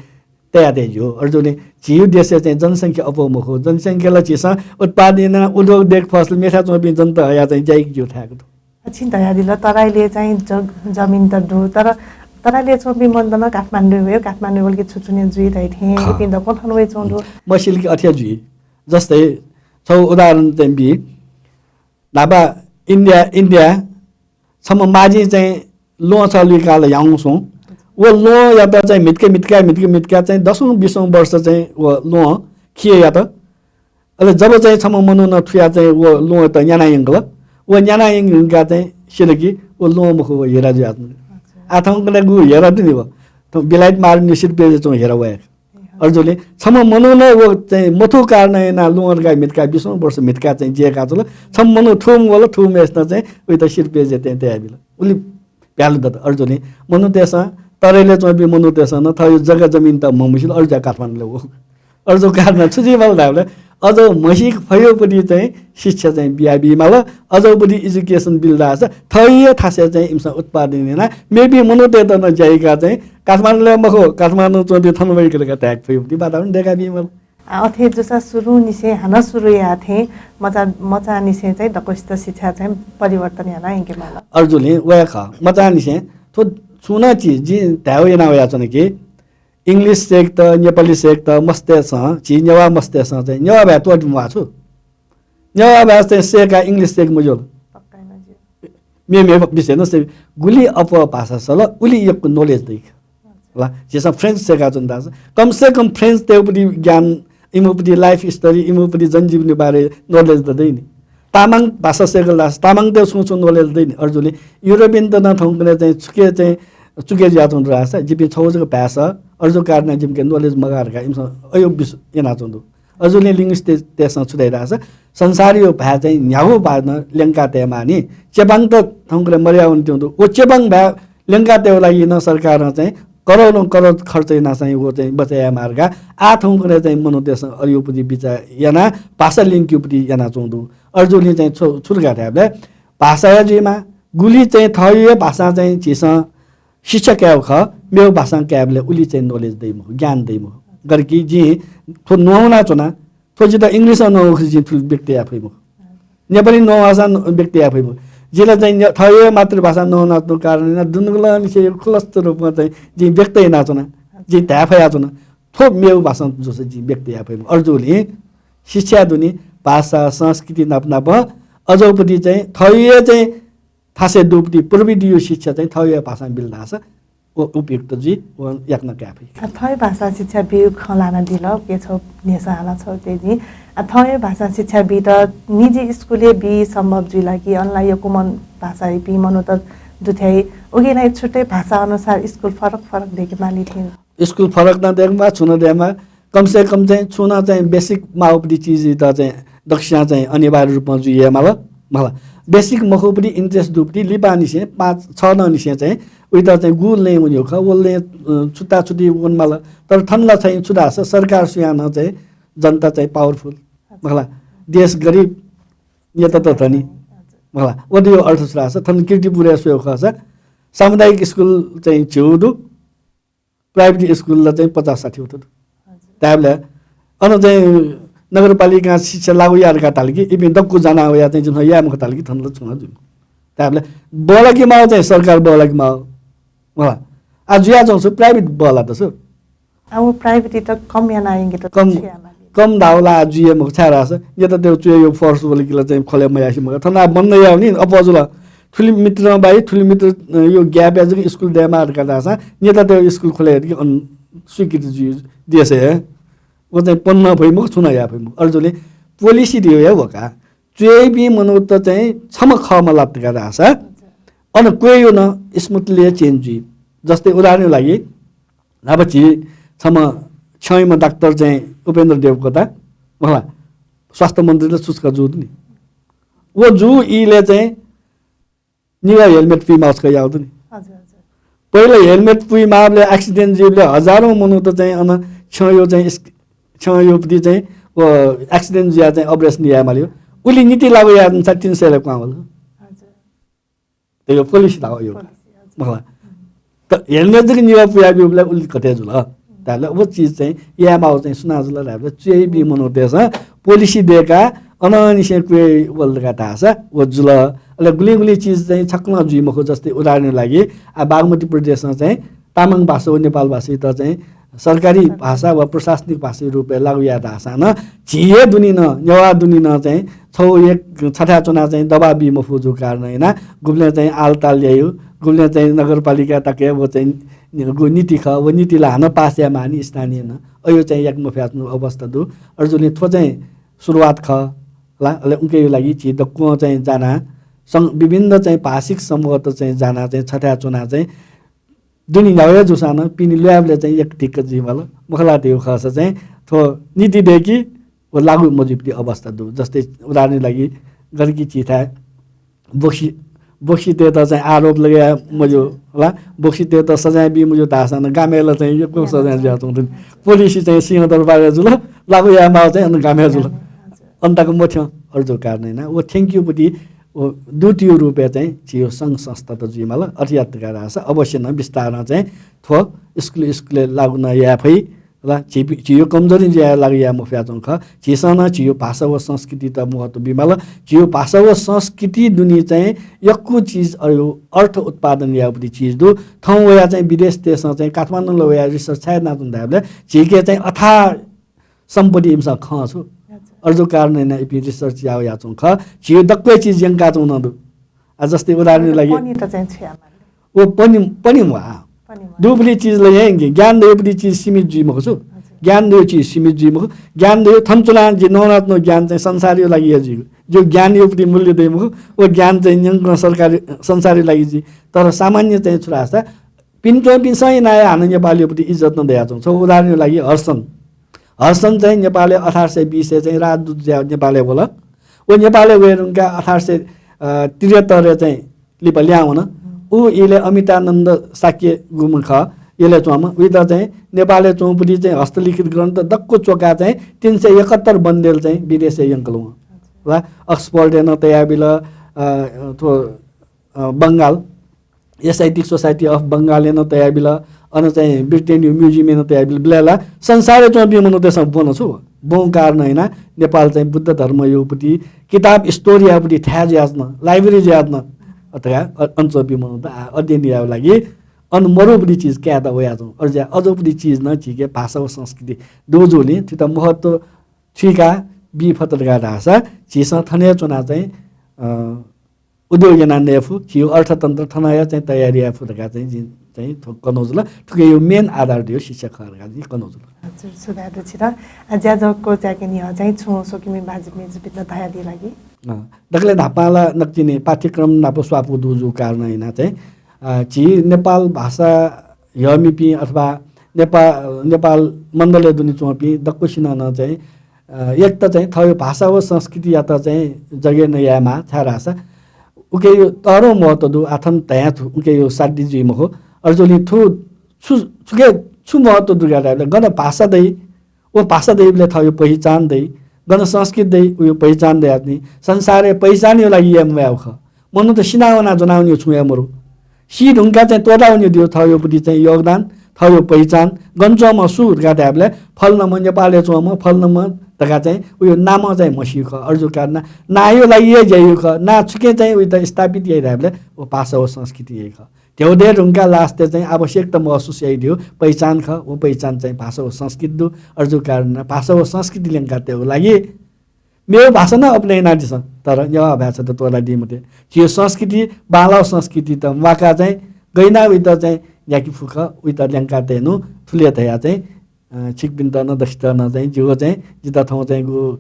तयातये ज्यू। अय्जूगुलिं झीयो देशय् चाहिँ जनसंख्या अप्वः मखु, जनसंख्या ला झीसं उत्पादन याना उद्योग देख फसल मेथाय् च्वंपिं जनत हया चाहिँ ज्याइक ज्यू थाय्‌गु दु। छिं धयादिल, तराईले चाहिँ जग-, जमिन त दु, तर तराईले च्वंपिं मनूत नं काठमाडौं वयो, काठमाडौं वल कि छुचुने जुइ धाइ थें, खः। इपिं दक्वं थन वइ च्वं दु। मसिल कि अथे जुइ। जस्तै, छौ उदाहरण चाहिँ बी। न्हापा इन्डिया, इन्डिया, छम्ह माझिं चाहिँ ल्वहं छलुइकाल ह्याउँ सुं। व ल्वहंयात चाहिँ म्हित्के म्हित्का, म्हित्के म्हित्का चाहिँ दसौं बिसौं वर्ष चाहिँ व ल्वहं खिये यात। अले जब चाहिँ छम्ह मनुखं थुया चाहिँ व ल्वहंयात न्याना यंकल, व न्याना यंका चाहिँ सिल कि व ल्वहं मखु, व हिरा जुयाच्वन। अच्छा। आ थौंकन्हय् गु हिरा दु नि व। थौं बिलायत मार नि सिर पेजे च्वं हिरा वया। अय्जूगुलिं छम्ह मनुखं व चाहिँ मथू कारणं यानाः ल्वहं धकाः म्हितका बिसौं वर्ष म्हितका चाहिँ ज्यय्‌का च्वल। छम्ह मनुख थूम्ह वल, थूम्हय्‌सिनं चाहिँ उइत सिर पेजे तयाबिल। उलि भ्यालु दत। अय्जूगुलिं मनूतय्‌सं, तराईले च्वंपिं मनूतय्‌सं नं थःयो जग्गा जमिन त म्हमसिल, अय्जूगु काठमाडौंलय् वल। अय्जूगु कारणं छु जुइ माल धायेबलय्, अझ म्हसीक फयो पति चाहिँ शिक्षा चाहिँ बियाबी माल, अझ पति education बिल धाःसा थःयो थासय् चाहिँ इमिसं उत्पादन यानाः मेपिं मनूतय्‌त नं ज्याइका चाहिँ काठमाडौंलय् मखु, काठमाडौं च्वंपिं थन वइक धकाः धायेक फयो पति वातावरण दय्‌काबी माल। आ, अथे जूसा सुरुंनिसें हानं सुरु याः थें मचा-, मचांनिसें चाहिँ दक्वसित शिक्षा चाहिँ परिवर्तन याना यंके माल। अय्जूगुलिं वया खः। मचांनिसें थ्व छुं नं चिज जिं धायेगु याना वयाच्वना कि English सय्‌केत, नेपाली सय्‌केत मस्तय्‌सं, झी नेवाः मस्तय्‌सं चाहिँ नेवाः भाय् त्वःते म्वाः छु। नेवाः भाय् चाहिँ सय्‌काः English सय्‌के मज्यूल। पक्का मज्यू। मेमेगु विषय नं सय्‌के। गुलि अप्वः भाषा सल, उलि यक्व knowledge दइ। ला, झीसं French सय्‌काच्वन धाःसा, कम से कम French तय्‌गु पति ज्ञान, इमिगु पति life story, इमिगु पति जनजीवनी बारे knowledge त दइ नि। तामाङ भाषा सय्‌कल धाःसा, तामाङतय्‌गु छुं छुं knowledge दइ नि। अय्जूगुलिं European त नं थौंकन्हय् चाहिँ छुके चाहिँ चुके जुयाच्वंगु दु धाःसा, जिपिं छगू जक भाय्‌सा, अय्जूगु कारणं जिमिके knowledge मगाः धकाः इमिसं अयो बिस यानाच्वंगु दु। अय्जूगुलिं linguist-तय्‌सं छु धाइ धाःसा, संसारयो भाय् चाहिँ न्ह्यागु भाय् नं ल्यंका तयेमानि। चेपांग त थौंकन्हय् मदया वनाच्वंगु दु। व चेपांग भाय् ल्यंका तयेगु लागि नं सरकारं चाहिँ करोडौं करोड खर्च यानाः चाहिँ व चाहिँ बचय् यायेमाः धकाः आः थौंकन्हय् चाहिँ मनूतय्‌सं अयो पति बिचाः यानाः भाषा ल्यंकेगु पति यानाच्वंगु दु। अय्जूगुलिं चाहिँ छु, छु धकाः धायेबलय् भाषा हे जुइमाः, गुलि चाहिँ थःयो हे भाषां चाहिँ झीसं शिक्षा कायेगु खः, मेगु भाषां कायेबलय् उलि चाहिँ knowledge दइ मखु, ज्ञान दइ मखु। गथे कि जिं थ्व न्ववानाच्वना, थ्व जितः English-ं न्ववाः खः जिं थुलि व्यक्त याये फइ मखु। नेपाली न्ववाःसां न्व-, व्यक्त याये फइ मखु। जिं ला चाहिँ ने-, थःयो हे मातृभाषां न्ववानाच्वनागु कारणं यानाः दुनुगलंनिसें खुलस्त रूपं चाहिँ जिं व्यक्त यानाच्वना, जिं धाये फयाच्वना। थ्व मेगु भाषां जूसा जिं व्यक्त याये फइ मखु। अय्जूगुलिं शिक्षा दुने भाषा, संस्कृति नाप नाप अझ पति चाहिँ थःयो हे चाहिँ थासय् दुपति प्रविधियो शिक्षा चाहिँ थःयो हे भाषां बिल धाःसा व उपयुक्त जुइ, व याकनं काये फइ। आ, थःयो भाषां शिक्षा बीगु खँ ल्हानादिल, उके छगू न्ह्यसः हालाछ्वये जिं। आ, थःयो भाषां शिक्षा बीत निजी स्कुलय् बी सम्भव जुइ ला कि अन ला यक्व मन भाषायापिं मनूत दुथ्याइ, उकिं ला छुट्टै भाषा अनुसार स्कुल फरक फरक दयेके माली थें। स्कुल फरक नं दयेके माः, छुं नं दयेके माः। कम से कम चाहिँ छुं नं चाहिँ basic माःगु पति चिजयात चाहिँ दक्वसियां चाहिँ अनिवार्य रूपमा जुइ हे माल, माल। Basic मखु पति interest दुपति लिपांनिसें पाँच छ नंनिसें चाहिँ उइत चाहिँ गु लँय् वनेगु खः, व लँय्, अ, छुट्टा छुट्टि वने माल। तर थन ला चाहिँ छु धाःसा सरकार स्वयां नं चाहिँ जनता चाहिँ powerful, मखु ला, देश गरिब, नेता त धनी, मखु ला। व दुयो अर्थ छु धाःसा थन कीर्तिपुरय् स्वयेगु खःसा सामुदायिक स्कुल चाहिँ झिगू दु, private स्कुल ला चाहिँ पचास साठी वटा दु। हजुर। धायेबलय् अन चाहिँ नगरपालिकां शिक्षा लागू याः धकाः धाल कि इपिं दक्व जाना वयाः चाहिँ जिमिसं याये मखु धाल कि थन ला छुं नं जुइ मखु। धायेबलय् बहला कि माः चाहिँ सरकार बहला कि माः। मखु ला। आ जुयाच्वंगु छु private बहला त छु। आ व private त कम याना यंकेत कम। छु याये माली? कम धाःगु ला जुइ हे मखु, छाय् धाःसा नेतातय् च्वय् यो force वल कि ला चाहिँ खोले मयासे मखु। थन बन्द याःगु नि अप्वः जुल। थुलि मित्रं बाइ, थुलि मित्र, अ, यो gap या जक स्कुल दयेमाः धकाः धाःसा नेतातय् स्कुल खोले यात कि अन स्वीकृति जुइ देशय् हे। व चाहिँ पन्न फइ मखु, छुं नं याये फइ मखु। अले जुले policy दियो हे वका। च्वय्‌पिं मनूत चाहिँ छम्ह खः मलात धकाः धाःसा अन क्वय् यो नं smoothly change जुइ। जस्तै उदाहरणया लागि न्हापा झी छम्ह छ्यंयुम्ह डाक्टर चाहिँ उपेन्द्र देवकोटा, मखु ला, स्वास्थ्य मन्त्री ला छु छकः जू दु नि। व जू इलय् चाहिँ निगः helmet पुइ माःगु छकः याःगु दु नि। हजुर, हजुर। पहिला helmet पुइ माःबलय् accident जुइबलय् हजारौं मनूत चाहिँ अन छ्यंयु चाहिँ इस-, छ्यंयुपति चाहिँ व accident जुयाः चाहिँ operation याये मालियो। उलि नीति लागू याये धुंसा तीन सय ले क्वहां वल। हजुर। त्यो policy धाःगु यो। Policy, हजुर। मखु ला। त helmet जक निगः पुया ब्यूबलय् उलि गथे जुल? धायेबलय् व चिज चाहिँ याये माःगु चाहिँ सुनां जुल धायेबलय् च्वय्‌पिं मनूतय्‌सं policy दय्‌काः अनंनिसें क्वय् वल धकाः धाःसा व जुल। अले गुलिं गुलिं चिज चाहिँ छकलं जुइ मखु। जस्तै उदाहरणया लागि आ बागमती प्रदेशं चाहिँ तामाङ भाषा व नेपाल भाषायात चाहिँ सरकारी भाषा वा प्रशासनिक भाषाया रूपय् लागू याये धाःसां नं झी हे दुने नं, नेवाः दुने नं चाहिँ छगू एक छथाय् च्वनाः चाहिँ दबाब बी मफु जूगु कारणं यानाः गुबलें चाहिँ आलताल याइयो, गुबलें चाहिँ नगरपालिका तक हे व चाहिँ गु नीति खः, व नीति ला हानं pass याये माःनि स्थानीयं नं। अयो चाहिँ याके मफयाच्वंगु अवस्था दु। अले जुलिं थ्व चाहिँ सुरुवात खः ला, अले उकिया लागि झी दक्वं चाहिँ जानाः सं-, विभिन्न चाहिँ भाषिक समूहत चाहिँ जानाः चाहिँ छथाय् च्वनाः चाहिँ दुने न्ह्यागु हे जूसां नं पिने ल्वायेबलय् चाहिँ एक धिक्क जुइ माल। मखु ला धइगु खःसा चाहिँ थ्व नीति दय्‌कि व लागू मजुइपति अवस्था दु। जस्तै उदाहरणया लागि गथे कि झीथाय् बोक्सी, बोक्सीतय्‌त चाहिँ आरोप लगाये मज्यू ला, बोक्सीतय्‌त सजाय बी मज्यू धाःसां नं गामय् ला चाहिँ यक्व सजाय जुयाच्वंगु दु नि। Policy चाहिँ सिंहदरबारय् जुल, लागू याये माःगु चाहिँ अन गामय् जुल। अन तक मथ्यं। अले जूगु कारणं यानाः व थ्यंकेगुपति व दूतयु रूपय् चाहिँ झीगु संघ संस्थात जुइ माल। अथे यात धकाः धाःसा अवश्य नं बिस्तारं चाहिँ थ्व स्कुल स्कुलय् लागू नं याये फइ। ला, झी, झीगु कमजोरी जुयाः लागू याये मफयाच्वंगु खः। झीसं नं झीगु भाषा व संस्कृतित महत्व बी माल। झीगु भाषा व संस्कृति दुने चाहिँ यक्व चिज अ, अर्थ उत्पादन याःगुपति चिज दु। थौं वयाः चाहिँ विदेश देशं चाहिँ काठमाडौं ला वयाः research छाय् यानाच्वन धायेबलय् झीके चाहिँ अथाः सम्पत्ति इमिसं खं छु। अच्छा। अले जूगु कारणं यानाः इपिं research याः याःच्वंगु खः। झीगु दक्व हे चिज यंकाच्वंगु नं दु। आ, जस्तै उदाहरणया लागि पनित चाहिँ छु याये माल? व पनि, पनि म्वाः। पनि म्वाः। दुगुपति चिज ला यंकि, ज्ञान दय्‌गुपति चिज सीमित जुइ मखु छु। हजुर। ज्ञान दय्‌गु चिज सीमित जुइ मखु। ज्ञान दय्‌गु थन च्वनाः जि नवानाच्वनागु ज्ञान चाहिँ संसारयु लागि हे जुइगु। जिगु ज्ञानयुपति मूल्य दइ मखु। व ज्ञान चाहिँ न्यंकं सरकारी, संसारयु लागि जुइ। तर सामान्य चाहिँ छु धाःसा पिने च्वंपिन्सं यानाः हे हानं नेपालयुपति इज्जत नं दयाच्वंगु। छगू उदाहरणया लागि हड्सन। हड्सन चाहिँ नेपालय् अठार सय बीसय् चाहिँ राजदूत जुयाः नेपालय् वल। व नेपालय् वये धुंकाः अठार सय, अ, त्रिहत्तरय् चाहिँ लिपा लिहां वन। उ इलय् अमितानन्द शाक्य गुम्ह खः, इलय् च्वंम्ह। उइत चाहिँ नेपालय् च्वंगुपति चाहिँ हस्तलिखित ग्रन्थ दक्व च्वकाः चाहिँ तीन सय एकहत्तर बन्देल चाहिँ विदेशय् यंकल वं। ला, अक्सफोर्डय् नं तयाबिल, अ, थ्व, अ, बंगाल, Asiatic Society of Bengal-य् नं तयाबिल, अन चाहिँ ब्रिटेनयु museum-य् नं तयाबिल। बिलय् ला संसारय् च्वंपिं मनूतय्‌सं ब्वन छु, ब्वंगु कारणं यानाः नेपाल चाहिँ बुद्ध धर्मयुपति किताब store याःपति थाय् जुयाच्वन, library जुयाच्वन। अथवा अ-, अन च्वंपिं मनूत आ, अध्ययन यायेगु लागि अन मरुपति चिज कायेत वयाच्वन। अले जुयाः अज्याःपति चिज नं झीके भाषा व संस्कृति दुगु जूगुलिं थुइत महत्व थुइका बी फत धकाः धाःसा झीसं थन हे च्वनाः चाहिँ, अ, उद्योग याना नये फु, झीगु अर्थतन्त्र थन हे चाहिँ तयारी याये फु धकाः चाहिँ जिं चाहिँ थ्व कनागु जुल। थुकिया main आधार धइगु शिक्षा खः धकाः जिं कनागु जुल। हजुर, सुभाय् दु छित। अ, ज्याझ्वः क्वचायेके न्ह्यः चाहिँ छुं स्वकुमि बाज्या मय्‌जुपिन्त धयादी ला कि? अँ, दकलय् न्हापां ला नकतिनि पाठ्यक्रम नाप स्वापू दुगु जूगु कारणं यानाः चाहिँ, अ, झी नेपाल भाषा ह्यःमिपिं अथवा नेपा-, नेपाल मण्डलय् दुने च्वंपिं दक्वसिनं नं चाहिँ, अ, एक त चाहिँ थःगु भाषा व संस्कृतियात चाहिँ जगेर्ना यायेमाः, छाय्‌धाःसा उकिया तःधंगु महत्व दु। आः थन धयां छु उकिया साध्य जुइ मखु। अले जुलिं थ्व छु, छुके छु महत्व दु धकाः धायेबलय् गन भाषा दइ, व भाषा दइबलय् थःगु पहिचान दइ, गन संस्कृति दइ, उगु पहिचान दयाच्वनी। संसारय् पहिचानया लागि याये म्वाःगु खः। मनूत सिनावना ज्वनावनीगु छुं हे मरु। सी धुंकाः चाहिँ त्वःतावनीगु दु थःगुपति चाहिँ योगदान, थःगु पहिचान, गन च्वंम्ह सु धकाः धायेबलय् फलनाम्ह नेपालय् च्वंम्ह फलनाम्ह धकाः चाहिँ उगु नामं चाहिँ म्हसीगु खः। अले जूगु कारणं नांया लागि हे ज्या याइगु खः। नां छुके चाहिँ उइत स्थापित याइ धायेबलय् व भाषा व संस्कृति याइ खः। ध्यबा दये धुंकाः लास्टय् चाहिँ आवश्यकता महसुस याइदियो, पहिचान खः, व पहिचान चाहिँ भाषा व संस्कृति दु। अय् जूगु कारणं भाषा व संस्कृति ल्यंका तयेगु लागि मेगु भाषा नं अपनय् यानादिसँ, तर नेवाः भाय् छता त्वःतादी मते। झीगु संस्कृति, बांलाःगु संस्कृतित म्वाकाः चाहिँ गय् यानाः उइत चाहिँ न्ह्याके फु खः, उइत ल्यंका तयेनु थुलि धयाः चाहिँ, अ, छिकपिन्त नं दकसित नं चाहिँ जिगु चाहिँ जितः थौं चाहिँ गु, अ,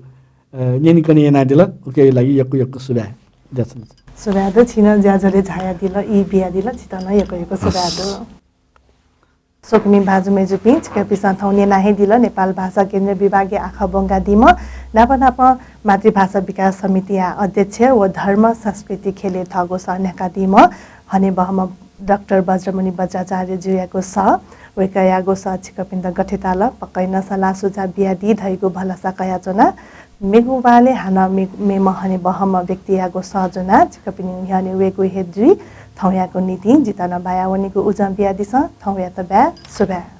न्यनेकने यानादिल, उकिया लागि यक्व यक्व सुभाय्। ज्याझ्वः। सुभाय् दु, छिं नं ज्याझ्वलय् झायादिल, ई बियादिल, छितः नं यक्व यक्व सुभाय् दु। हस्। स्वकुमि भाजु मय्जुपिं, छिकपिन्सं थौं न्यना हे दिल, नेपाल भाषा केन्द्रीय विभागय् आखः ब्वंकादीम्ह, नाप नाप मातृभाषा विकास समितिया अध्यक्ष व धर्म संस्कृति ख्यलय् थःगु सः न्ह्याकादीम्ह हनेबहःम्ह डाक्टर बज्रमुनि बज्राचार्यजुयागु सः, वय्कःयागु सः छिकपिन्त गथे ताल, पक्कै नं सल्लाह सुझाव बियादी धइगु भलसा कयाच्वना। मेगु वालय् हानं मे-, मेम्ह हनेबहःम्ह व्यक्तियागु सः ज्वनाः छिकपिनि न्ह्यःने वयेगु हे जुइ। थौंयागु निंतिं जितः नं बाया वनेगु उजं बियादिसँ। थौंयात बाय्, सुभाय्।